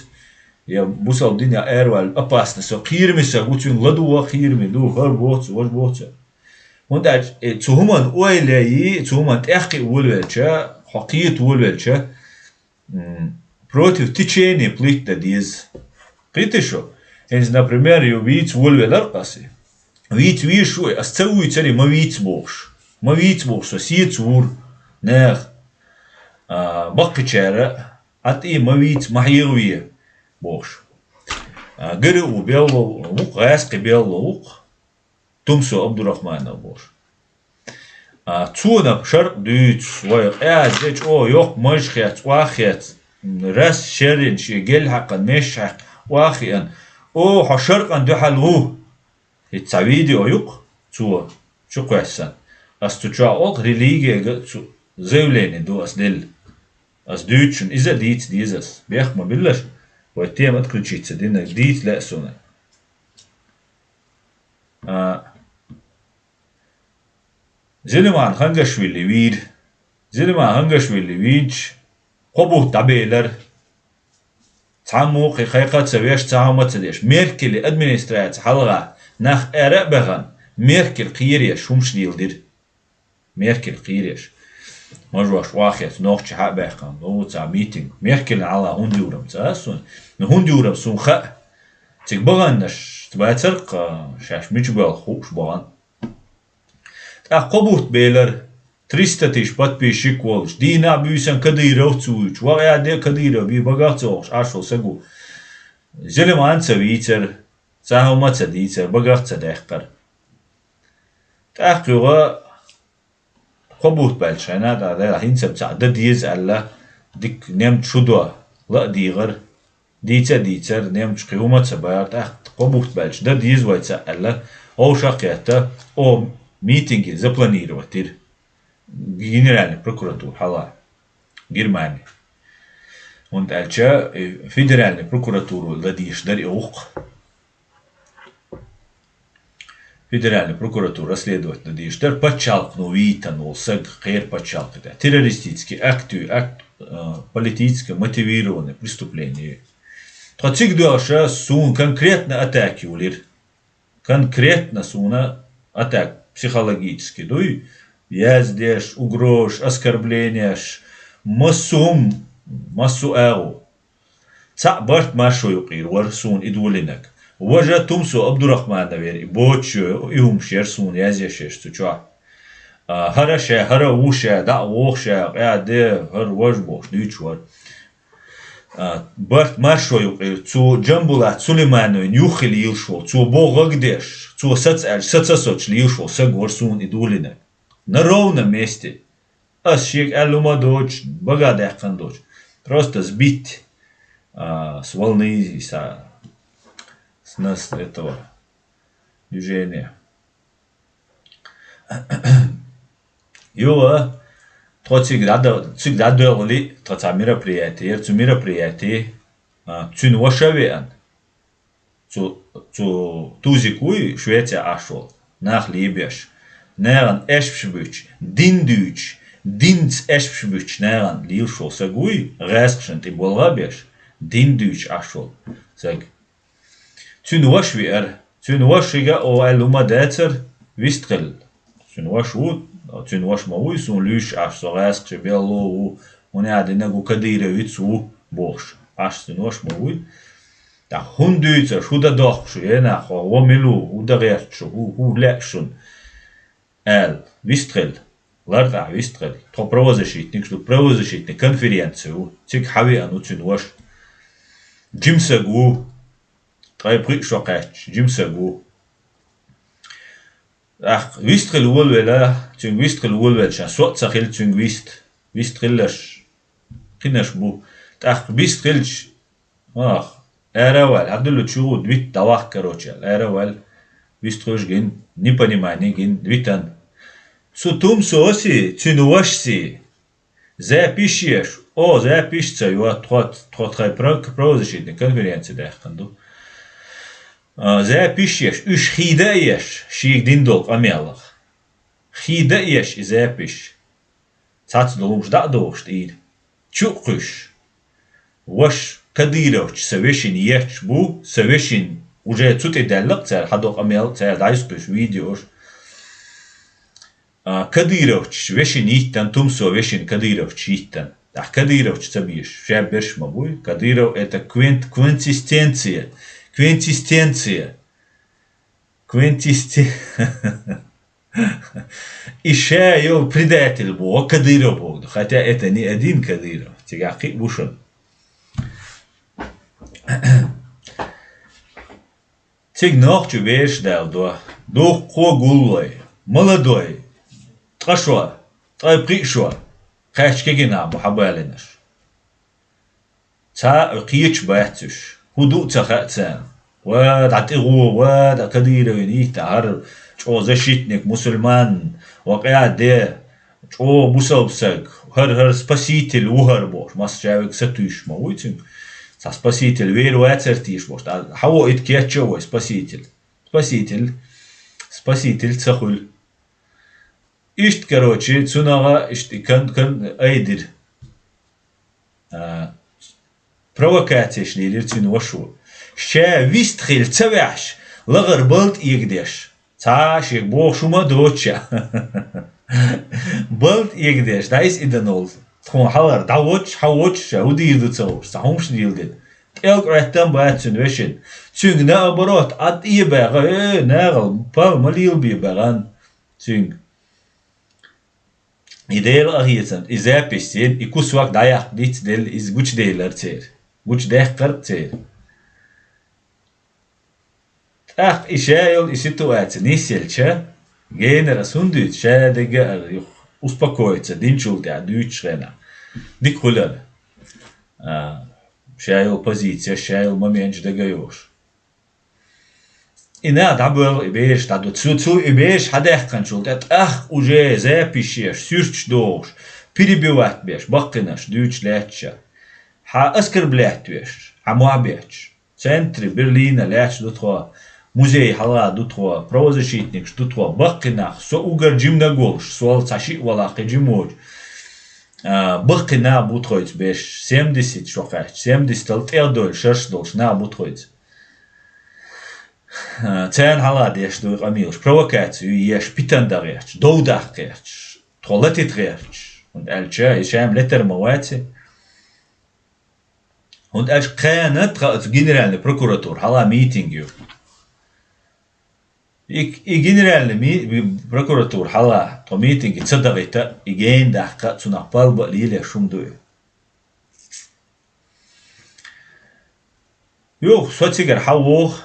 Я бусалба динах араваьлла опасный со, кхераме саг ву, цуьнга ладугӀа кхераме ду, хӀара боцу, важа боцу. ХӀунда аьлча, э, цу хӀуманна ойла яй, цу хӀуманна тӀехкхиа волавелча, хьо кхета волавелча, м, против течения плыть дан деза. Кхетий шо? ХӀинца, например, ю вийца волавелар-кх аз. Вийца везаш ву, аз ца вуьйцаре ма вийца бохуш. Ма вийца бохуш, со сецавора наха. А, баккхийчара а тӀе ма вийца, ма хьегӀаве бохуш. А, ГРУ белло ву-кх, гӀаьскхи белло ву-кх. Тумсо Абдурахманов бохуш. А, цо наб шаркъ дуьйцу, вай къаьзза чӀогӀа йоккха маж хец, охьа хец, м, рас шеррина шен гел хьаькхна, меш хьаькхна, охьа хиъна. О, хьо шаркъан дуьхьал ву! ХӀинца цхьа видео ю-кх цо чукхоьссина. Ас цу чохь олу религияга а цу заявление ду ас делла. Ас дуьйцу шуна, иза а дийца деза ас. Бехк ма биллаш, вай тема отключиться дина, дийца лаьа суна. А, Зилиман Хангашвили вийра. Зилиман Хангашвили вийча, кхо бутт дӀабелара. Цхьаммо кхин кхайкха а ца веш, цхьа хӀума а ца деш. Меркеле администраци хьалха нах ара а баьхна, Меркел кхераш хӀумаш леладира. Меркел кхераш. Мажош охьахецна, нохчий хьа а баьхкина, ну, цхьа митинг. Меркелна хьалха хӀунда юрам ца а суна? Ну, хӀунда юрам суна хаьа. Цига баханнаш бацара-кх, шаьш мича боьлху хууш бахана. ТӀаккха кхо бутт белара, триста тысяч подписчик волуш, дийнахь а буьйсанна Кадыровца вуьйцуш, ваха а де Кадыров бен багах а ца вахуш, Ӏаш волу саг ву. Зилиман ца вийцара, цхьа хӀума а ца дийцара, багах а ца даьккхара. ТӀаккха юха кхо бутт баьлча хьайна, тӀаккха хӀинца-м цхьаъ дан деза аьлла, дика немцаша хӀун до ла а дийгӀара. Дийца а дийцара, немцаша кхин хӀума а ца бахара, тӀаккха кхо бутт баьлча дан деза вай цхьаъ аьлла, вовшах а кхетта, о, митинге запланировать дира генеральный прокуратура хьалха, Германия. ХӀунда аьлча, э, федеральный прокуратуро дан дезаш дара и гӀуллакх. Федеральная прокуратура расследовать дан дезаш дара, пачхьалкхано витина волу саг, кхеран пачхьалкх тӀе. Террористический акт, акт, э, политически мотивированное преступление. Тхо цига доьлхуш суна конкретно атака йолийра. Конкретно суна атака психологически дуй, яздеш, угрозаш, оскорбленеш, массо а хӀума, массо а агӀо. Цхьаъ барт маршо юкъера вара суна и долийнарг. Важа Тумсо Абдурахмановера и боцуш йо, и хӀумаш яра суна язъеш ерш цу чохь. А, хӀара ша, хӀара ву ша, дӀа а воху ша, къаьхьа де, хӀара важа бохуш дуьйцуш вара. А, барт маршо юкъера, цо Джамбулат Сулеймановна юххе лелаш волу, цо боху гӀаг деш, цо саца аьлча, саца а соцуш лелаш волу саг вара суна и долийнарг. На ровном месте. Ас шега аьлла хӀума доцуш, бага даьккхина доцуш. Просто сбить, а, с волны, и са-, с нас этого движения. Юха, тхо цига дӀада-, цига дӀадоьлхули, тхан цхьа мероприятие яра, цу мероприятие, а, цуьнан ваша а веана. Цу, цу Тузик вуй, Швецехь Ӏаш волу, нах лебеш. Нахана эшпаш буьтуш, дин дуьйцуш, динца эшпаш буьтуш нахана лелаш волу саг вуй, гӀаьскхашна тӀе болх а беш, дин дуьйцуш Ӏаш волу саг. Цуьнан ваша веара. Цуьнан вашига а оха аьлла хӀума дацара, вистхилла. Цуьнан ваша ву, цуьнан ваша ма вуй, суна луьйш Ӏаш, со гӀаьскхи белло а ву, хӀунда аьлла динаг ву, кадыровец ву, бохуш Ӏаш цуьнан ваша ма вуй. ТӀаккха хӀунда дуьйцура, хӀун дан дохку шу, е нах, хьо во мила ву, хӀун дан гӀерта шу, хӀун, хӀун лаьа шуна? Аьлла, вистхилла. Лар тӀехь вистхилла. Тхо правозащитникаш ду, правозащитник конференция ву, цига хьан веана ву цуьнан ваша. Жима саг ву, ткъе пхиъ шо кхаьчча, жима саг ву. ТӀаккха вистхилла волавелла, цуьнга вистхилла волавелла, ша со а ца хилла цуьнга вист, вистхилларш, кхинаш бу. ТӀаккха вистхиллача, ах, ара а ваьлла, хьан дуьллучу югӀу вита дӀаваккха, короче, ара а ваьлла, вистхуьлуш гин, непонимание гин, витан. Цу Тумсоси, цуьнан вашаси, запись еш, о, запись ца йо, тхо, тхо тхайн пра-, правозащитный конференция даьккхина ду. А, запись еш, уьш хийда а еш, шега дина долу къамелах. Хийда а еш и запись. Цхьацца долу хӀумаш дӀа а дохуш тӀера. Чу а кхуьссуш. Ваша кадыровцаш сан вешин етташ бу, сан вешин уже цу тӀе даьлла-кх цара, хьан до къамел, цара дӀайса кхуьссуш видеош. А, кадыровцаш вешин йиттан, тумсо вешин кадыровцаш йиттан. Ахь кадыровцаш ца бийш, шаьберш ма буй. Кадыров это квинт-, квинтсистенция. Квинтсистенция. Квинтсисте-, И ша йол предатель бо, кадыров бо. Хотя это не один кадыров. Тига кхи бушун. Цига нохчу беш дал до. Духхо гуллой. Молодой. Ткъа шо. Ткъа пхи шо. Кхаьчкегина бу хьабалинаш. Ца кхеча бац уьш. ХӀу ду ца хаьа царна. Ва дӀа тӀе гӀо, ва дӀа кадыровин йитта хӀара чӀо защитник мусульман, ва къя де, чӀо бусалба саг, хӀара-хӀара спаситель ву хӀара бохуш. Масса чавиг сатуьйсуш ма вуй цуьнга. Цхьа спаситель вер вацар тийша бохуш. ТӀа хьаво ит кечча вай спаситель. Спаситель. Спаситель ца хуьлу. Иштта, короче, цунагӀа иштта кан-, кан-, айдира. А, провокацеш лелира цуьнан вашо. Ша вист хила ца ваьхьаш, лахара балт эгадеш. Цхьа шега бохуш хӀума а доцуша. Балт эгадеш, дӀа иза и дан олу. Тхуна хьалара дӀавоцуш, хьавоцуш ша, хӀу дийр ду ца хууш, цхьа хӀумаш дийла дина. ТӀелг Ӏоьттам бац цуьнан вешин. Цуьнга наоборот, а тӀе баьгӀа, э, нагӀал, пал ма лийла бе баьгӀан. Цуьнга. И Дела къахетам, и запись ен, и кусок дӀаяккха диц делла, иза гучуделлар церан. Гучудаьккхар церан. ТӀаккха и ша йолу и ситуация нисъелча, генара ас хӀунда дуьйцу, ша дегара юха успокоиться динчул тӀаьхьа дуьйцуш хенахь. Дика хуьлар. А, ша йолу позиция, ша йолу моменташ дага йош. И нах дӀабоьлху и бераш дӀадо. Цу, цу и бераш хьадаьккханчул тӀе тӀаккха уже запись еш, суьрташ дохуш, перебивать беш, баккхинарш дуьйцуш лаьтташ. Хьан оскорблять веш, хьан мохь бетташ. Центре Берлина лаьтташ ду тхо, музей хьалха ду тхо, правозащитникаш ду тхо, баккхий нах, со угар жиманаг волуш, сол цхьа шиъ валахь кхин жима воцу. А, баккхий нах бу тхоьца беш, семьдесят шо кхаьчча, семьдесят-ал тӀех дойлу шарш долуш нах бу тхоьца. Царна хьалха деш ду и къамелаш, провокацию еш, питана дан гӀерташ, дов даккха гӀерташ, тхо латита гӀерташ. ХӀунда аьлча и шаьм летар ма вац и. ХӀунда аьлча кхана тхан оцу генеральный прокуратура хьалха митинг ю. И, и генеральный ми-, прокуратура хьалха тхо митинге ца дахийта, и гена даккха, цунах палба а лелеш хӀума ду и. Юха со цигара хьан воху?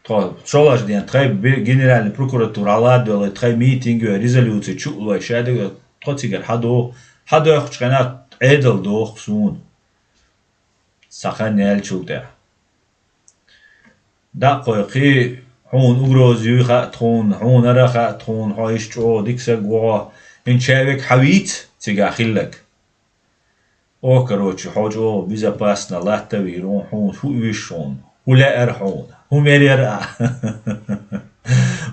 Тхо шолгӀачу ден тхайн бе-, генеральный прокуратура хьалха а доьлхий, тхайн митинг йой, резолюци чу а лой, ша дегара тхо цигара хьан доху? Хьан доьхкучу хенахь Ӏедал доху суна. Сан хан яьллачул тӀаьхьа. ДӀа а кхойкхий, хьуна угроза юй хаьа тхуна, хьуна ара хаьа тхуна, хьо иштта чӀогӀа дика саг ву хьо, хӀинца ша вега хьан вийца цигахь хилларг? О, короче, хьо чӀогӀа безопасно латта вийр ву, хьуна хӀу уьш хьуна? ХӀу лаьара хьуна? ХӀу мер яра а?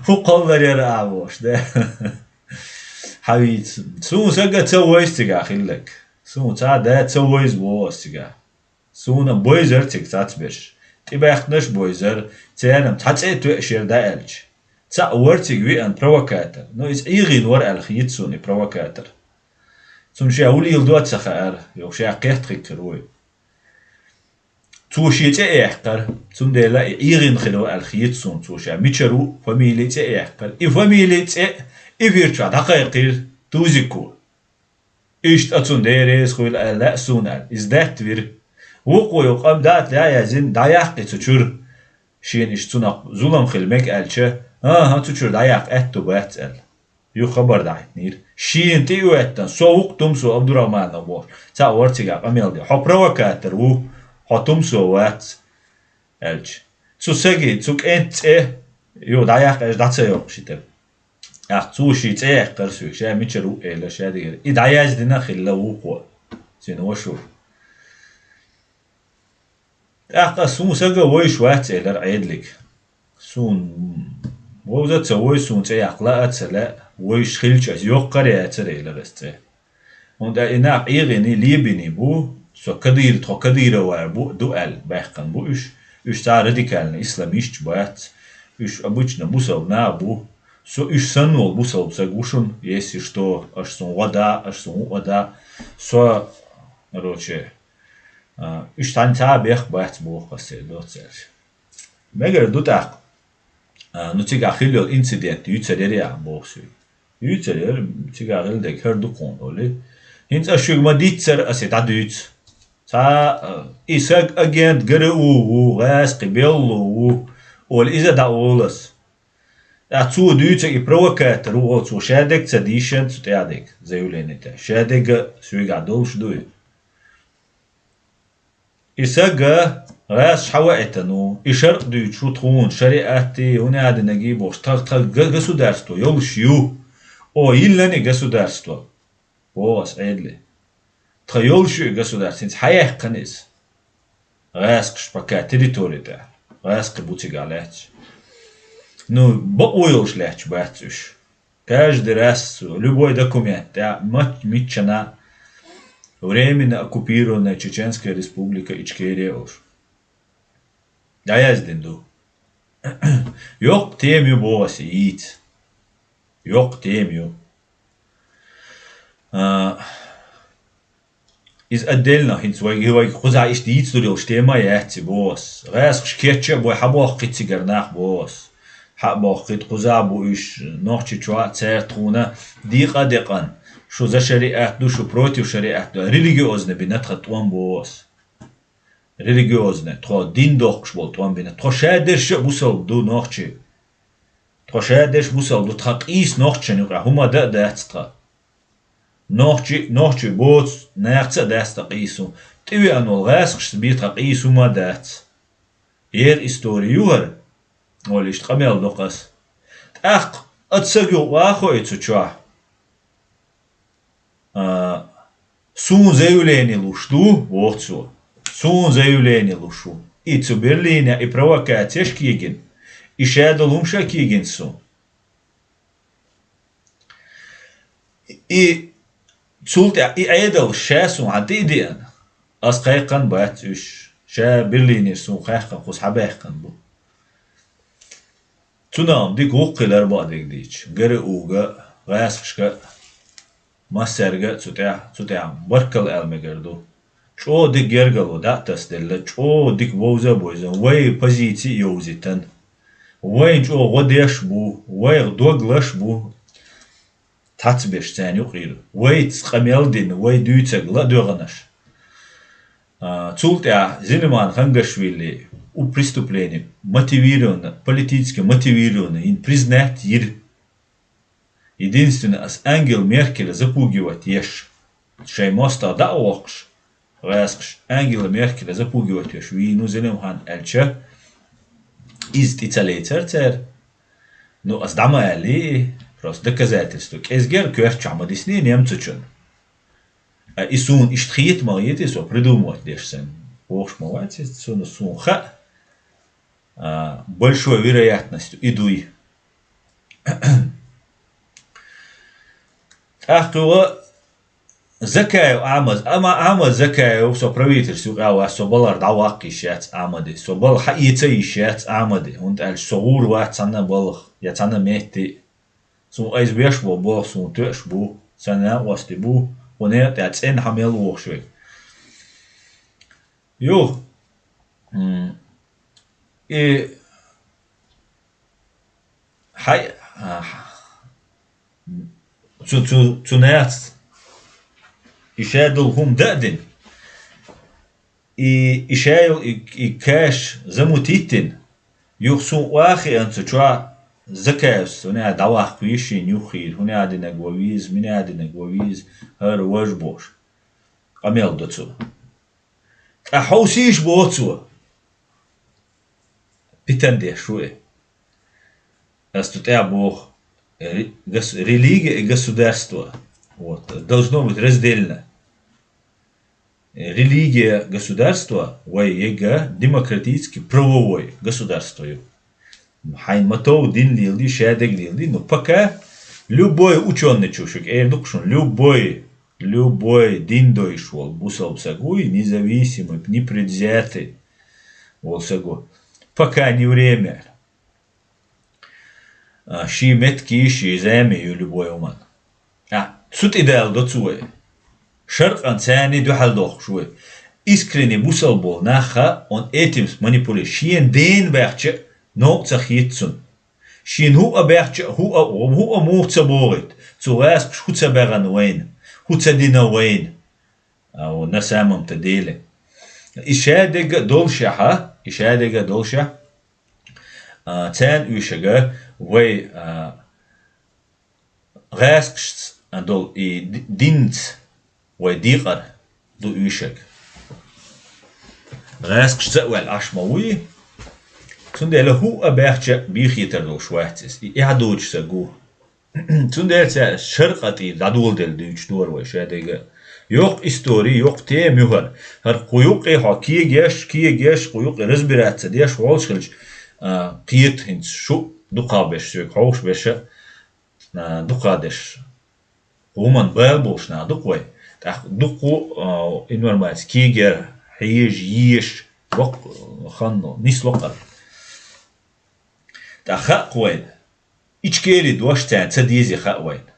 ХӀу кхоллар яра а вош, да? Хьан вийца? Суна сага ца войза цигахь хилларг. Суна цхьа а да ца войза вогӀу ас цигахь. Суна бойзар цига цацберш. ТӀебаьхкинарш бойзар, церан цхьа цӀе а тоьаш яра дӀааьлча. Цхьаъ вара цига веана провокатор. Ну, иза ӀийгӀина вара аьлла хета суна и провокатор. Цунна ша ву лийла ду а ца хаьара, юха ша кхетта хиккхир вуй. Цо шен цӀе а яьккхара, цундела и ӀийгӀина хилла вара аьлла хета суна цо ша мичара ву фамилия цӀе а яьккхара. И фамилия цӀе а эфир чохь дӀакхайкхийра Тузико. Иштта а цунна Дела реза хуьйла аьлла лаьа суна аьлла, иза даьтта вира. Вукхо йо къам датта лаьа яздина, дӀаяккхи цу чуьра. Шена иштта цунах зулам хила мега аьлча, хӀан-хӀа, цу чуьра дӀаяккха аьтту бац аьлла. Юха хабар дахьийтинера. Шена тӀе а оьттина, со вукху Тумсо Абдурахманов бохуш. Цхьаъ вара цигахь къамел де. Хьо провокатор ву, хьо Тумсо вац. Аьлча. Цу саги, цу кӀентан цӀе, юха дӀаяккха аьлча дӀа ца йоккхуш и тера. ТӀаккха цо шен цӀе яьккхара соьга, ша мичара ву элира ша дигара. И дӀаяздина а хилла вукхо. Цуьнан вашо. ТӀаккха ас суна сага войш вац элира Ӏедалига. Суна вовза а ца вой, суна цӀе яккха лаа а ца лаьа, войш хилча ас йоккхар а яцара элира ас цӀе. ХӀунда и нах ӀийгӀина, лебина бу, со кадыра, тхо кадыровар бу, ду аьлла, баьккхина бу уьш. Уьш цхьа радикальный исламисташ бац. Уьш обычно бусалба нах бу. Со уьш санна волу бусалба саг ву шуна, если что, аша суна гӀо да, аша суна гӀо да. Со, короче, а, уьш цхьаьна цхьа а бехк бац боху аса, доцца аьлча. Мегар ду тӀаккха. А, ну, цигахь хилла йолу инцидент юьйцур яра ахь боху соьга. Юьйцур яра, цигахь хилла дерг хӀара ду кхуна олий. ХӀинца аса шуьга ма-дийццара аса и дӀадуьйцу. Цхьа, а, и саг агент ГРУ ву, гӀаскхи белло ву, олий иза дӀаолу аса. ТӀаккха цо дуьйцу и провокатор ву, цо шадерг ца дийшина цу тӀехь дерг, заявление тӀехь. Шадерг а соьгахь долуш ду и. И саг а гӀаьсча хьаваийтина ву, и шарӀ дуьйцуш ву тхуна, шариӀатти, хӀунда а динарг бохуш, тхан, тхан га-, государство йолуш ю. О, йиллина и государство, боху аса Ӏедале. Тхан йолуш ю и государство, хӀинца хьаяьккхина иза. ГӀаьскхаш пока территори тӀехь. ГӀаьскхи бу цигахь лаьтташ. Ну, бакъо йолуш лаьтташ бац уьш. Каждый раз, любой документ тӀехь, мат-, миччана временно оккупированная Чеченская Республика Ичкерия олуш дӀаяздина ду. Йоккха тема ю боху аса йийца. Йоккха тема ю. А, иза отдельно, хӀинца вай, вай кхузахь иштта йийцалур йолуш тема а яц и боху аса. ГӀаьскхаш кечча а бой, хьабоккхуьйту цигара нах боху аса. Хьа а боккхуьйту, кхузахь бу уьш, Нохчийчохь а цара тхуна декъа а декъна, шу за шариат ду, шу против шариат ду, религиозный бина тхан тӀом боху аса. Религиозный, тхо дин доккхуш болу тӀом бина. Тхо шадерш а бусалба ду нохчий. Тхо шадерш бусалба ду, тхан къийса нохчашна юкъахь хӀума дан а дац тхан. Нохчий, нохчий боцу нахаца а дац тхан къийса хӀума. ТӀевеана волу гӀаьскхашца бен тхан къийса хӀума а дац. Ера истори ю хӀара, олий иштта къамел до-кх аса. ТӀаккха оцу сага юкъа вахой цу чохь. А, суна заявление луш ду, боху цо. Суна заявление луш ву. И цу Берлине и провокацеш а кегина, и шадолу хӀумаш а кегина суна. И цул тӀаьхьа и Ӏедал ша суна хьан тӀе а деана, аса кхайкхина бац уьш. Ша Берлинера суна кхаьхкина кхуза хьабаьхкина бу. Цунах дика гӀуллакх хилар бакъдерг дийцича, ГРУ-га, гӀаьскхашка, массаьрга а цу тӀехь, цу тӀехь баркалла аьлла мегар ду. ЧӀогӀа дика гергарло дӀа а тасаделла, чӀогӀа дика бовза а бовзина, вай позици а йовзийтина. Вайна чӀогӀа гӀо деш а бу, вайх дог лаш а бу. Цхьацберш царна юкъера. Вайца къамел а дина, вай дуьйцург ладоьгӀна аша. А, цул тӀаьхьа Зилиман Хангашвили у преступление мотивированно, политически мотивированно йина признать йира. Единственное, аса Ангела Меркеля запугивать еш, шайн мостагӀа дӀа а воккхуш, гӀаьскхаша Ангела Меркеля запугивать еш вийна ву Зелимхан аьлча, иза тӀе ца лецара цара. Ну, аса дӀа ма аьллий, просто доказательство. КӀезигера коьртачохь ма дисний немцачун. А и суна иштта хета ма хетий, со придумывать деш санна. Вохуш ма вац иза, суна, суна хаьа. А, большой вероятностью и дуй. ТӀаккха юха Закаев Ахьмад, ама Ахьмад Закаев, со правительство юкъа вац, со балхара дӀаваккха йиш яц Ахьмаде, со балха хьаэца йиш яц Ахьмаде, хӀунда аьлча со гӀур вац цхьанна а балха, я цхьанна а метте. Суна айса беш бо боху, суна тоьаш бу, сан накъости бу, кху некъа тӀехь цӀена хьан мел вохуш верг. Юха, м, и Хьай, а, цу, цу, цу нахаца и шадолу хӀума дан а дина, и, и шайолу и, и каш замутить дина, юха суна охьахиъна цу чохь Закаевс, хӀунда аьлла дӀаваккха вийшина юххера, хӀунда аьлла динарг ван веза, мина аьлла динарг ван веза, хӀара важа бохуш. Къамел до цо. Ткъа хьовсийша боху цо. Питан деш ву и. Ас цу тӀехь боху, ре-, гос-, религия и государство, вот, должно быть разделено. Религия, государство, вай ега демократически правовой государство ю. Хьайн ма тов дин леладе, шадерг леладе, но пока любой учёный чу шуьга эр ду-кх шуна, любой, любой дин дойуш волу бусалба саг вуй, независимый, непредвзятый волу саго. Пока не время. А, ший метки, ший зами ю любой уман. А, цу тӀе дала доцу вай. Шаркъан царни дуьхьал дохуш вай. Искренне бусал болу нахха он этим манипуле. Шен ден баьхча, новкъа ца хетта цунна. Шен хӀуъа баьхча, хӀуъа, хӀуъа муха ца бохуьйту. Цу гӀаскаш хӀу ца баьгӀана вайна, хӀу ца дина вайна. А, на самом-то деле. И шадерг а долшехьа, и шадерг а долшехь, а, царна уьйшага вай, а, гӀаскашца долу и ди-, динца вай декъар ду уьйшаг. ГӀаскашца а ваьлла Ӏаш ма вуй. Цундела хӀуъа баьхча бийхетар долуш вац иза. И эхь доцуш ца гу. Цундела цаьрца шаркъа тӀера дӀадоладелла дуьйцуш дора вай шадерг а. Йоккха истори, йоккха тема ю хӀара. ХӀара кху юккъе хьо кегеш, кегеш, кху юккъе разбираться деш, волуш хилча, а, кхета хӀинца шу дукха беш, соьга хьовш беша, а, дукха деш. ХӀуманна бала болуш нах ду-кх вай. ТӀаккха дукха, а, информаци кегера, хьежа, еша, воккха хан нисло-кх хӀара. ТӀаккха хаьа-кх вайна. Ичкери дош царна ца дезе хаьа вайна.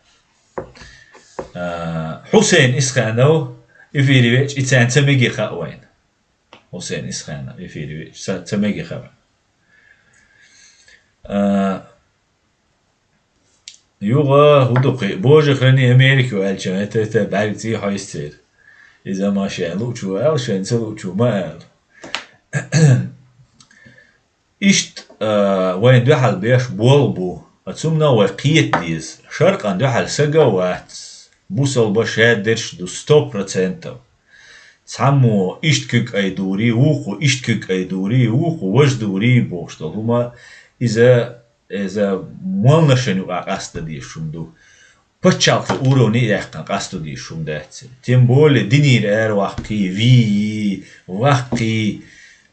А, Хьусейн Исханов эфире веача, и царна ца меге хаьа вайна. Хьусейн Исханов эфире веача, ца, ца меге хаьа вайна. А, юха хӀун ду-кх и, божий храни Америку аьлча, это, это бӀаьрг цӀий хьойсцера. Иза ма шен луучу аьлла, шен ца луучу ма аьлла. Иштта, а, вайн дуьхьал беш болх бу, а цунна вай кхета деза. Шаркъан дуьхьал сага а вац, бусалба шадерш ду сто процентов. Цхьаммо иштта куьг айдури, вукхо иштта куьг айдури, вукхо важа дури бохуш долу хӀума, иза, иза молнашан юкъа къастадеш хӀума ду. Пачхьалкхан уровне а яьккхина къасто дийш хӀума дац. Тем более, динера ара ваккхий, вий, ваккхий,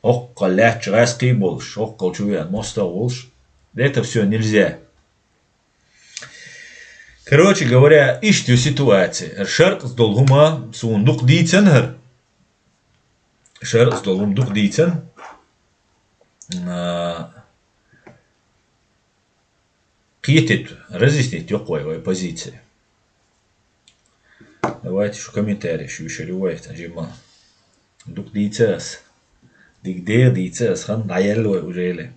хӀоккхал лаьтташ гӀаьскхий болуш, хӀоккхал чу веана мостагӀа волуш. Это всё нельзя. Короче говоря, иштта ю ситуация. Шаркъаца долу хӀума суна дукха дийцан хӀара. Шаркъаца долу хӀума дукха дийцан. А, кхетийта, разъяснить йо-кх вай, вай позиция. Давайте шу комментарий шу йишар ю вай, жимма. Дукха дийца ас. Дика дегӀ дийца ас, хан дӀаелла вай уже.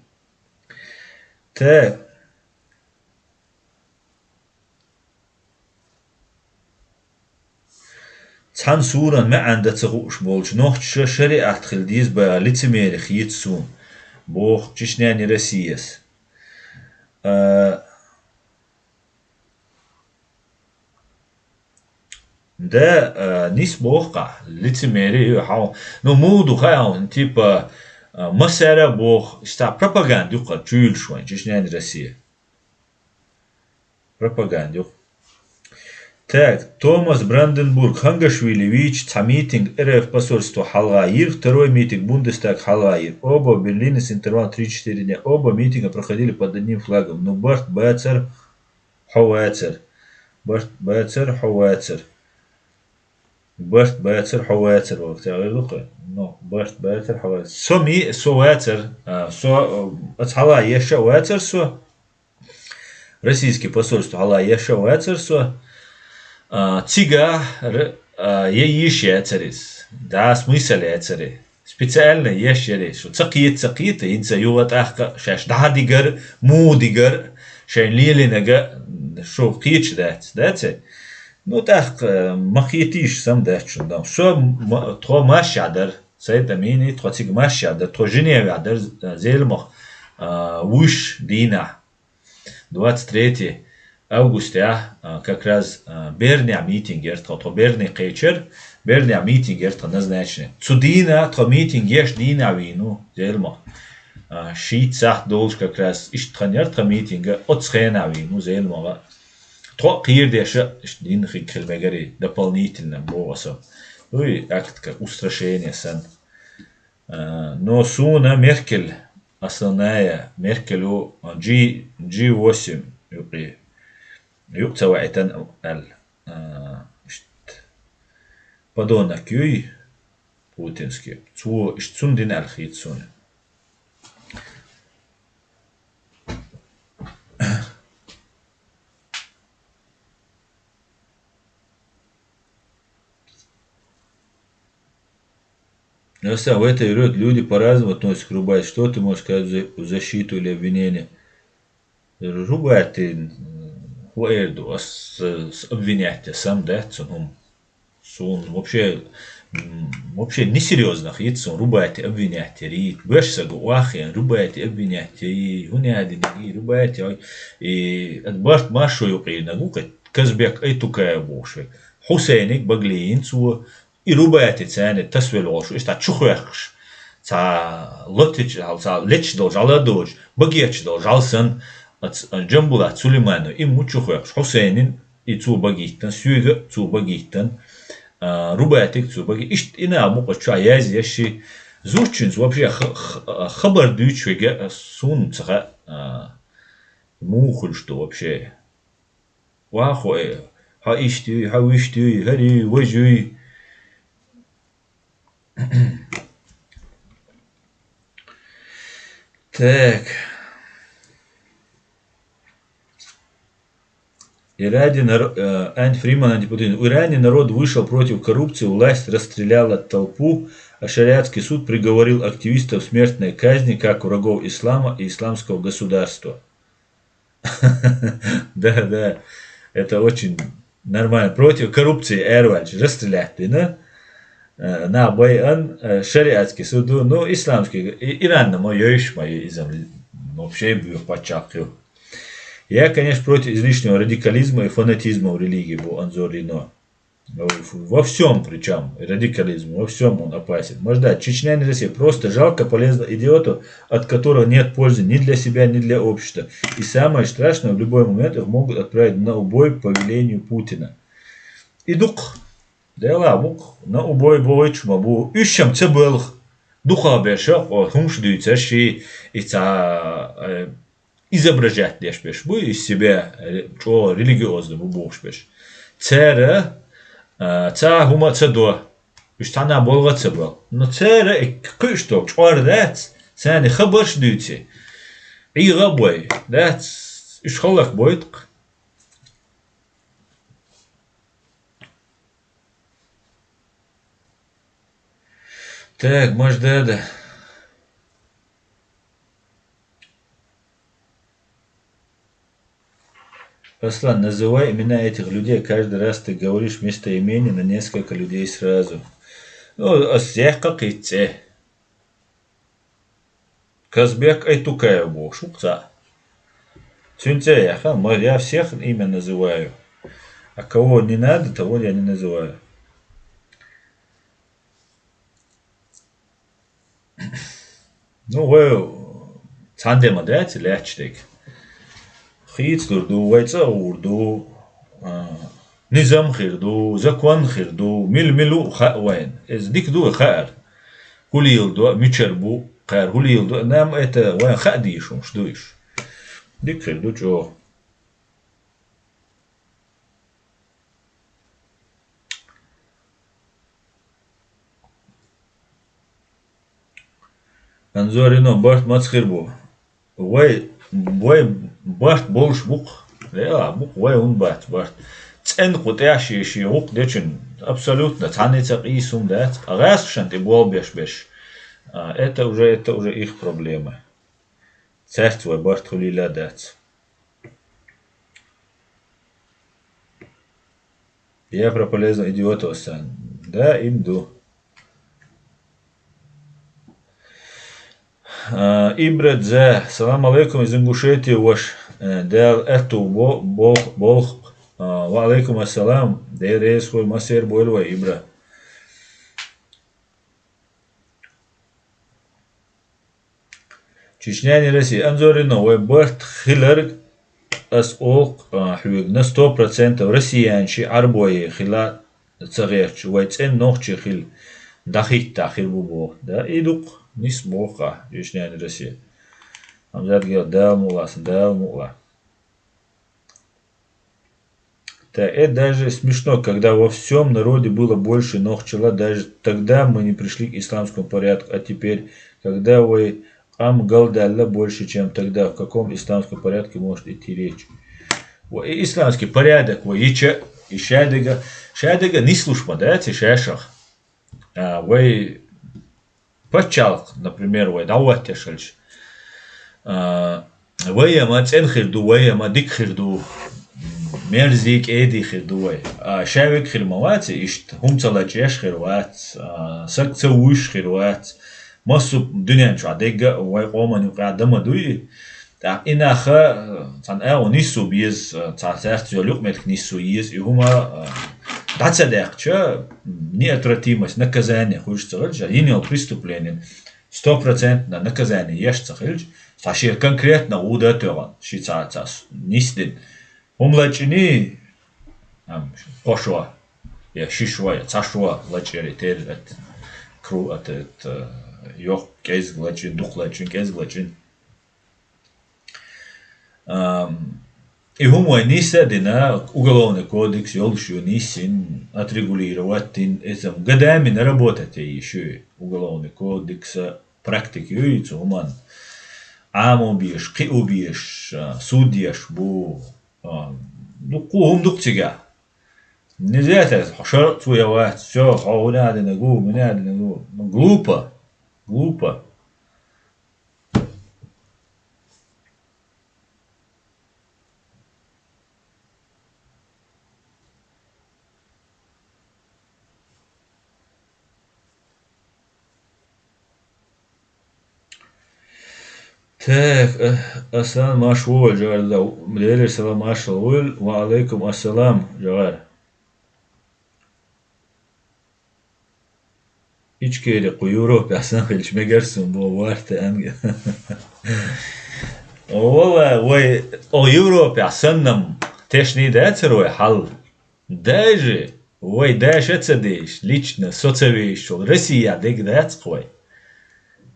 Так. Цхьана суран маьӀна дан ца хууш болчу нохчаша шариӀат хила деза баха лицемери хета суна, боху Чечня не Россияс. А, да, а, нис боху-кх, лицемери ю хьал. Ну, муха ду хаьа хьуна, типа, а, массара а боху, иштта пропаганда ю-кх чуьйлуш вайн, Чечня не Россия. Пропаганда ю-кх. Так, Томас Бранденбург, Хангашвили вийча цхьа митинг РФ посольство хьалха йира, второй митинг Бундестаг хьалха йира. Оба в Берлине с интервалом три-четыре дня. Оба митинга проходили под одним флагом. Ну, барт бацар, хьо вацар. Барт бацар, хьо вацар. Барт бацар, хьо вацар, вахта гӀайр ду-кх. Ну, барт бацар, хьо вацар. Со ми, со вацар. А, со, а, ас хьалха еш а вацар со. Российский посольство хьалха еш а вацар со. А, цига р-, а, я йиш яцар иза. Да, смысл яцар и. Специально еш яр и. Шу ца кхета, ца кхета, хӀинца юха тӀаккха шаьш дӀа дигар, муха дигар, шайн лелийнарг шу кхеташ дац, дац и? Ну, тӀаккха ма кхетийша сам дац шуна. Со ма-, тхо машшехь дара, сайта мини, тхо цига машшехь дара, тхо Женевехь дара, Зелимах, а, вуьш дийнахь. Двадцать третье августехь, а, как раз, а, Бернехь митинг яра тхо, тхо Берне кхечира, Бернехь митинг яра тхан назначенный. Цу дийнахь тхо митинг еш дийнахь вийна ву, Зелимах. А, шийтта сахьт долуш как раз иштта хан яра тхан митинга, оцу хенахь вийна ву Зелимах. Тхо а кхийра деша, иштта дина хиг хила мегарий, дополнительно боху со. Ну и акт как устрашение санна. А, но суна Меркель, основная, Меркель у, а, G, G восемь юкъе, юкъа ца ваийтан аьлла. А, иштта подонок юй, путинский. Цо иштта цунна дина аьлла хета суна. Ну, сам в этой роли люди по-разному относятся к рубате. Что ты можешь сказать в за-, в защиту или обвинение? Рубате, м, хӀу эр ду ас с, с обвинять сам, да, цун хӀума. Сун вообще, м, вообще несерьёзно хет сун рубате обвинять яри. Беш сага вахен рубате обвинять яри. ХӀуна динги рубате, ой. И ат барт маршо юкъе нагу кхет. Казбек Айтукаев бохуш век. Хьусайниг баглиин цо. И рубате царна тасвел волуш, иштта чухвехкаш. Ца лотич, ца летч долу жала доч, багетч долу жал сан, ац-, Джамбулат Сулейманов, и му чухвехкаш. Хьусайнин и цо багиттан, соьга цо багиттан, а, рубатиг цо баги-, ишт ина мукъа чу яз яши, зучинца вообще х-, х-, хабар дуьйч вега, сун ца ха-, а, му хуьлуш ду вообще. Ва хо э, хьо ишт юй, хьо вуьшт юй, хӀари, важуй. Так. И ради наро-, э, Айн Фриман, антипутин. В Иране народ вышел против коррупции, власть расстреляла толпу, а шариатский суд приговорил активистов к смертной казни как врагов ислама и исламского государства. Да, да, это очень нормально. Против коррупции эрвальч расстрелять дина. Э, на байан, э, шариатский суду, ну, исламский, и-, Иран на моё ишь моё изам, вообще бью пачакю. Я, конечно, против излишнего радикализма и фанатизма в религии, бу Анзор Рино. Во всем причем радикализм, во всем он опасен. Можно, Чечня не Россия. Просто жалко полезных идиотов, от которых нет пользы ни для себя, ни для общества. И самое страшное, в любой момент их могут отправить на убой по велению Путина. И дук, дела мук, на убой бойч ма бу, ищем цебелх, духа беша, о, хумш дюйца ши, и ца, э, изображать деш беш бу, из себя, э, чо религиозный бу бохуш беш. Цера, а, ца хӀума ца до. Уж цхьана болга ца бал. Но цера и кхуьш дог чӀор дац, царна хабарш дуьйци. ӀийгӀа бой, дац, уж халлак бойту-кх. Так, Маждада. Аслан, называй имена этих людей, каждый раз ты говоришь местоимение на несколько людей сразу. Ну, ас яхка кхитце. Казбек Айтукаев бохуш ву цхьа. Цуьнца яха, ма я всех имя называю. А кого не надо, того я не называю. Ну, вай цхьана де ма дац, лаьтташ дерг. Хийцалур ду, вай цӀа а гӀур ду, а, низам хир ду, закон хир ду, мил-милу а хаьа вайн. Иза дика ду и хаар. ХӀу леладо, мичара бу, кхара хӀу леладо, нам это вайн хаа дийшумаш ду уьш. Дика хир ду чӀогӀа. Анзорино, барт маца хир бу? Вай, вай барт болуш бу-кх. Э, а, бу-кх, вай хӀунда бац барт? ЦӀена кху тӀехь шен-шен гӀуллакх дечун абсолютно цхьанне ца къийса хӀума дац. А гӀаскхашна тӀе болх беш берш. А, это уже, это уже их проблема. Цаьрца вай барт хуьлийла а дац. Я про полезного идиота, Асан. Да, им ду. А, Ибра Дза, салам алейкум, из Ингушетии ваш, э, Дала аьтту бо-, бо-, болх. А, ва алейкум ассалам, Дела реза хуьлда, массер а бойла вай, Ибра. Чечня не Россия. Анзорино, вай барт хиларг, ас олу-кх, а, хьоьга на сто процентов россиянаши, Ӏарбойи хила ца гӀерташ, вай цӀена нохчий хила дӀахӀитта хир бу боху. Да, и ду-кх, нийса боху ахь, Чечня не Россия. Хьамзат Гел, Дала мукъ лахь, Дала мукъ лахь. Так, это даже смешно, когда во всём народе было больше нохчала, даже тогда мы не пришли к исламскому порядку, а теперь, когда вай къам галдаьлла больше, чем тогда, в каком исламском порядке может идти речь? Ва и исламский порядок вай йича, и шадага, шадага нислуш ма дац и шашах. А, вай Паччахьалкх, например, вай дӀахӀоттош хилча, а, вай-м цӀена хир ду, вай-м дика хир ду, мерза, кӀеда хир ду вай. А, шаверг хир ма вац иштта, хӀума ца лачкъаш хир вац, а, саг ца вуьйш хир вац. Массо а дуьнен чохь дерг а вай къоман юкъахь дан ма дуй. ТӀаккха и нах, а, цхьана агӀо нисса беза, а, цхьа цаьрца йолу юкъаметтиг нисса еза, и хӀума, а, дӀа ца даьккхича, неотвратимость, наказание хуьлуш ца хилча, йина йолу преступление, стопроцентно наказание еш ца хилча, цхьа шен конкретно гӀуда а тоьхна, ши цхьа, цхьа с-, нисдина. ХӀума лачкъийний, ам, кхо шо, я ши шо, я цхьа шо лачкъийра терра, ат, кру-, ат, ат, э, йоккха кӀезиг лачкъийна, дукха лачкъийна, кӀезиг лачкъийна. Ам, и хӀума вай нисса а дина, Уголовный кодекс йолуш ю ниссина, отрегулировать дина, иза-м годами наработать ян йиш ю, Уголовный кодекса практика ю и цу хӀуманна. Ӏамо безаш, кхио безаш, а, суд еш бу, а, дуккха хӀума ду-кх цигахь. Нельзя так, хьо шаръ цо ян вац, всё, хьо хӀун а динарг ву, муьн а динарг ву. Ну, глупо, глупо. Так, э, Аслан, марша вогӀийла, жагӀар, да, Делера салам, маршалла вогӀийла, ва Ӏалайкум ассалам, жагӀар. Ичкери кху Европехь санна хилча мегар суна боху варта анга. Валла, вай, о, Европехь санна-м тешний дацара вай хьал. Даже вай даша а ца дезаш, лично со ца везаш волу Россия дерг дац-кх вай.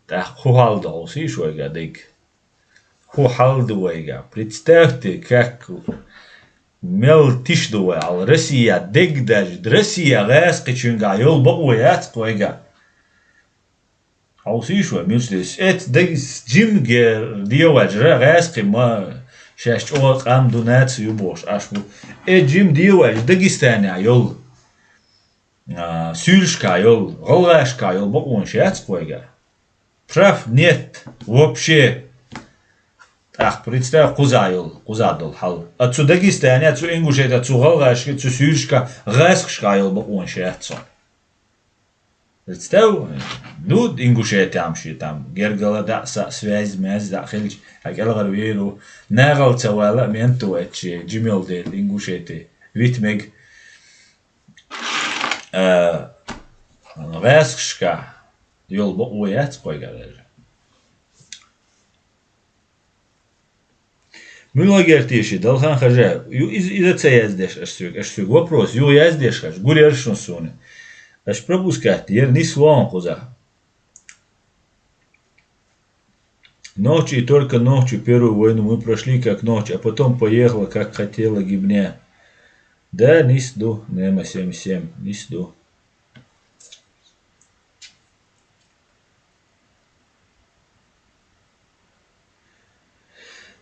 ТӀаккха хӀун хьал ду хьовсийша вайга дерг? ХӀун хьал ду вайга? Представьте, как мел тиша ду вай хьал. Россия дерг даже, Россия гӀаьскхичуьнгахь йолу бакъо яц-кх вайга. Хьовсийша вай, муьлш деза. Эц дегис жимге дегӀ ваьлчара гӀаьскхи ма шаьш чӀогӀа къам ду, наци ю бохуш Ӏаш бу. Э, жим дегӀ ваьлча Дагестанехь йолу, а, суьйлашкахь йолу, гӀалгӀашкахь йолу бакъонаш яц-кх вайга. Прав нет вообще. ТӀаккха представь, кхузахь йолу, кхузахь долу хьал. А цу Дагестанехь, цу Ингушетехь, цу гӀалгӀашкахь, цу суьйлашкахь гӀаьскхашкахь йолу бакъонаш яц цунна. Представь, ну, Ингушетехь-м шен там гергала дӀа а, са а, связь, мязь дӀа а хилча, хьан кӀелхьара вер ву. Нахала ца вала а мент ду вай, шен жима йолу дела, Ингушете вита мега. А, гӀаьскхашкахь йолу бакъо яц-кх вайга даже. Муьлхагара теший, Далхан-Хажа, ю-, иза, иза ца яздеш аша соьга, аша соьга вопрос, юха яздеш хьажа, гур яра шуна суна. Аша пропускать, яра нисван кхузахь. Нохчи, и только нохчи первую войну мы прошли как нохчи, а потом поехала, как хотела, гибня. Да, нисду, Нема семьдесят семь, нисду.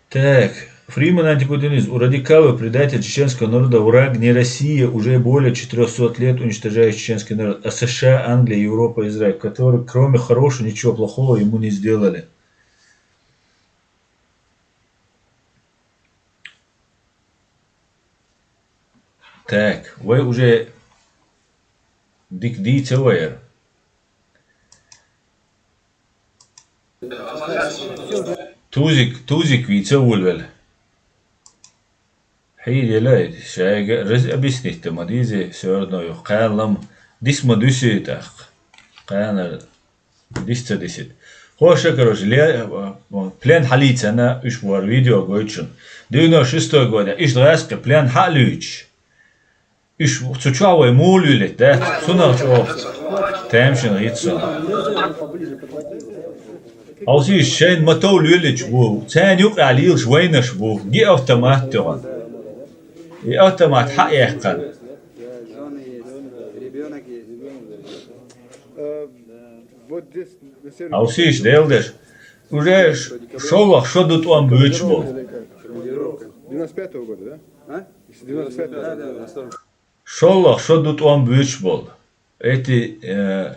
Так, Фриман Антипутинист. У радикалов, предатель чеченского народа, враг не Россия уже более четырёхсот лет, уничтожающий чеченский народ, а С Ш А, Англия, Европа, Израиль, которые кроме хорошего ничего плохого ему не сделали. Так, вай уже дика дийца вайра. Тузик, Тузик вийца вулвелла. Хьийдела, шайга раз объяснить ма дийзе, всё равно ю. Кхана лам дис ма дуьсий тӀаккха. Кхана дис ца дисит. Хьо ша, короче, ле-, плен хьалийцана, уьш бохура видео гойту шуна. Девяносто шестой годехь, иштта гӀаьскхи плен хьа а луьйчуш. Уьш цу чохь вай мула лелийта дац, цунах чӀогӀа тамашийна хӀитта суна. Хьовсийша, шайна ма-тов лелийча бу, царна юкъахь лелаш вайнаш бу, ги автомат тоьхна. И автомат хьа а яьккхина. Хьовсийша, Делан деш, уже ш-, шолгӀа шо ду тӀом буьйцуш болу. ШолгӀа шо ду тӀом буьйцуш болу. Эти, э,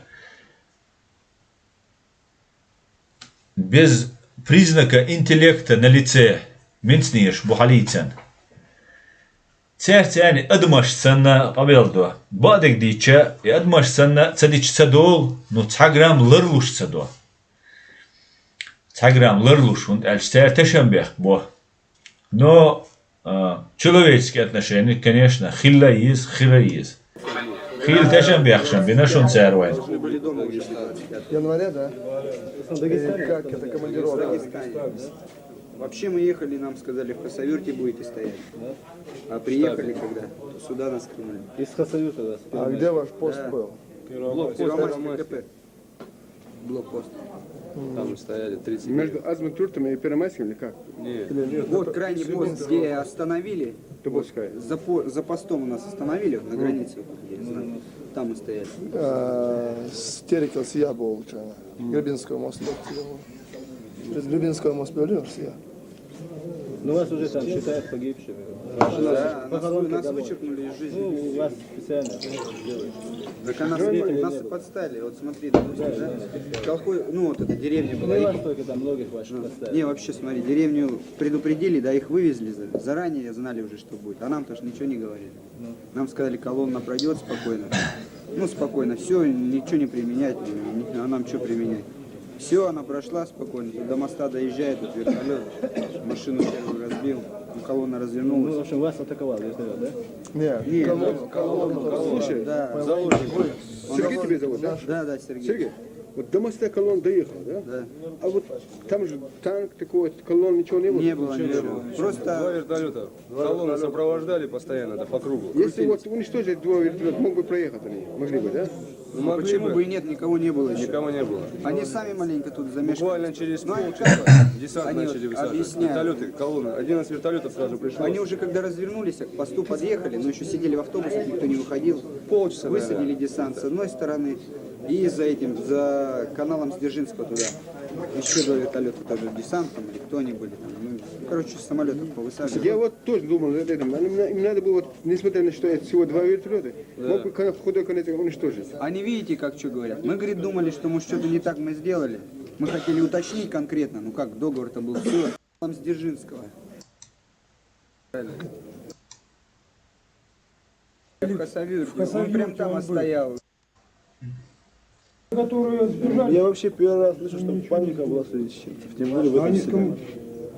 без признака интеллекта на лице, минцнеш бу хьалийцан. Цаьрца цхьана адамаш санна къамел до. Баъдерг дийча, и адамаш санна ца дича ца долу, ну, цхьа грамм ларлуш ца до. Цхьа грамм ларлуш, хӀунда аьлча цара тешам бехк бо. Но, а, человеческие отношения, конечно, хилла еза, хира еза. Хила тешам бехкаш бина шуна цара вайн. Января, да? И как это командировка? Вообще мы ехали, нам сказали, в Хасавюрте будете стоять. А приехали когда? Сюда нас кинули. Из Хасавюрта, да, с А где ваш пост был? Блокпост Первомайский КП. Блокпост. Там же стояли тридцать. Между Азматюртом и Первомайским или как? Нет. Вот крайний пост, где остановили. Тубовская. За, по- за постом у нас остановили, вот на границе. Вот, где знак. Там мы стояли. А, с Терекел сия был, Гребинский мост. Гребинский мост был, сия. Ну, вас уже там считают погибшими. Да, нас, нас вычеркнули из жизни. Ну, у вас специально делают. Так а нас, нас подставили, вот смотри, допустим, да? Колхоз, ну, вот эта деревня была. Ну, и вас только там многих ваших подставили. Не, вообще, смотри, деревню предупредили, да, их вывезли за- заранее, знали уже, что будет. А нам-то ж ничего не говорили. Нам сказали, колонна пройдет спокойно. Ну, спокойно, все, ничего не применять, а нам что применять? Все, она прошла спокойно, тут до моста доезжает, тут вертолет, машину первую разбил, ну, колонна Ну, в развернулась. Общем, вас атаковал вертолет, да? Нет, Нет, колонна, ну, колонна, колонна. Слушай, Да. Сергей тебя зовут, да? Да, да, Сергей. Сергей, вот до моста колонна доехала, да? Да. А вот там же танк такой, колонн ничего не было? Не было, не было. Два Просто вертолета. Колонны сопровождали постоянно, да, по кругу. Если вот уничтожить два вертолета, мог бы проехать они? Могли бы, да? Ну, могли почему бы. Бы и нет, никого не было ещё. Никого не было. Они сами маленько тут замешкались. Буквально через Ну, они полчаса как бы, десант они начали вот высаживать. Объясняют. Вертолеты, колонна. Одиннадцать вертолетов сразу пришло. Они уже когда развернулись, к посту подъехали, но еще сидели в автобусах, никто не выходил. Полчаса, Высадили наверное. Десант с одной стороны и за этим, за каналом с Дзержинского туда. Еще два вертолета тоже десант там, или кто они были там. Ну, короче, самолетов повысаживали. Я вот тоже думал над этим. Им на- им надо было, вот, несмотря на что это всего два вертолета, Да. Мог бы кон- в худой конец уничтожить. Они видите, как что говорят? Мы, говорит, думали, что мы что-то не так мы сделали. Мы хотели уточнить конкретно, ну как, договор-то был все. Там с Дзержинского. В Хасавюрте. Он прям там стоял. Которые сбежали. Я вообще первый раз слышу, что паника была в связи с чем-то. Тем более в этом Они селе.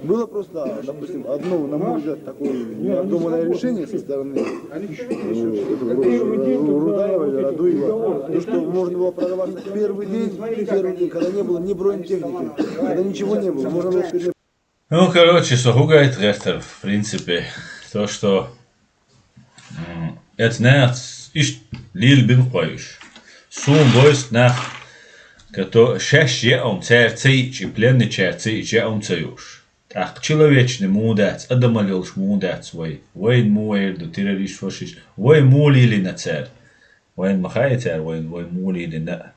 Было просто, допустим, одно, на мой взгляд, такое необдуманное решение со стороны э, этого Ру- Рудаева или Радуева. То, что можно было прорваться в первый день, в первый день, когда не было ни бронетехники, когда ничего не было, можно было пере- Ну, короче, со хӀу гайта гӀертара, в принципе, то, что, м, это, знаете, ишт лил бин кхойш. Сун войск нах, кото шаш яун цар цей чи, пленный чар цей чи яун ца юш. ТӀаккха человечный мун дац, адамал йолуш мун дац вай. Вайн мун эр ду террорист, фашист. Вай мун лийлина цара? Вайн ма хаьа цара, вайн, вай мун лийлина.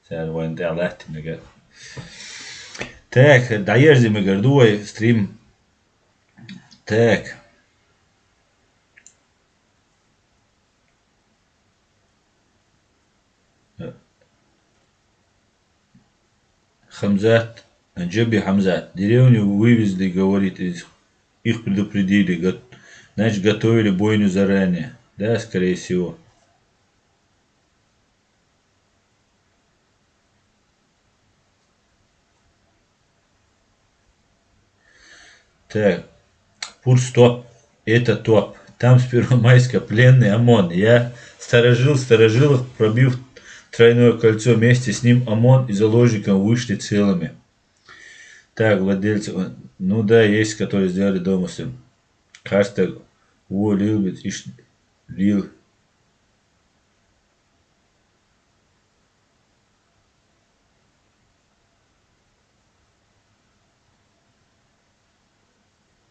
Цара вайн тӀехь лаьттинарг. Так, дӀаерзий мегар ду вай стрим. Так. Хамзат, Джаби Хамзат, деревню вывезли, говорит, из- их предупредили, гот- значит, готовили бойню заранее. Да, скорее всего. Так, пусть стоп, это топ. Там с Первомайска пленный ОМОН. Я сторожил, сторожил их, пробив тройное кольцо. Вместе с ним ОМОН и заложником вышли целыми. Так, владельцы, ну да, есть, которые сделали домыслом. Кажется, уволил ведь иш лил.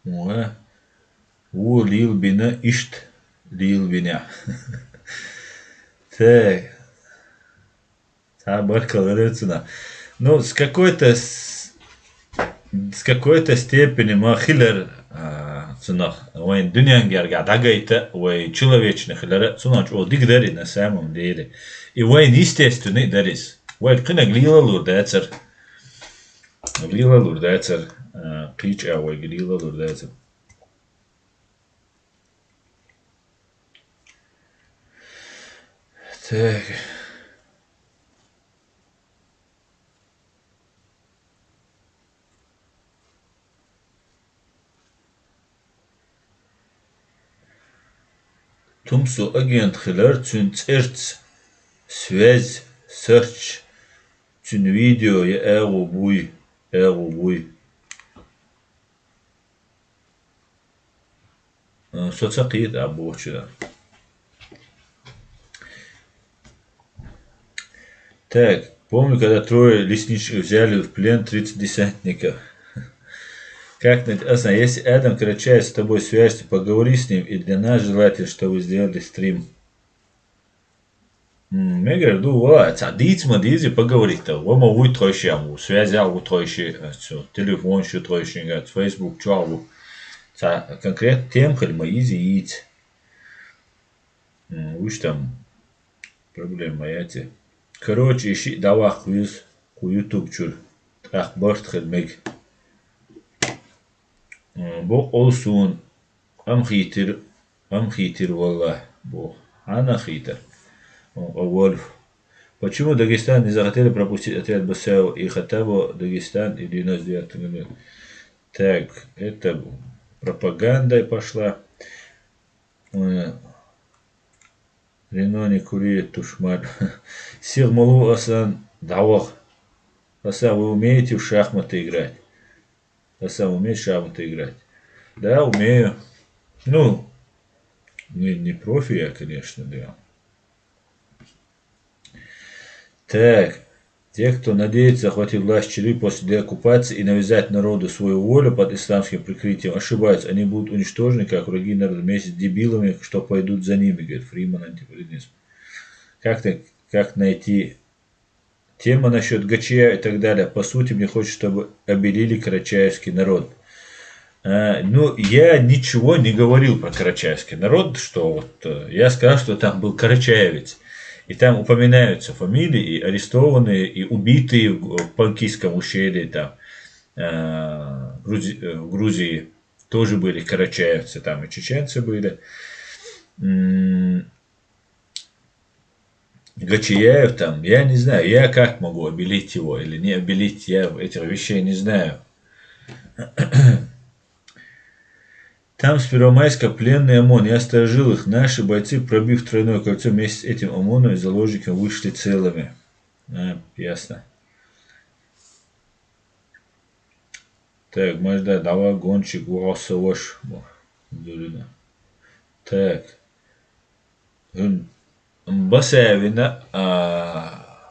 Ура. Ву лил бина, ишт лил бина. Так. Цхьа баркалла дар цунах. Ну, с какой-то с- с какой-то степени ма хилар, а, цунах, вайн дуьнен гергахь дӀагайта, вай человечный хилара, цунах чӀогӀа дика дари на самом деле. И вайн естественный дарис. Вай кхинаг лелалур дацар. Лела лур дацар, а, кхеча вайга лела лур дацар. Так. Тумсо агент хилар, цуьнан цӀерца связь сарч, цуьнан видео я агӀо буй, агӀо буй. Э, со ца кхета а бохучу. Так, помню, когда трое лесничных взяли в плен тридцать десантников. Как найти, Асан, если Адам Карачаев с тобой свяжется, поговори с ним, и для нас желательно, что вы сделали стрим. М, мегар ду, валлахӀи, цхьа дийца ма дийза поговорить, ва ма вуй тхойши, ам ву, связь а ву тхойши, а, цу, телефон шу тхойшинга, Facebook чу а ву. Цхьа конкретно тема хила ма иза йийца. М, вуш там проблема яц. Короче, и шиъ дӀаваккха веза кху YouTube чуьра. ТӀаккха барт хила мега. М, бокъонца суна къам хийтира, къам хийтира, валлахӀи, боху. Хьанна хийтира? Вольф. Почему Дагестан не захотели пропустить отряд Басаева и Хаттабова Дагестан и девяносто девятом году? Так, это пропагандой пошла. Э, Рено, не кури эту шмаль. Сих ма ло, Асан, дӀаваха. Асан, вы умеете в шахматы играть? Асан, умеешь в шахматы играть? Да, умею. Ну, не, не профи я, конечно, да. Так. Те, кто надеется захватить власть в Чили после деоккупации и навязать народу свою волю под исламским прикрытием, ошибаются. Они будут уничтожены, как враги народа, вместе с дебилами, что пойдут за ними, говорит Фриман, антипринцип. Как, ты, как найти тема насчёт Гачия и так далее? По сути, мне хочется, чтобы обелили карачаевский народ. А, ну, я ничего не говорил про карачаевский народ, что вот, э, я сказал, что там был карачаевец. И там упоминаются фамилии, и арестованные, и убитые в, в Панкийском ущелье, там, э, Грузи-, э, в Грузии тоже были карачаевцы, там и чеченцы были. М, Гачияев там, я не знаю, я как могу обелить его или не обелить, я этих вещей не знаю. Там с Первомайска пленный ОМОН, я сторожил их, наши бойцы, пробив тройное кольцо, вместе с этим ОМОНом и заложниками вышли целыми. А, ясно. Так, Мажда, давай, гонщик, вахаса ваш. Дурина. Так. Хьун Басаевина, а,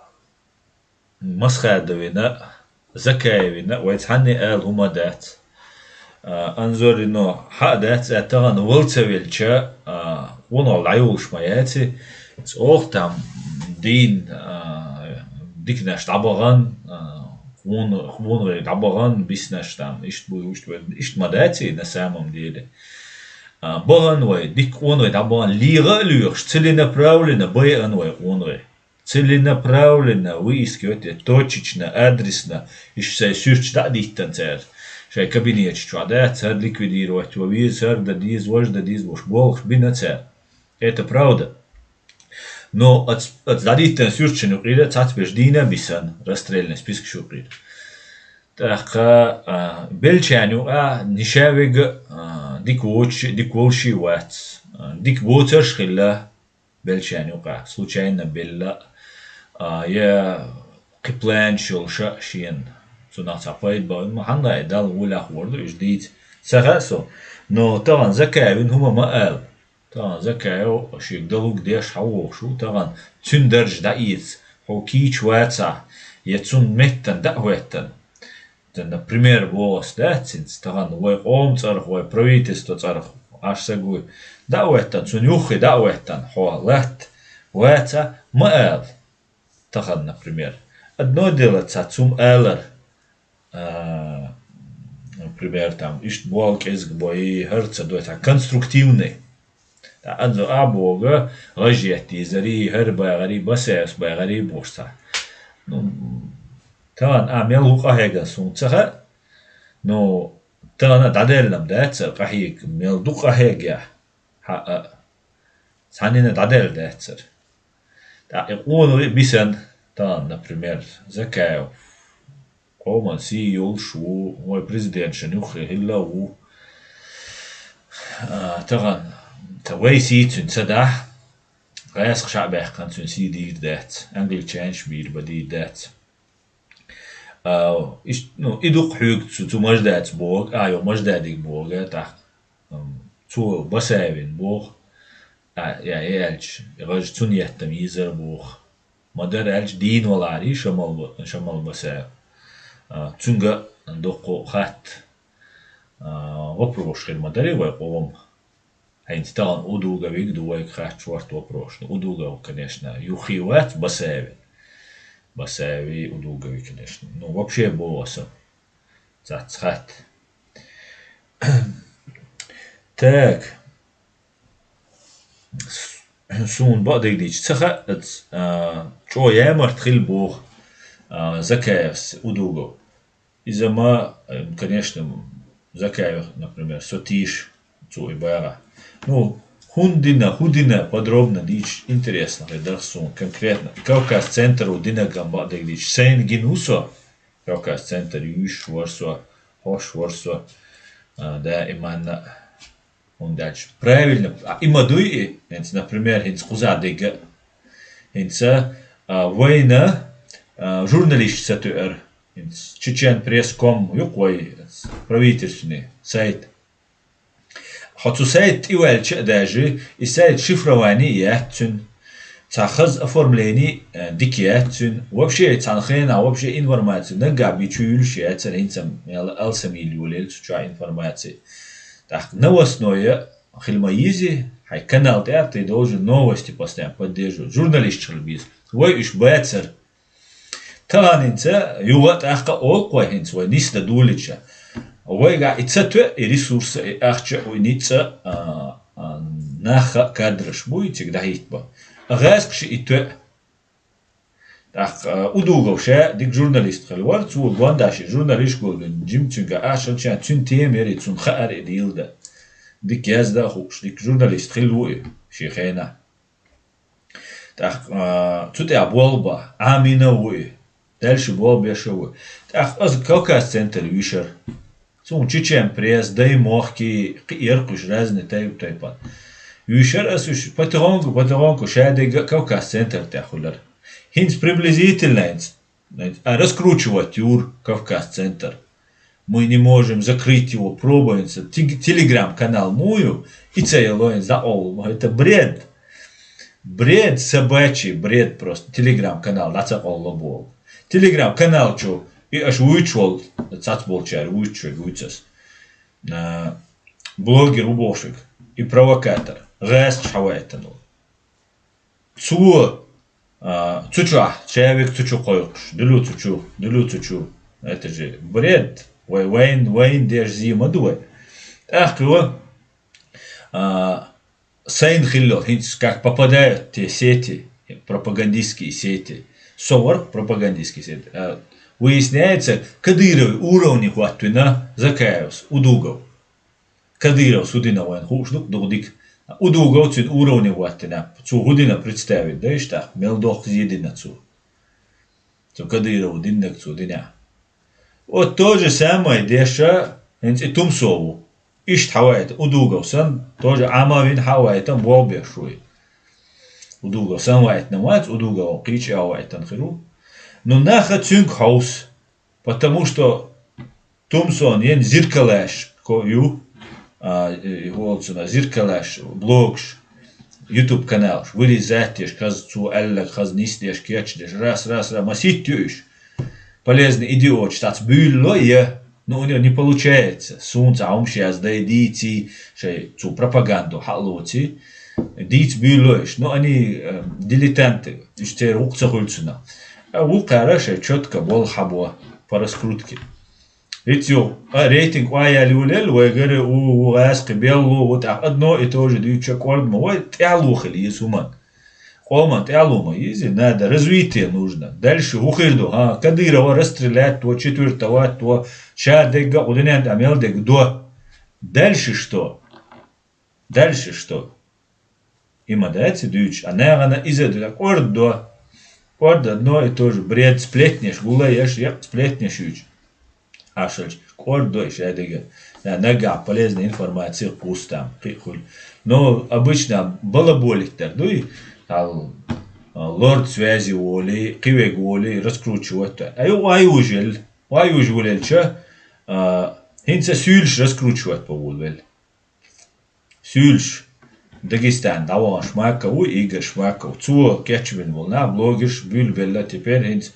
Масхадовина, Закаевина, вай цхьанне ала хӀума дац. А, Анзорино, хьа а дац, а тахана вал ца велча, а, къонах дӀайолуш ма яци, цӀох там дийна, а, диканаш дӀабахана, а, къон-, къонахий дӀабахана, биснаш там, иштта буй, иштта буй, иштта ма дац и на самом деле. А, бахана вай, дика къонахий дӀабахана, лийгӀа а лоьхуш, целенаправленно байъана вай къонахий. Целенаправленно выискивать, точечно, адресно, иштта шайн суьрташ дӀа а диттина цара. Шайн кабинеташ чохь дац, хӀара ликвидировать ван веза, хӀара дан деза, важа дан деза, бохуш, болх бина цара. Это правда. Но оц-, оцу дӀадиттина суьрташна юкъера цхьацберш дийна а бисна, расстрельный спискаш юкъера. ТӀаккха, а, беллачарна юкъахь нишаверг а, а, дика воцуш, дика волуш а вац. А, дика боцурш а хилла беллачарна юкъахь, случайно белла а, я кхин планаш йолуш а шена. Цунах цхьа пайда бан, ма хьанна а Далла гӀолехь хӀора ду, уьш дийца. Ца хаьа со. Но тахана Закаевна хӀума ма ала. Тахана Закаев шега далург деш хьан вохуш ву, тахана цуьнан дарж дӀаэца, хьо кийча вацахь, я цунна меттана дӀа а хӀоьттина. Дан, например, боху ас дац хӀинца, тахана вай къоман цӀарах, вай правительство цӀарах, Ӏаш са гуй, дӀа а хӀоьттина, цунна юххе дӀа а хӀоьттина, хьо латта ваца ма ала. Тахана, например, одно дело цхьа цум алар, а, например, там, иштта болу кӀезиг бой, хӀара ца дой, цхьа конструктивный. Ткъа Анзо а боху, гӀаж етта дезарий, хӀара багӀарий, Басаевс багӀарий бохуш цхьа. Ну, Тахана а мел ву къахьеган суна ца хаьа, ну, тахана дӀаделлам дацар къахьега, мел ду къахьегаяхь. Хьа а. Цхьаннина дӀаделла дацар. ТӀаккха и къонах бисана, тахана, например, Закаев. Къоман сий йолуш ву, вай президентшан юххе хилла а ву. А, тахана, ца вай сий цуьнан ца дахь, гӀаьскхаша а баьккхина цуьнан сий дийр дац, англичанаш бийр бан дийр дац. А, иш-, ну, и дукха хьоьгу цу, цу Маждаца боху, а, йо, Маждадига боху, тӀаккха, м, цо Басаевна боху, а, я, я аьлча, и гӀаж цунна еттам йийзара боху. Ма-дарра аьлча, дийна валарий Шамал-, Шамал Басаев. А, цуьнга доккха хатта, а, вопросаш хир ма-дарий вай къоман. ХӀинца тахана Удуговиг ду вайга хатта шорта вопросаш. Ну, Удугов, конечно, юххе вац Басаевин. Басаеви Удугови, конечно. Ну, вообще боху аса. Цац хатта. Так. С-, суна бакъдерг дийцича, ца хаьа, а, чӀогӀа ямарт хилла боху, а, Закаевс Удугов. Иза ма, э, конечно, Закаев, например, со тийша цо и багӀа. Ну, хӀунда дина, хӀун дина, подробно дийцича интересно хир дара суна конкретно. Кавказ центр ву динарг а бакъдерг дийцича, сайна гина ву со, Кавказ центр юьйш вара со, хьош вара со, а, даиманна. ХӀунда аьлча правильно, а, и ма дуй и, хӀинца, например, хӀинца кхуза дерг а. ХӀинца, а, вайна, а, журналисташ ца тоьара. ХӀинца Чечен пресс ком ю-кх вай правительственный сайт. Хьо цу сайта тӀе ваьлча а даже, и сайт шифрование яц цуьнан. Цхьа хаза оформление, э, дика яц цуьнан. Вообще, цхьана хенахь вообще информаци наггахь бен чу юьллуш яцара, хӀинца-м мел алсамйилла йолаелла цу чохь информаци. ТӀаккха новостное хила ма йизи, хьайн канал тӀехь ты должен новости постоянно поддерживать. Журналисташ хила беза. Вай уьш бацара. Таханинца юха а тӀаккха олу-кх вай хӀинца вай нисдан долийча. Вайгахь и ца тоьа, и ресурс а, и ахча а, и ницкъ а, а, а, нах а, кадраш буй цига дӀахӀиттабан. А гӀаьскхаша и тоьа. ТӀаккха, а, Удугов ша дика журналист хилла вара, цо гондаш и журналист гулган, жима цуьнга ахча хилча, цуьнан тема яра и, цунна хаьара и дийла дан. Дика яздан а хууш, дика журналист хилла ву и шен хенахь. ТӀаккха, а, цу тӀехь болх бан, Ӏамийна а ву и, дальше болх беш а ву. ТӀаккха аса Кавказ центр юьйшара. Цунна Чечен пресс, Дай мохки, кхиъ яра-кх уьш разный тайп-тайпана. Юьйшара аса уьш потихоньку, потихоньку ша дерг а Кавказ центр тӀехь хуьлура. ХӀинца приблизительно хӀинца, а, раскручивать юра Кавказ центр. Мы не можем закрыть его, пробуем. Ца тиг-, телеграм-канал муй ю, и ца ялойна закъовла. Это бред. Бред собачий, бред просто. Телеграм-канал дӀа ца къовла боху. Телеграм-канал чу и аша вуьйцуш волу, цхьацболчара вуьйцуш верг вуьйцу аса. А, блогер ву бохуш верг. И провокатор. ГӀаьскхаша хьаваийтина волу. Цо, а, цу чохь, чавик цу чу кхойкхуш, дуьлу цу чу, дуьлу цу чу. Это же бред. Вай, вайн, вайн деш зе ма ду вай. ТӀаккха йо, а, сайна хилла, хӀинца как попадают те сети, пропагандистские сети. Со вара пропагандистские сети. А, выясняется, Кадыровый уровне хӀоттавина Закаевс, Удугов. Кадыровс хӀун дина вайна хууш ду-кх дукха дика. Удугов цуьнан уровне хӀоттийна. Цо хӀун дина представить дай иштта, мел доккха зе дина цо. Цу Кадыровс динарг цо динехь. Вот то же самое деша, хӀинца и Тумсо ву. Иштта хьаваийтина, Удугов санна, тоже Ӏамавина хьаваийтина, болх беш ву и. Удугов санна ваийтина вац, Удугов кхечу а ваийтина хир ву. Ну, наха цуьнга хьовса. Потому что Тумсон ен зиркалаш ко ю, а, и, и волцуна зиркалаш, блогаш, YouTube каналаш, вырезать деш, хаза цо аьлларг, хаза нисдеш, кечдеш, раз, раз, раз, масийтта ю уьш. Полезный идиоташ, цац буьйлало я, но у него не получается. Суна цхьа хӀумаш яздай дийций, шай цу пропаганду хьалоций, дийца буьйлало уьш. Но они, э, дилетанты, уьш церан вукху ца хуьлу цунах. А вукхара шай чётко болу хьабо по раскрутке. ХӀинца юха, а, рейтинг охьаяьлла йолаелла, вайгара у, у гӀаьскхи белло, у тӀаккха одно и то же дуьйцуча кӀордама, вай тӀаьхьало хила иза хӀуманна. Къоман тӀаьхьалума иза, надо развитие нужно. Дальше хӀу хир ду, ха, Кадырова расстрелять во, четвертовать во, ша дегга, гӀудинен тӀа мел дег до. Дальше что? Дальше что? Има даьци дуьйцуш, а нагӀана иза ду, кӀордо. КӀордо одно и то же, бред, сплетнеш, гулай еш, екъ сплетнеш юьйцу. Ашалч, кӀордо и шадига. Да, нагахь полезная информация кхустам, кхи хуьлу. Но обычно балаболить дар дуй, ал, а, лорд связи воли, кхивег воли, раскручивать. А ю вай ужел, вай уж вулелча, а, хӀинца суьйлуш раскручивать по вул вел. Суьйлуш Дагестан дӀавахана Шмаков ву, Игорь Шмаков. Цо кечвина волу нах, блогерш буьйлабелла теперь хӀинца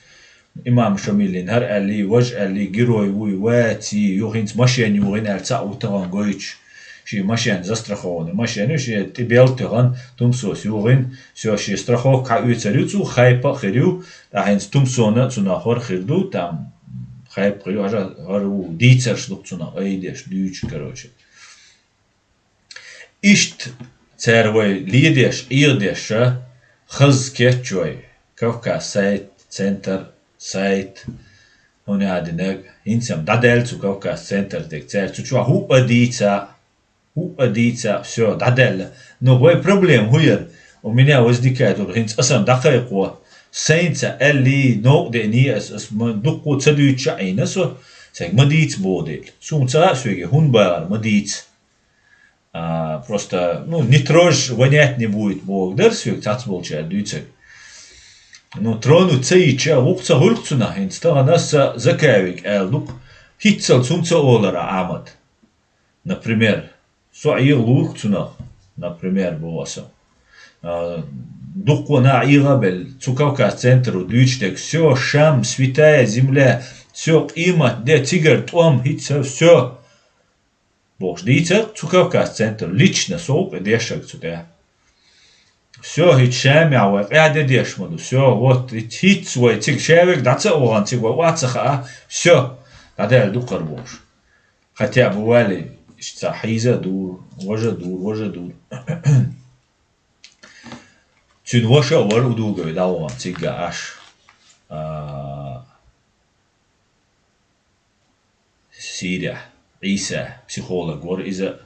имам Шамилин хӀара аьллий, важа аьллий, герой вуй, ваций, юха хӀинца машен юхийна аьлла цхьаъ ву тахана гойтуш. Шен машен застрахованный машен ю, шен тӀе бел тоьхна, тумсос юхийна, всё, шен страховка хьаоьцур ю цо, хайпа а хир ю, ткъа хӀинца тумсона а цунах хӀара хир ду, там хайпа хир ю, хӀара, хӀара ву, дийцарш ду-кх цунах, айдеш, дуьйцуш, короче. Иштта цара вай ледеш, Ӏехадеш, хаза кечйой, Кавказ сайт, центр, сайт, хӀуна а динарг, хӀинца-м дӀадаьлла цу Кавказ центр дерг, цара цу чохь хӀуъа дийца, хӀуъа дийца, всё, дӀадаьлла. Но вай проблема хӀун яра? У меня возникает, хӀинца аса-м дӀакхайкхо, сайнца аьллий, новкъа деаний ас, ас ма дуккха ца дуьйцуш а Ӏийна со, цаьрга ма дийца боху дела. Суна ца хаьа соьга хӀунда бахара ма дийца. А, просто, ну, не трожь, вонять не будет, бохург дара соьга цхьацболчара дуьйцург. Ну, тронуть ца йича, гӀуллакх ца хуьлу-кх цунах, хӀинца тахана аса Закаевга аьлла ду-кх, хӀинццалц хӀума ца олура Ахьмад. Например, со Ӏехалур-кх цунах, например, боху аса. А, дуккха нах Ӏеха а белла, цу Кавказ центро дуьйцуш дерг, всё, Шам, святая земля, всё, къемат де, цигара тӀом, хӀинца, всё. Бохуш дийцар цу Кавказ центр лично, со ву-кх и дешарг цу тӀехь. Всё, хӀинца Шамехь вай къаьхьа де деш ма ду. Всё, вот, хӀинца, хӀинца вай цига ша верг дӀа ца а вахана, цига вай охьа ца хаьа, всё, дӀадаьлла ду-кх хӀара бохуш. Хотя бы валли, иштта цхьа хьийза а дур, важа а дур, важа а дур. Цуьнан ваша а вара Удугови дӀавахана цигга Ӏаш. А, Сирехь, Ӏийса, психолог вара иза.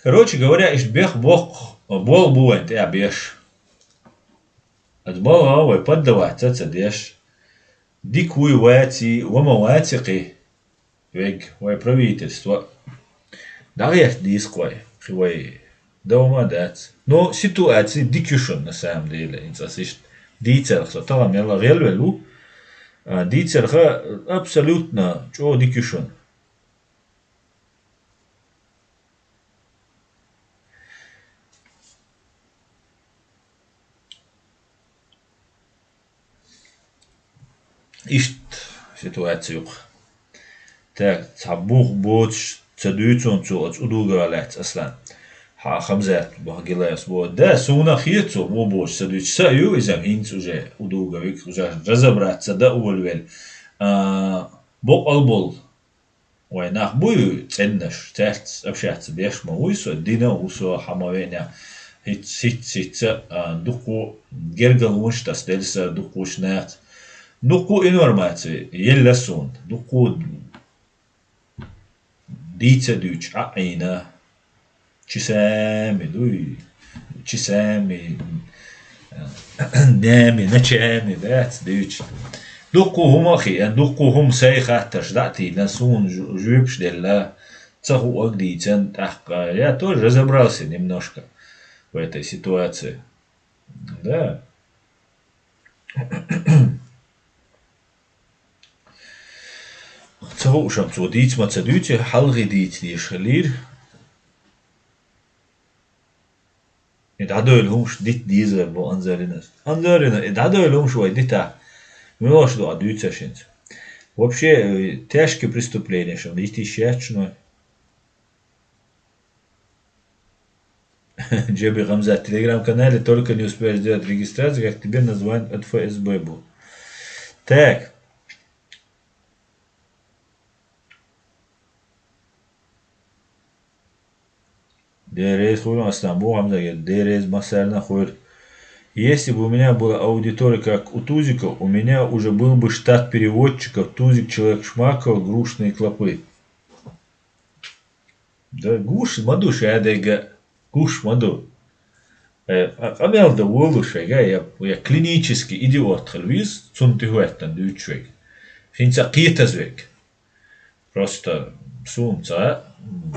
Короче говоря, иштта бех боккха болх бу вайн тӀехь беш. Аса балгӀа вай поддаваться ца деш. Дика вуй, ваций, ва ма ваций кхин. Вега, вай правительство. ДӀагӀерта дийза-кх вай, кхин вай дан хӀума а дац. Но ситуация дика ю шуна, на самом деле, хӀинца аса иштта дийцарх со тахана мелла гӀелвелла ву. А, дийцарха абсолютно чӀогӀа дика ю шуна. Иштта ситуаци ю-кх. Так, цхьа бух боцуш ца дуьйцу хьуна цо оцу Удугове лаьцна, Аслан. Хьан Хамзат боху Гилаевс боху. Да, суна а хета цо муха боцуш ца дуьйцу. Са а ю иза хӀинца уже Удуговиг, уже разобраться дан а волавелла. А, бокъал болу вайн нах буй цӀеннаш, цаьрца общаться деш ма вуй со, дина а ву со, хьан ма веанехь, хӀиц-, хӀиц-, хӀицца, а, дуккха гергарлонаш тасаделла сан дуккхачу нахаца. Дуккха информаци елла суна, дуккха дийца а дуьйцуш Ӏа а Ӏийна. Часами дуй, часами, днями, ночами дац дуьйцуш. Дуккха хӀума а хиъна, дуккха хӀума, сайн хаттарш дӀа а тиллина, суна жу-, жоьпаш делла, ца хууш дийцина, тӀаккха я тоже разобрался немножко в этой ситуации. Да. Ца хууш-м цо дийца ма ца дуьйцу, хьалхе дийца дезаш хилийра. И дӀадевлла хӀумаш дита дезар боху Анзоринас. Анзорина, и дӀадевлла хӀумаш вай дитахь, муьлш ду Ӏа дуьйцуш хӀинца? Вообще, э, тяжкие преступления-м дита йиш яц шуна. Джеби Хамзат, в Telegram-канале только не успеешь сделать регистрацию, как тебе название от ФСБ будет. Так. Дерез хуйла астан бу Гьамзагер, дерез массарна хуйр. Если бы у меня была аудитория, как у Тузика, у меня уже был бы штат переводчиков Тузик, человек Шмакова, грушные клопы. Да гуш ма ду шадега, гуш ма ду. Э, а къамел да волу шайга, я, я клинический идиот хилвиз, цун тихветтан дючвег. Хинца китазвег. Просто сумца, м,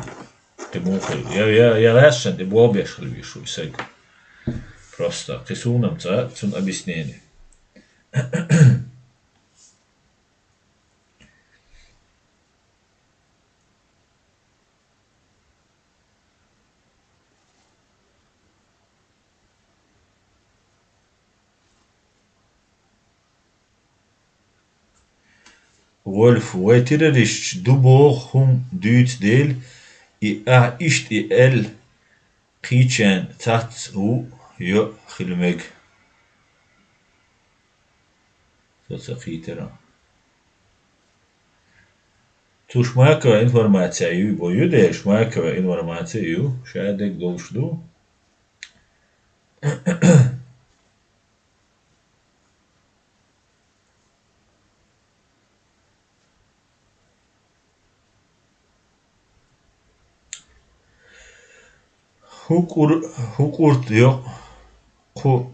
ты мухой. Я, я, я раньше не был бешхилвиш у сэг. Просто кисунамца, цун объяснение. Вольф, вай террористаш ду боху хӀума дуьйцу дела, и ахь иштта и аьлла кхийчарна цхьацца ву йо хила мега. Со ца кхийтира. Цу Шмакова информация ю, бо ю де, Шмакова информация ю, ша дерг долуш ду. ХӀу кӀур-, хӀу кӀурт йо-, кху-,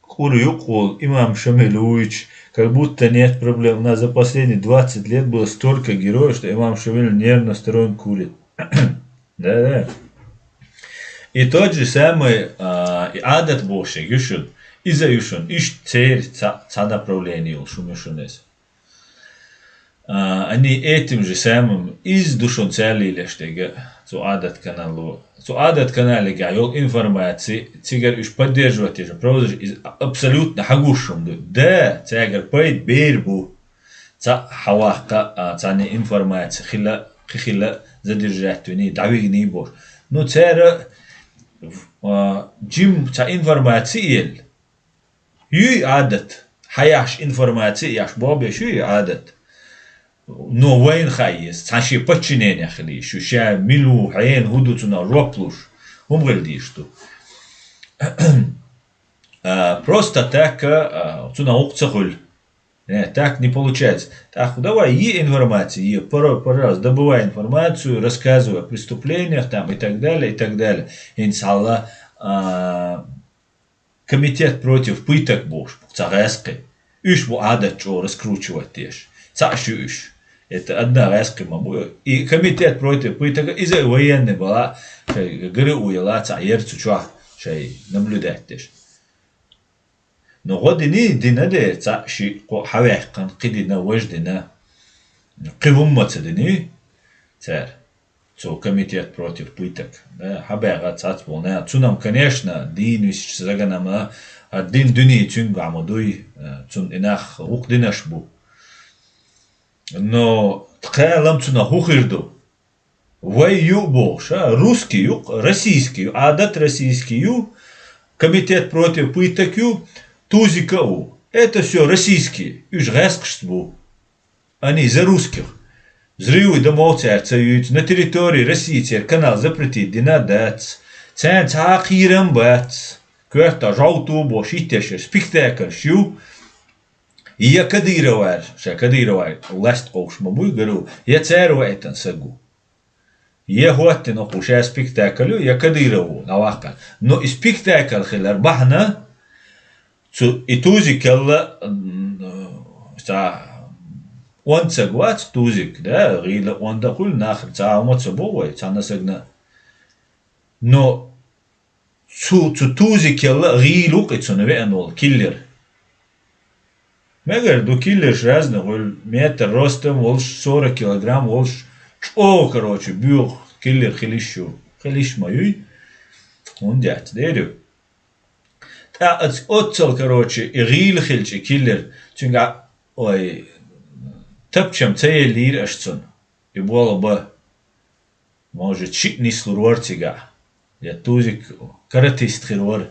кӀур юкъ волу имам Шамил вуйчу, как будто нет проблем. У нас за последние двадцать лет было столько героев, что имам Шамиль нервно сторонку курит. Да, да. И тот же самый, а, и Ӏадат бохуш ю шуна. Иза ю шуна. Иштта церан ца-, цхьа направление йолуш хӀума ю шуна иза. А, они этим же самым иза ду шуна цаьллийлеш дерг, цу Ӏадат канало. Цу Ӏадат каналегахь йолу информаци, цигара уьш поддерживать еш, правда же, иза абсолютно хьагуш хӀума ду. Да, цаьргара пайда бер бу. Цхьаъ хьаваккха, а, царна информаци хила, кхин хила задержать вини, дӀавигни бохуш. Ну, цара, а, жим цхьа информаци елла. Юй Ӏадат, хьаяхьаш информаци яхьаш боху беш юй Ӏадат. Но вайна хаийса, цхьа шен подчинение хилийша, шу ша мила ву, хьенан хӀун ду цунах жоп луш, хӀума хила дийш ду. А, просто так, а, цунах гӀуллакх ца хуьлу. Э, так не получается. ТӀаккха давай е информацию, е, пора-, пожалуйста, добывай информацию, рассказывай о преступлениях там и так далее, и так далее. ХӀинца хьалла, а, комитет против пыток бохуш, цхьа гӀаьскхи. Уьш бу Ӏадат чӀогӀа раскручивать деш. Цхьаъ шу уьш. Это одна гӀаьскхи ма бу. И комитет против пыток, иза военный бала, шай ГРУ яла цхьаъ яра цу чохь, шай наблюдать деш. Но гӀо дини, дина дера, цхьаъ шиъ кхо хьаваьккхина, кхин дина, важа дина. Кхин хӀумма ца дини цара. Цо комитет против пыток. Да, хьабаьгӀа цхьацца болу нах. Цунам, конечно, дийна висча саганама, а дин дуьне цуьнгахь ма дуй, а, цунна и нах гӀуллакх динарш бу. Но тхалам цунах хӀун хир ду? Вай ю бохуш, а, русский ю, российский ю, Ӏадат российский ю, комитет против пыток ю, Тузика а ву. Это всё российские, уьш гӀаьскхашца бу. Они за русских. Взрывы домов цара ца юьйцу. На территории России церан канал запретить дина дац. Царна цхьа а кхерам бац. Коьрта жовту бохуш, иттешшехь спектакльш ю. Я Кадыровар, ша Кадыровар лаьцна кховкхуш ма буй ГРУ, я цара ваийтина саг ву. Я хӀоттина кху ша спектакль ю, я Кадыров ву, дӀаваккха. Но и спектакль хилар бахьана, цу, и Тузикалла, м, цхьа онда саг вац, Тузик, да, гӀийла онда хуьлу, нахана цхьа а хӀума ца бо вай, цхьана сагна. Но цу, цу Тузикалла гӀийла ву-кх и цунна веана волу киллер. Мегар ду киллерш разный хуьлу, метр ростом волуш, сорок килограмм волуш, чӀогӀа, короче, боьха киллер хила йиш ю. Хила йиш ма юй. ХӀунда аьлча дера ю. ТӀаккха оццал, короче, и гӀийла хилча и киллер, цуьнга, ой, тапчам ца еллийра аша цунна. И болх бан. Может, шиъ нислур вара цигахь. Я Тузик каратист хир вара.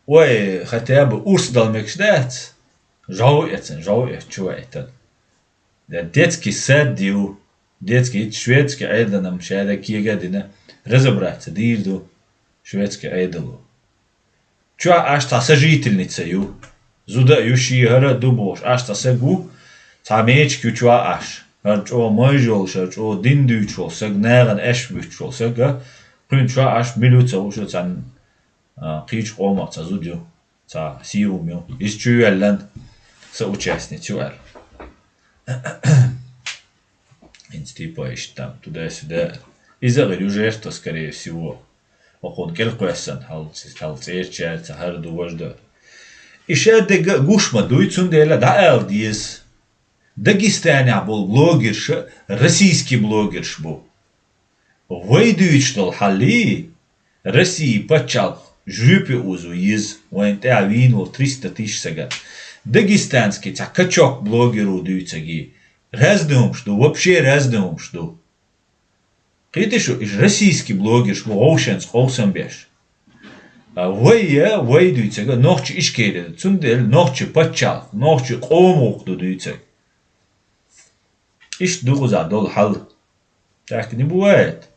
Ой, хотя бы урс дала мегаш дац? Жов эцна, жов эцна чу ваийтина. Я детский сад ю. Децкий, итт шведский Ӏедалам шаьра кега а дина, разобраться дийр ду шведский Ӏедало. Чоь Ӏаш цхьа сожительница ю. Зуда а ю, ши хӀара а ду бохуш, Ӏаш цхьа саг ву, цхьа мечик ю Чоь Ӏаш. ХӀара чӀогӀа майжа йолуш, хӀара чӀогӀа дин дуьйцуш волу саг, нахана аьшпаш буьттуш волу саг, кхуьнан Чоь Ӏаш мила ю ца хууш, цхьана, а, кхечу къомах цхьа зуда ю, цхьа сий хӀума ю. Иза чу йоьллан, соучастница ю аьлла. ХӀинца типа иштта там, туда-сюда. Иза а гӀир ю жертва, скорее всего. Окхунна кӀелкхоьссина, хьал, хьал цӀерачаьрца хӀара ду, важа ду. И шадерг а гуш ма дуй, цундела дӀаала деза. Дагестанехь болу блогерша российский блогерш бу. Вай дуьйцуш долу хьал, России пачхьалкх жоьпе узу еза, вайна тӀехь вийна волу триста тысяч сага. Дагестанский цхьа качок блогер ву дуьйцуьйту. Разный хӀумаш ду, вообще разный хӀумаш ду. Кхетий шу, уьш российский блогерш бу, вовшанца къовсам беш. А вай, я, вай дуьйцург нохчи Ичкери ду, цундела нохчи пачхьалкх, нохчи къоман гӀуллакх ду дуьйцург. Иштта ду кхузахь долу хьал. Так не бывает.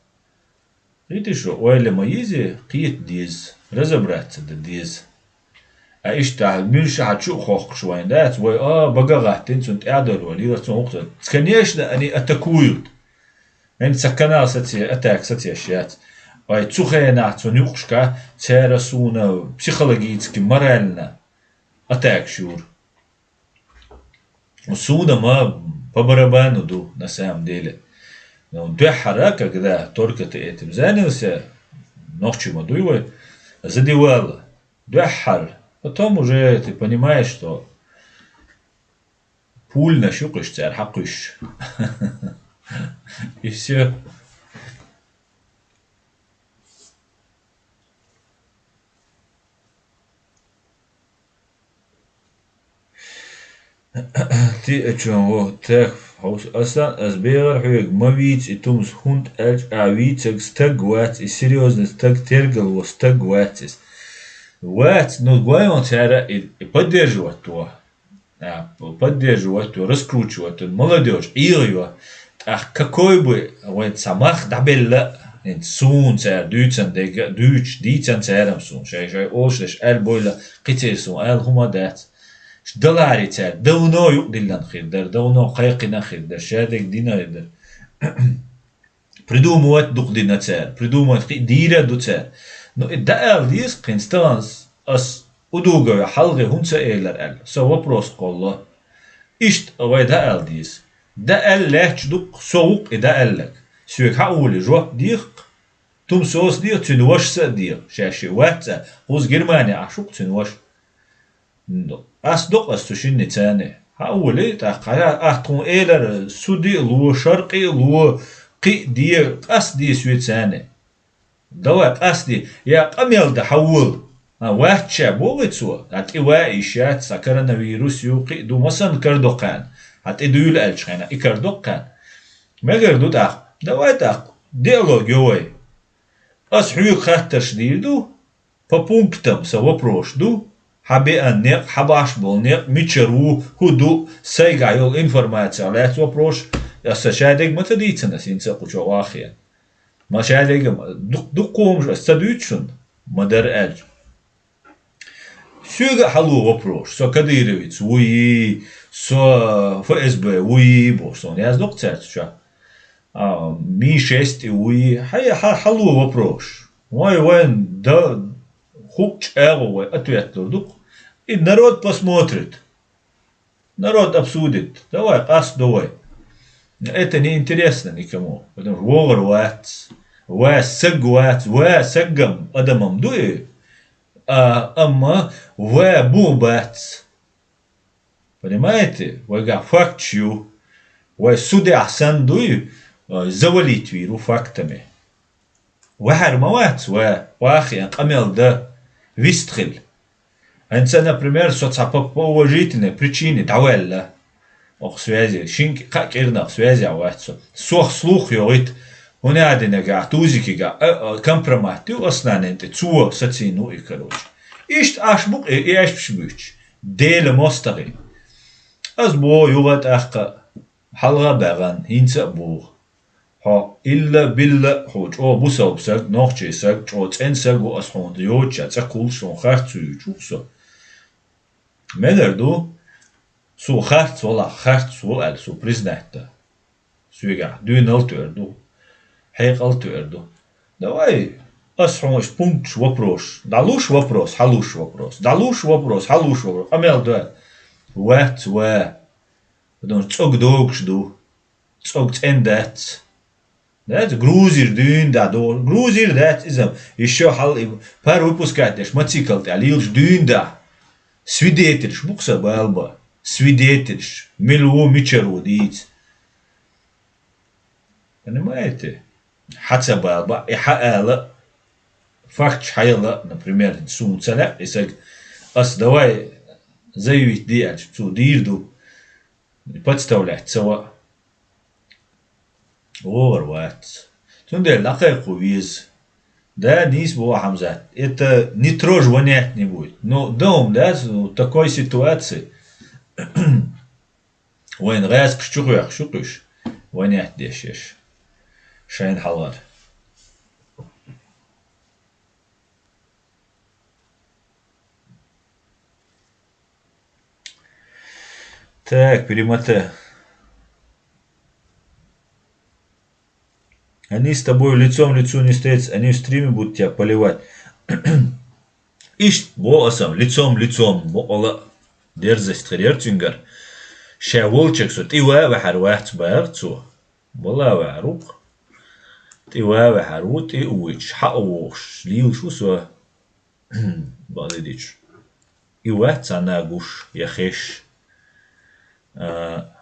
Кхетий шу, ойла ма йизе, кхета деза, разобраться дан деза. А иштта муьлш хьан чу а хохкуш вайн дац, вай, а, бага а гӀаттина, цунна тӀаьхьадовла валийла, цунна гӀуллакх дан. Конечно, они атакуют. ХӀинца сан канал саце-, атака сацош яц. Вай цу хенахь цунна юкъашка цара суна психологически, морально атакаш юра. Суна ма по барабану ду, на самом деле. Ну, дуьххьара, когда только ты этим занялся, нохчи ма дуй вай, задевала. Дуьххьара. Потом уже ты понимаешь, что пулинаш ю кхуьш цара хьакхуьйсуш. И всё. Ти а чон во, тех, хьовса, Аслан, ас бехар хьоьга, ма вийца и тумс, хӀунда аьлча ахь вийцаг стаг вац, и серьёзный стаг, тергал во стаг вац иза. Вац, ну, гой ван цара и, и поддерживать во. А, поддерживать во, раскручивать во, молодёжь, ӀийгӀа йо. ТӀаккха какой бы вайн цхьа мах дӀабелла а, хӀинца суна цара дуьйцан дерг а, дуьйцуш дийцан цара-м суна, шай-шай олуш дерш аьлла бойла, кхин церан суна аьлла хӀума а дац. Ш-, даларе цара, давно юкъадиллина хир дара, давно кхайкхина хир дара, шадерг дина хир дара. Придумывать дукха дина цара, придумывать кхин дийр а ду цара. Ну, и дӀаала деза, кхин стагана ас удугаве хьалхе хӀунда ца элира аьлла, со вопрос кхолло. Иштта вай дӀаала деза. ДӀааьлла лаьтташ дукха, со ву-кх и дӀааьлларг. Соьга хьан а волий жоп деха-кх. Тумсос а деха, цуьнан вашас а деха, шаьш шиъ вац а, кхуза Германи Ӏаш ву-кх цуьнан ваша. Ас докъ ас цу шинне царне. Хьан а волий, тӀаккха хьан атта хӀун элира, суде а ло, шаркъе а ло, кхин а де, къастаде соьца царне. Давай, къастаде, я къамел дан хьан вола. А, вац ша боху вай цо, а тӀе ван йиш яц, а коронавирус ю, кхин а ду, масанна карадо кхарна. Хьан тӀе дуьйла аьлча хьайна, и карадо кхарна. Мегар ду тӀаккха, давай тӀаккха, диалог йо вай. Ас хьоьга хаттарш дийр ду, по пунктам сан вопросаш ду, хьан беана некъ, хьан баш болу некъ, мичара ву, хӀун ду, сайгахь йолу информаци лаьцна вопросаш, аса шадерг ма ца дийцина ас хӀинца а кху чу ваххе. Ма шадерг а ма, дукх-, дуккха хӀумаш ас ца дуьйцу шуна, ма дара аьлча. Соьга а хьало вопросаш, со кадыровец вуй, со ФСБ вуй бохуш, суна яздо-кх цаьрца чохь. А, Ми шесть вуй, хьай-, хьа-, хьало вопросаш. Вай, вайн да, хӀуъа чӀагӀо вай ответ лур ду-кх. И народ посмотрит. Народ обсудит. Давай, къастадо вай. Это не интересно никому. Потому что вогӀур вац. Ва саг вац. Ва сагам, адамам ду и. А, амма ва бу бац. Понимаете? Вайгахь факташ ю. Вай судехь санна дуй, а, завалить вийр ву фактами. Ваьхьар ма вац ва, ваххе къамел дан, вистхила. ХӀинца, например, со цхьа по, по уважительной причине дӀаваьлла. Оха связи, шин кхаа кӀирнах связехь вац со. Сох слух йогӀийта, хӀун а динарг ахь, тузикигахь, а, а, компромат ю Асланан тӀе, цо сацийна ву и, короче. Иштта Ӏаш бу-кх и, и аьшпаш буьйцуш. Делан мостагӀий. Ас боху юха а тӀаккха, хьалха а баьгӀан, хӀинца а боху. Хьо илла-билла хьо чӀогӀа бусалба саг, нохчий саг, чӀогӀа цӀена саг ву ас хьуна йоцуш, цӀа кхуллуш хьуна харц вуьйцуш ву со. Мегар ду, цо харц валахь, харц ву аьлла, цо признать дан. Соьгахь дуьйна а тоьар ду, хьекъал а тоьар ду. Давай, ас хьуна уьш пункташ, вопросаш. ДӀалуш вопрос, хьалуш вопрос. ДӀалуш вопрос, хьалуш вопрос. Къамел ду. Вац, ва. Потому что цӀог догуш ду. ЦӀог цӀена дац. Дац, грузиш дуьйна да, до-, грузиш дац иза. Ещё хьал и пар выпускать деш, мотоцикл тӀе лелаш дуьйна да. Свидетельш бу-кх сан бала бан. Свидетельш. Мила ву, мичара ву дийца. Понимаете? Хьа ца бала бан, и хьа ала, факташ хьаяла, например, суна ца лаьа, и саг, ас давай заявить де аьлча, цо дийр ду. Подставлять ца ван. ВогӀар вац. Цундела дӀакхайкхо веза. Да, нийса боху Хьамзат. Это не трожь, вонять не будет. Ну, дом, да, ну, такой ситуации. Вайн гӀаьскаш чу хьоькхуш ю-кх уьш. Вонять деш еш. Шайна хьалхара. Так, перемотай. Они с тобой лицом к лицу не встретятся, они в стриме будут тебя поливать. Иштта боху аса, лицом к лицу, бакъала дерзость хир яра цуьнгара. Ша волчуьнга со тӀе ван а ваьхьар вац бохура цо. Вала а ваьхьар ву-кх. ТӀе ван а ваьхьар ву, тӀе а вуьйцуш, хьа а вогӀуш, лелаш ву со. Бакъдерг дийцича. И вац цхьанна гуш, я хезаш. А,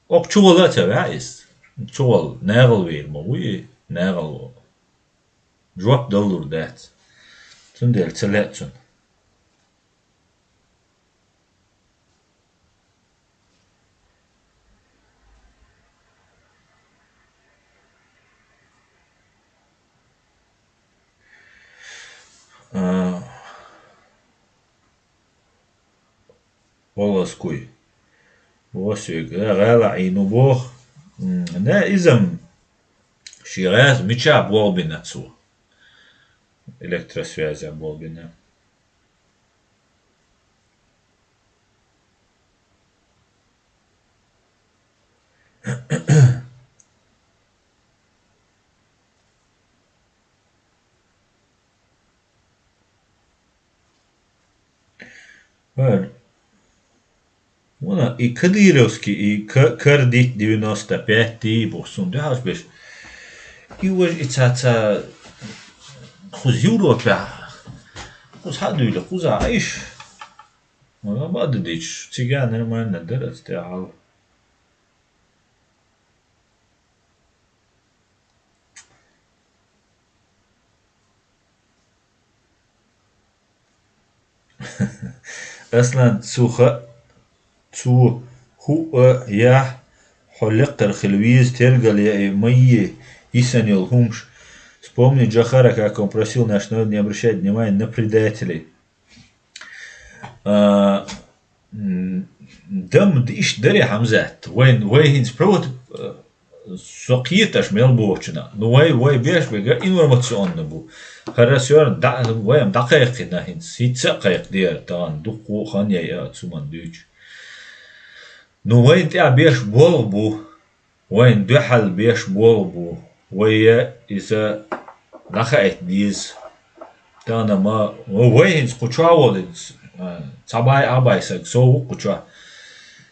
оха чувала а ца ваьхьа иза. Чувала нахала вийр ма ву и, нахала жоп далур дац. Цундела ца лаьа цунна. А, Оласкуй. Босик, э, гӀала Ӏийна боху. М, не, иза-м ши гӀаз мича болбина цо. Электросвязя болбина. Вай, вуна и кадыровский, и к-, кардит девяносто пять бу, сун дуьхьалш беш. И вож и ца, ца, кхуз Европа, кхуз хьа дуьйла, кхуза айш. Вона бада дичу, цига нормально дара, ацтехьал. Аслан, цу ха-, цу хӀуъа яхь, хьо лекхара хила веза, тергал яа, майе, йисан йолу хӀумаш. Вспомни Джохара, как он просил наш народ не обращать внимания на предателей. А, м, дам иштта даре, Хьамзат. Вайн, вай хӀинца провод-, а, со кхеташ мел бохучунах. Ну, вай, вай беш бега информационна бу. ХӀара сёран дӀа-, вай ам дӀакхайкхина хӀинца. ХӀинца а кхайкхадера тахана, дуккха а хан яй а цуман дуьйцу. Ну, вайн тӀехь беш болх бу. Вайн дуьхьал беш болх бу, вай иза дӀахаийта деза. Тахана ма, вай хӀинца кху чохь волу, а, цхьа бай а бай саг, со ву кху чохь.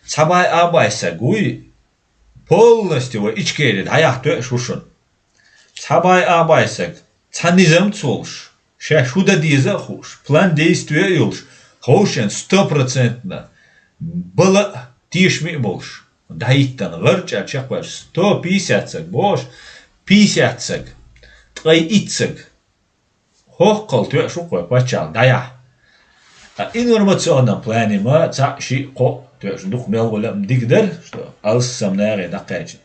Цхьа бай а бай саг вуй, полностью вай Ичкери дӀаяхьа тоьаш ву шуна. Цхьа бай а бай саг, цхьа низамца волуш, шаьш хӀун дан деза а хууш, план действия а йолуш, ховшен стопроцентно бала а, тешаме а болуш, дӀахӀиттина, гӀарчӀа чекхваьлча, сто пятьдесят саг бохуш, пятьдесят саг, ткъе итт саг. ХӀоккхал тоьаш ву кхой паччахьалла дӀаяхьа. Ткъа информационном плане ма цхьаъ, шиъ, кхоъ тоьаш ву, дукха мел вала ма дика дара, что алссам нахе дӀакхаьчна.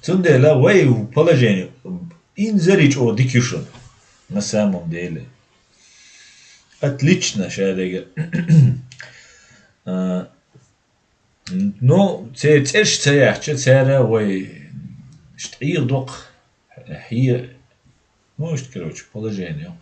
Цундела вай положение инзаре чӀогӀа дика ю шуна. На самом деле. Отлично, шадерг. А, ну, церан цӀераш ца яьхча, цара вай Иштта Ӏийгӏа доккха хье, ну, иштта, короче, положение.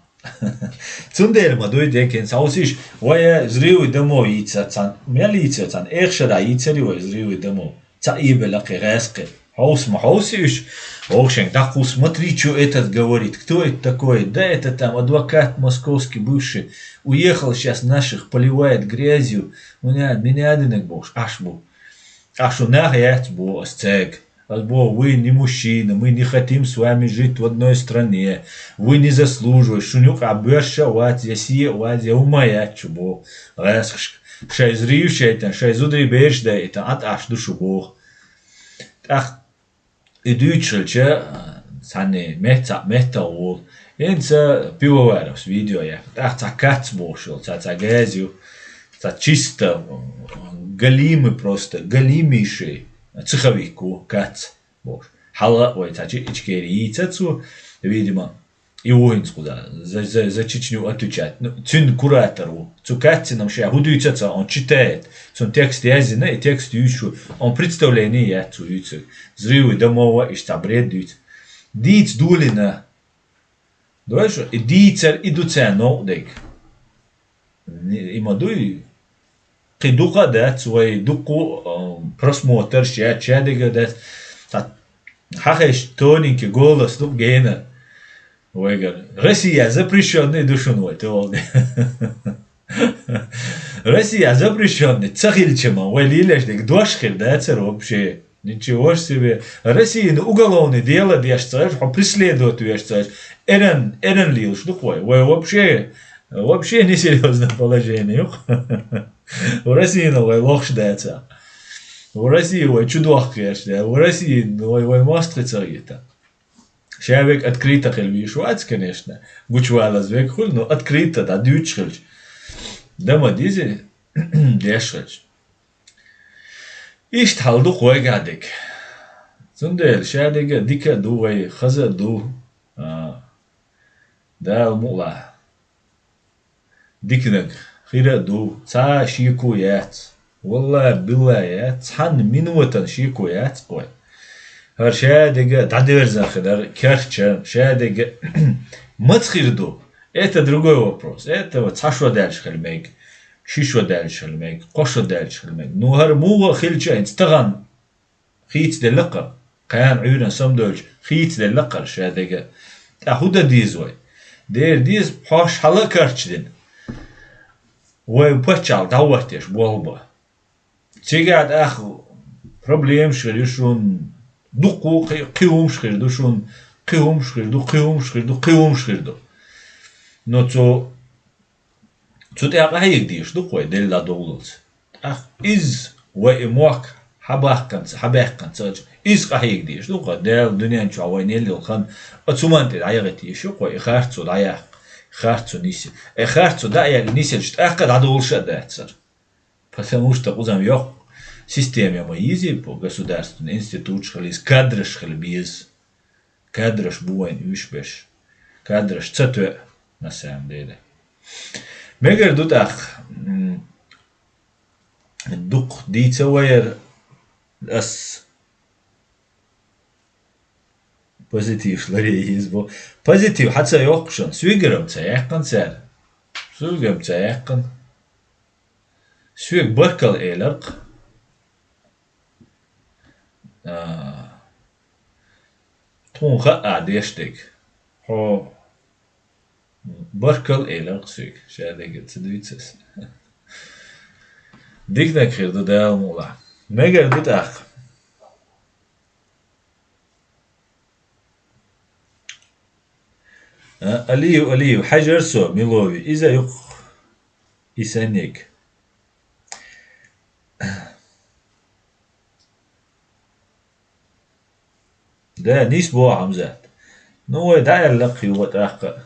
Цундела ма дуй декъе, хьовсийша, вай взрывы домов йийцар цхьанна, мел йийцар цхьанна, эхь шера йийцар вай взрывы домов. Цхьа ийбелла кхы гӏаьскхи. Хьовса ма хьовсийша, вовшех дӏакхувса, смотри, чё этот говорит, кто это такой, да это там адвокат московский бывший, уехал, щас наших поливает грязью, меня, меня динарг бохуш, аш бу. Аш шу нах яц бу ас цаьрга. Ас боху, вы не мужчина, мы не хотим с вами жить в одной стране, вы не заслуживаете, шуна юкъахь боьрша а вац, я сие а вац, я хӏумма а яц шу боху гӏаьскхашка. Шайн зрив шайтан, шайн зударий бераш дайтан, Ӏа тӏаш ду шу боху. ТӀаккха и дуьйцуш хилча, цхьанне метта, цхьаъ меттах гӀолу. ХӀинца Пивоваровс видео яьккхина. ТӀаккха цхьа кац бохуш йолу, цхьа, цхьа газа ю, цхьа чисто, галимый просто, галимейший цеховик ву кац бохуш. Хьалха а вай цхьа чи-, Ичкери йийца цо, видимо, и ву хӀинца кхуза, за, за, за Чечню отвечать. Ну, цуьнан куратор ву. Цу каццинам ша хӀун дуьйцу ца, он читает. Цуьнан текст язйина, и текст юьйцуш ву. Он представление яц цу юьйцург. Взрывы домов а, иштта цхьа бред дуьйцу. Дийца долийна. Дойша, и дийцар, и ду царна новкъа дерг. И ма дуй, кхин дукха а дац, вай дуккха а, а, просмотрш яц, шадерг а дац. Цхьа хьахайш тоненький голос ду гена. Вайгара: «Россия запрещённый ду шуна вай», тӀе волу. «Россия запрещённый» ца хилча ма, вай лелош дерг дош хир дацара вообще. Ничего себе. Россияна уголовный дело деш ца хилча, хьо преследовать веш ца хилча, эран, эран лелаш ду-кх вай. Вай вообще, вообще несерьёзное положение ю-кх. Россияна вай лохуш дацахь. Россия вай чудохкуш дац. Россияна вай, вай мостагӀий ца хета. Ша верг открыто хила везаш вац, конечно. Гучувалаза верг хуьлу, но открыто дӀадуьйцуш хилча. Дан ма деза, деш хилча. Иштта хьал ду-кх вайгахь дерг. Цундела шадерг а дика а ду вай, хаза а ду. А, Дала мукъалахь. Диканиг хир а ду, цхьа а шеко яц. Валлахьи, биллахьи, яц. Цхьана минотана шеко яц-кх вай. ХӀара шадерг а дӀадерзан хилар, керча, шадерг а маца хир ду? Это другой вопрос. Это вот цхьа шо даьлча хила мега, ши шо даьлча хила мега, кхо шо даьлча хила мега. Ну, хӀара муха хилча а, хӀинца тахана хийцаделла-кх хӀара. Кхана Ӏуьйранна самадойлча хийцаделла-кх хӀара шадерг а. ТӀаккха хӀун дан деза вай? Дера деза, хьош хьала а карчдина, вай паччахьалла дӀахӀоттош болх бан. Цигахь тӀаккха проблемаш хир ю шуна, дуккха а кхи-, кхин хӀумаш хир ду шуна, кхин хӀумаш хир ду, кхин хӀумаш хир ду, кхин хӀумаш хир ду. Но цу Цу тӀехь къахьега дезаш ду-кх вай, Делла довллалц. ТӀаккха иза вай и мохк хьабаккханца, хьабаьккханца, иза къахьега дезаш ду-кх вай, Дала дуьнен чохь вайна елла йолу хан, оцу хӀуманна тӀе дӀаяхийта йиш ю-кх вай, и харцо дӀаяккха, харцо нисъя. И харцо дӀа а яьлла нисъелча, тӀаккха дӀадолуш а дац хӀара. Потому что кхузахь йоккха система ма йизий по государственный институташ хила иза, кадраш хила беза. Кадраш бу вайна уьш берш. Кадраш ца тоьа, на самом деле. Мегар ду тӀаккха, м, дукха дийца вайра ас позитивш ларъе йиза бу. Позитив хьан ца йоккхушан, соьгара-м ца яьккхина цара. Соьгара-м ца яьккхина. Соьга баркалла элира-кх. А, тхуна хаьа деш дерг. Хьо баркалла элира-кх соьга. Шадерг а ца дуьйцу ас. Диканиг хир ду Дала мукъалахь. Мегар ду тӀаккха. А, Алиев, Алиев, хьажар со, Милови, иза юкъ, и санниг. Да, нис боху, Хьамзат. Ну, вай дӀааьлла-кх юха тӀаккха.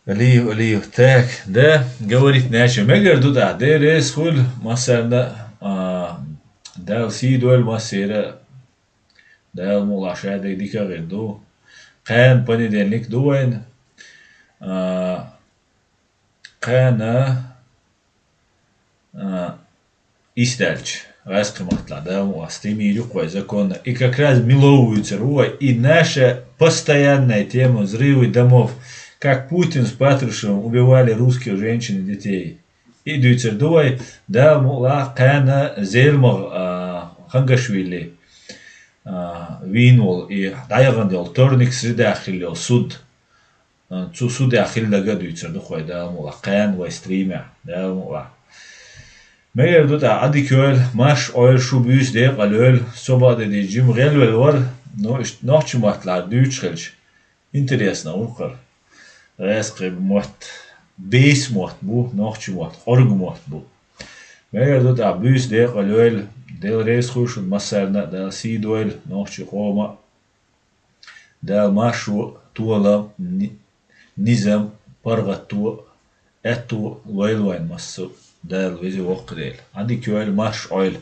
Алиев, Алиев. Так, да, говорит начал. Мегар ду тӀаккха, Дела реза хуьлда массарна, а, Дала сий дойла массеран. Дала мукъалахь, шадерг дика а гӀир ду. Кхана понедельник ду вайна. А, кхана, а, Истаьлча, гӀаьскхи маттахь, Дала мукъалахь, стрим йийр ю-кх вай законно. И как раз мело вуьйцур ву вай, и наша постоянная тема — взрывы домов. Как Путин с Патрушевым убивали русских женщин и детей. И дуьйцур ду вай, Дала мукъалахь, кхана Зелимхана, а, Хангашвили, а, вийна волу, и дӀаяхана йолу вторник, среда хилла йолу суд. Цу судехь хилла дага а дуьйцур ду-кх вай, Дала мукъалахь, кхана вай стримехь, Дала мукъалахь. Мегар ду тӀаккха, Ӏадика йойла, марша Ӏойла шу, буьйса декъала йойла, со бакъдерг дийцича, жима гӀелвелла вара, но иштта нохчийн маттахь дуьйцуш хилча, интересно ву-кх хӀара. ГӀаьскхи мотт беса мотт бу, нохчийн мотт къорга мотт бу. Мегар ду тӀаккха, буьйса декъала йойла, Дела реза хуьлда шуна массарна а, Дала сий дойла нохчийн къоман а. Дала маршо, толам, ни-, низам, паргӀато, аьтто лойла вайн массо а, Дала веза воккха Дела. Ӏадика йойла, марша Ӏойла.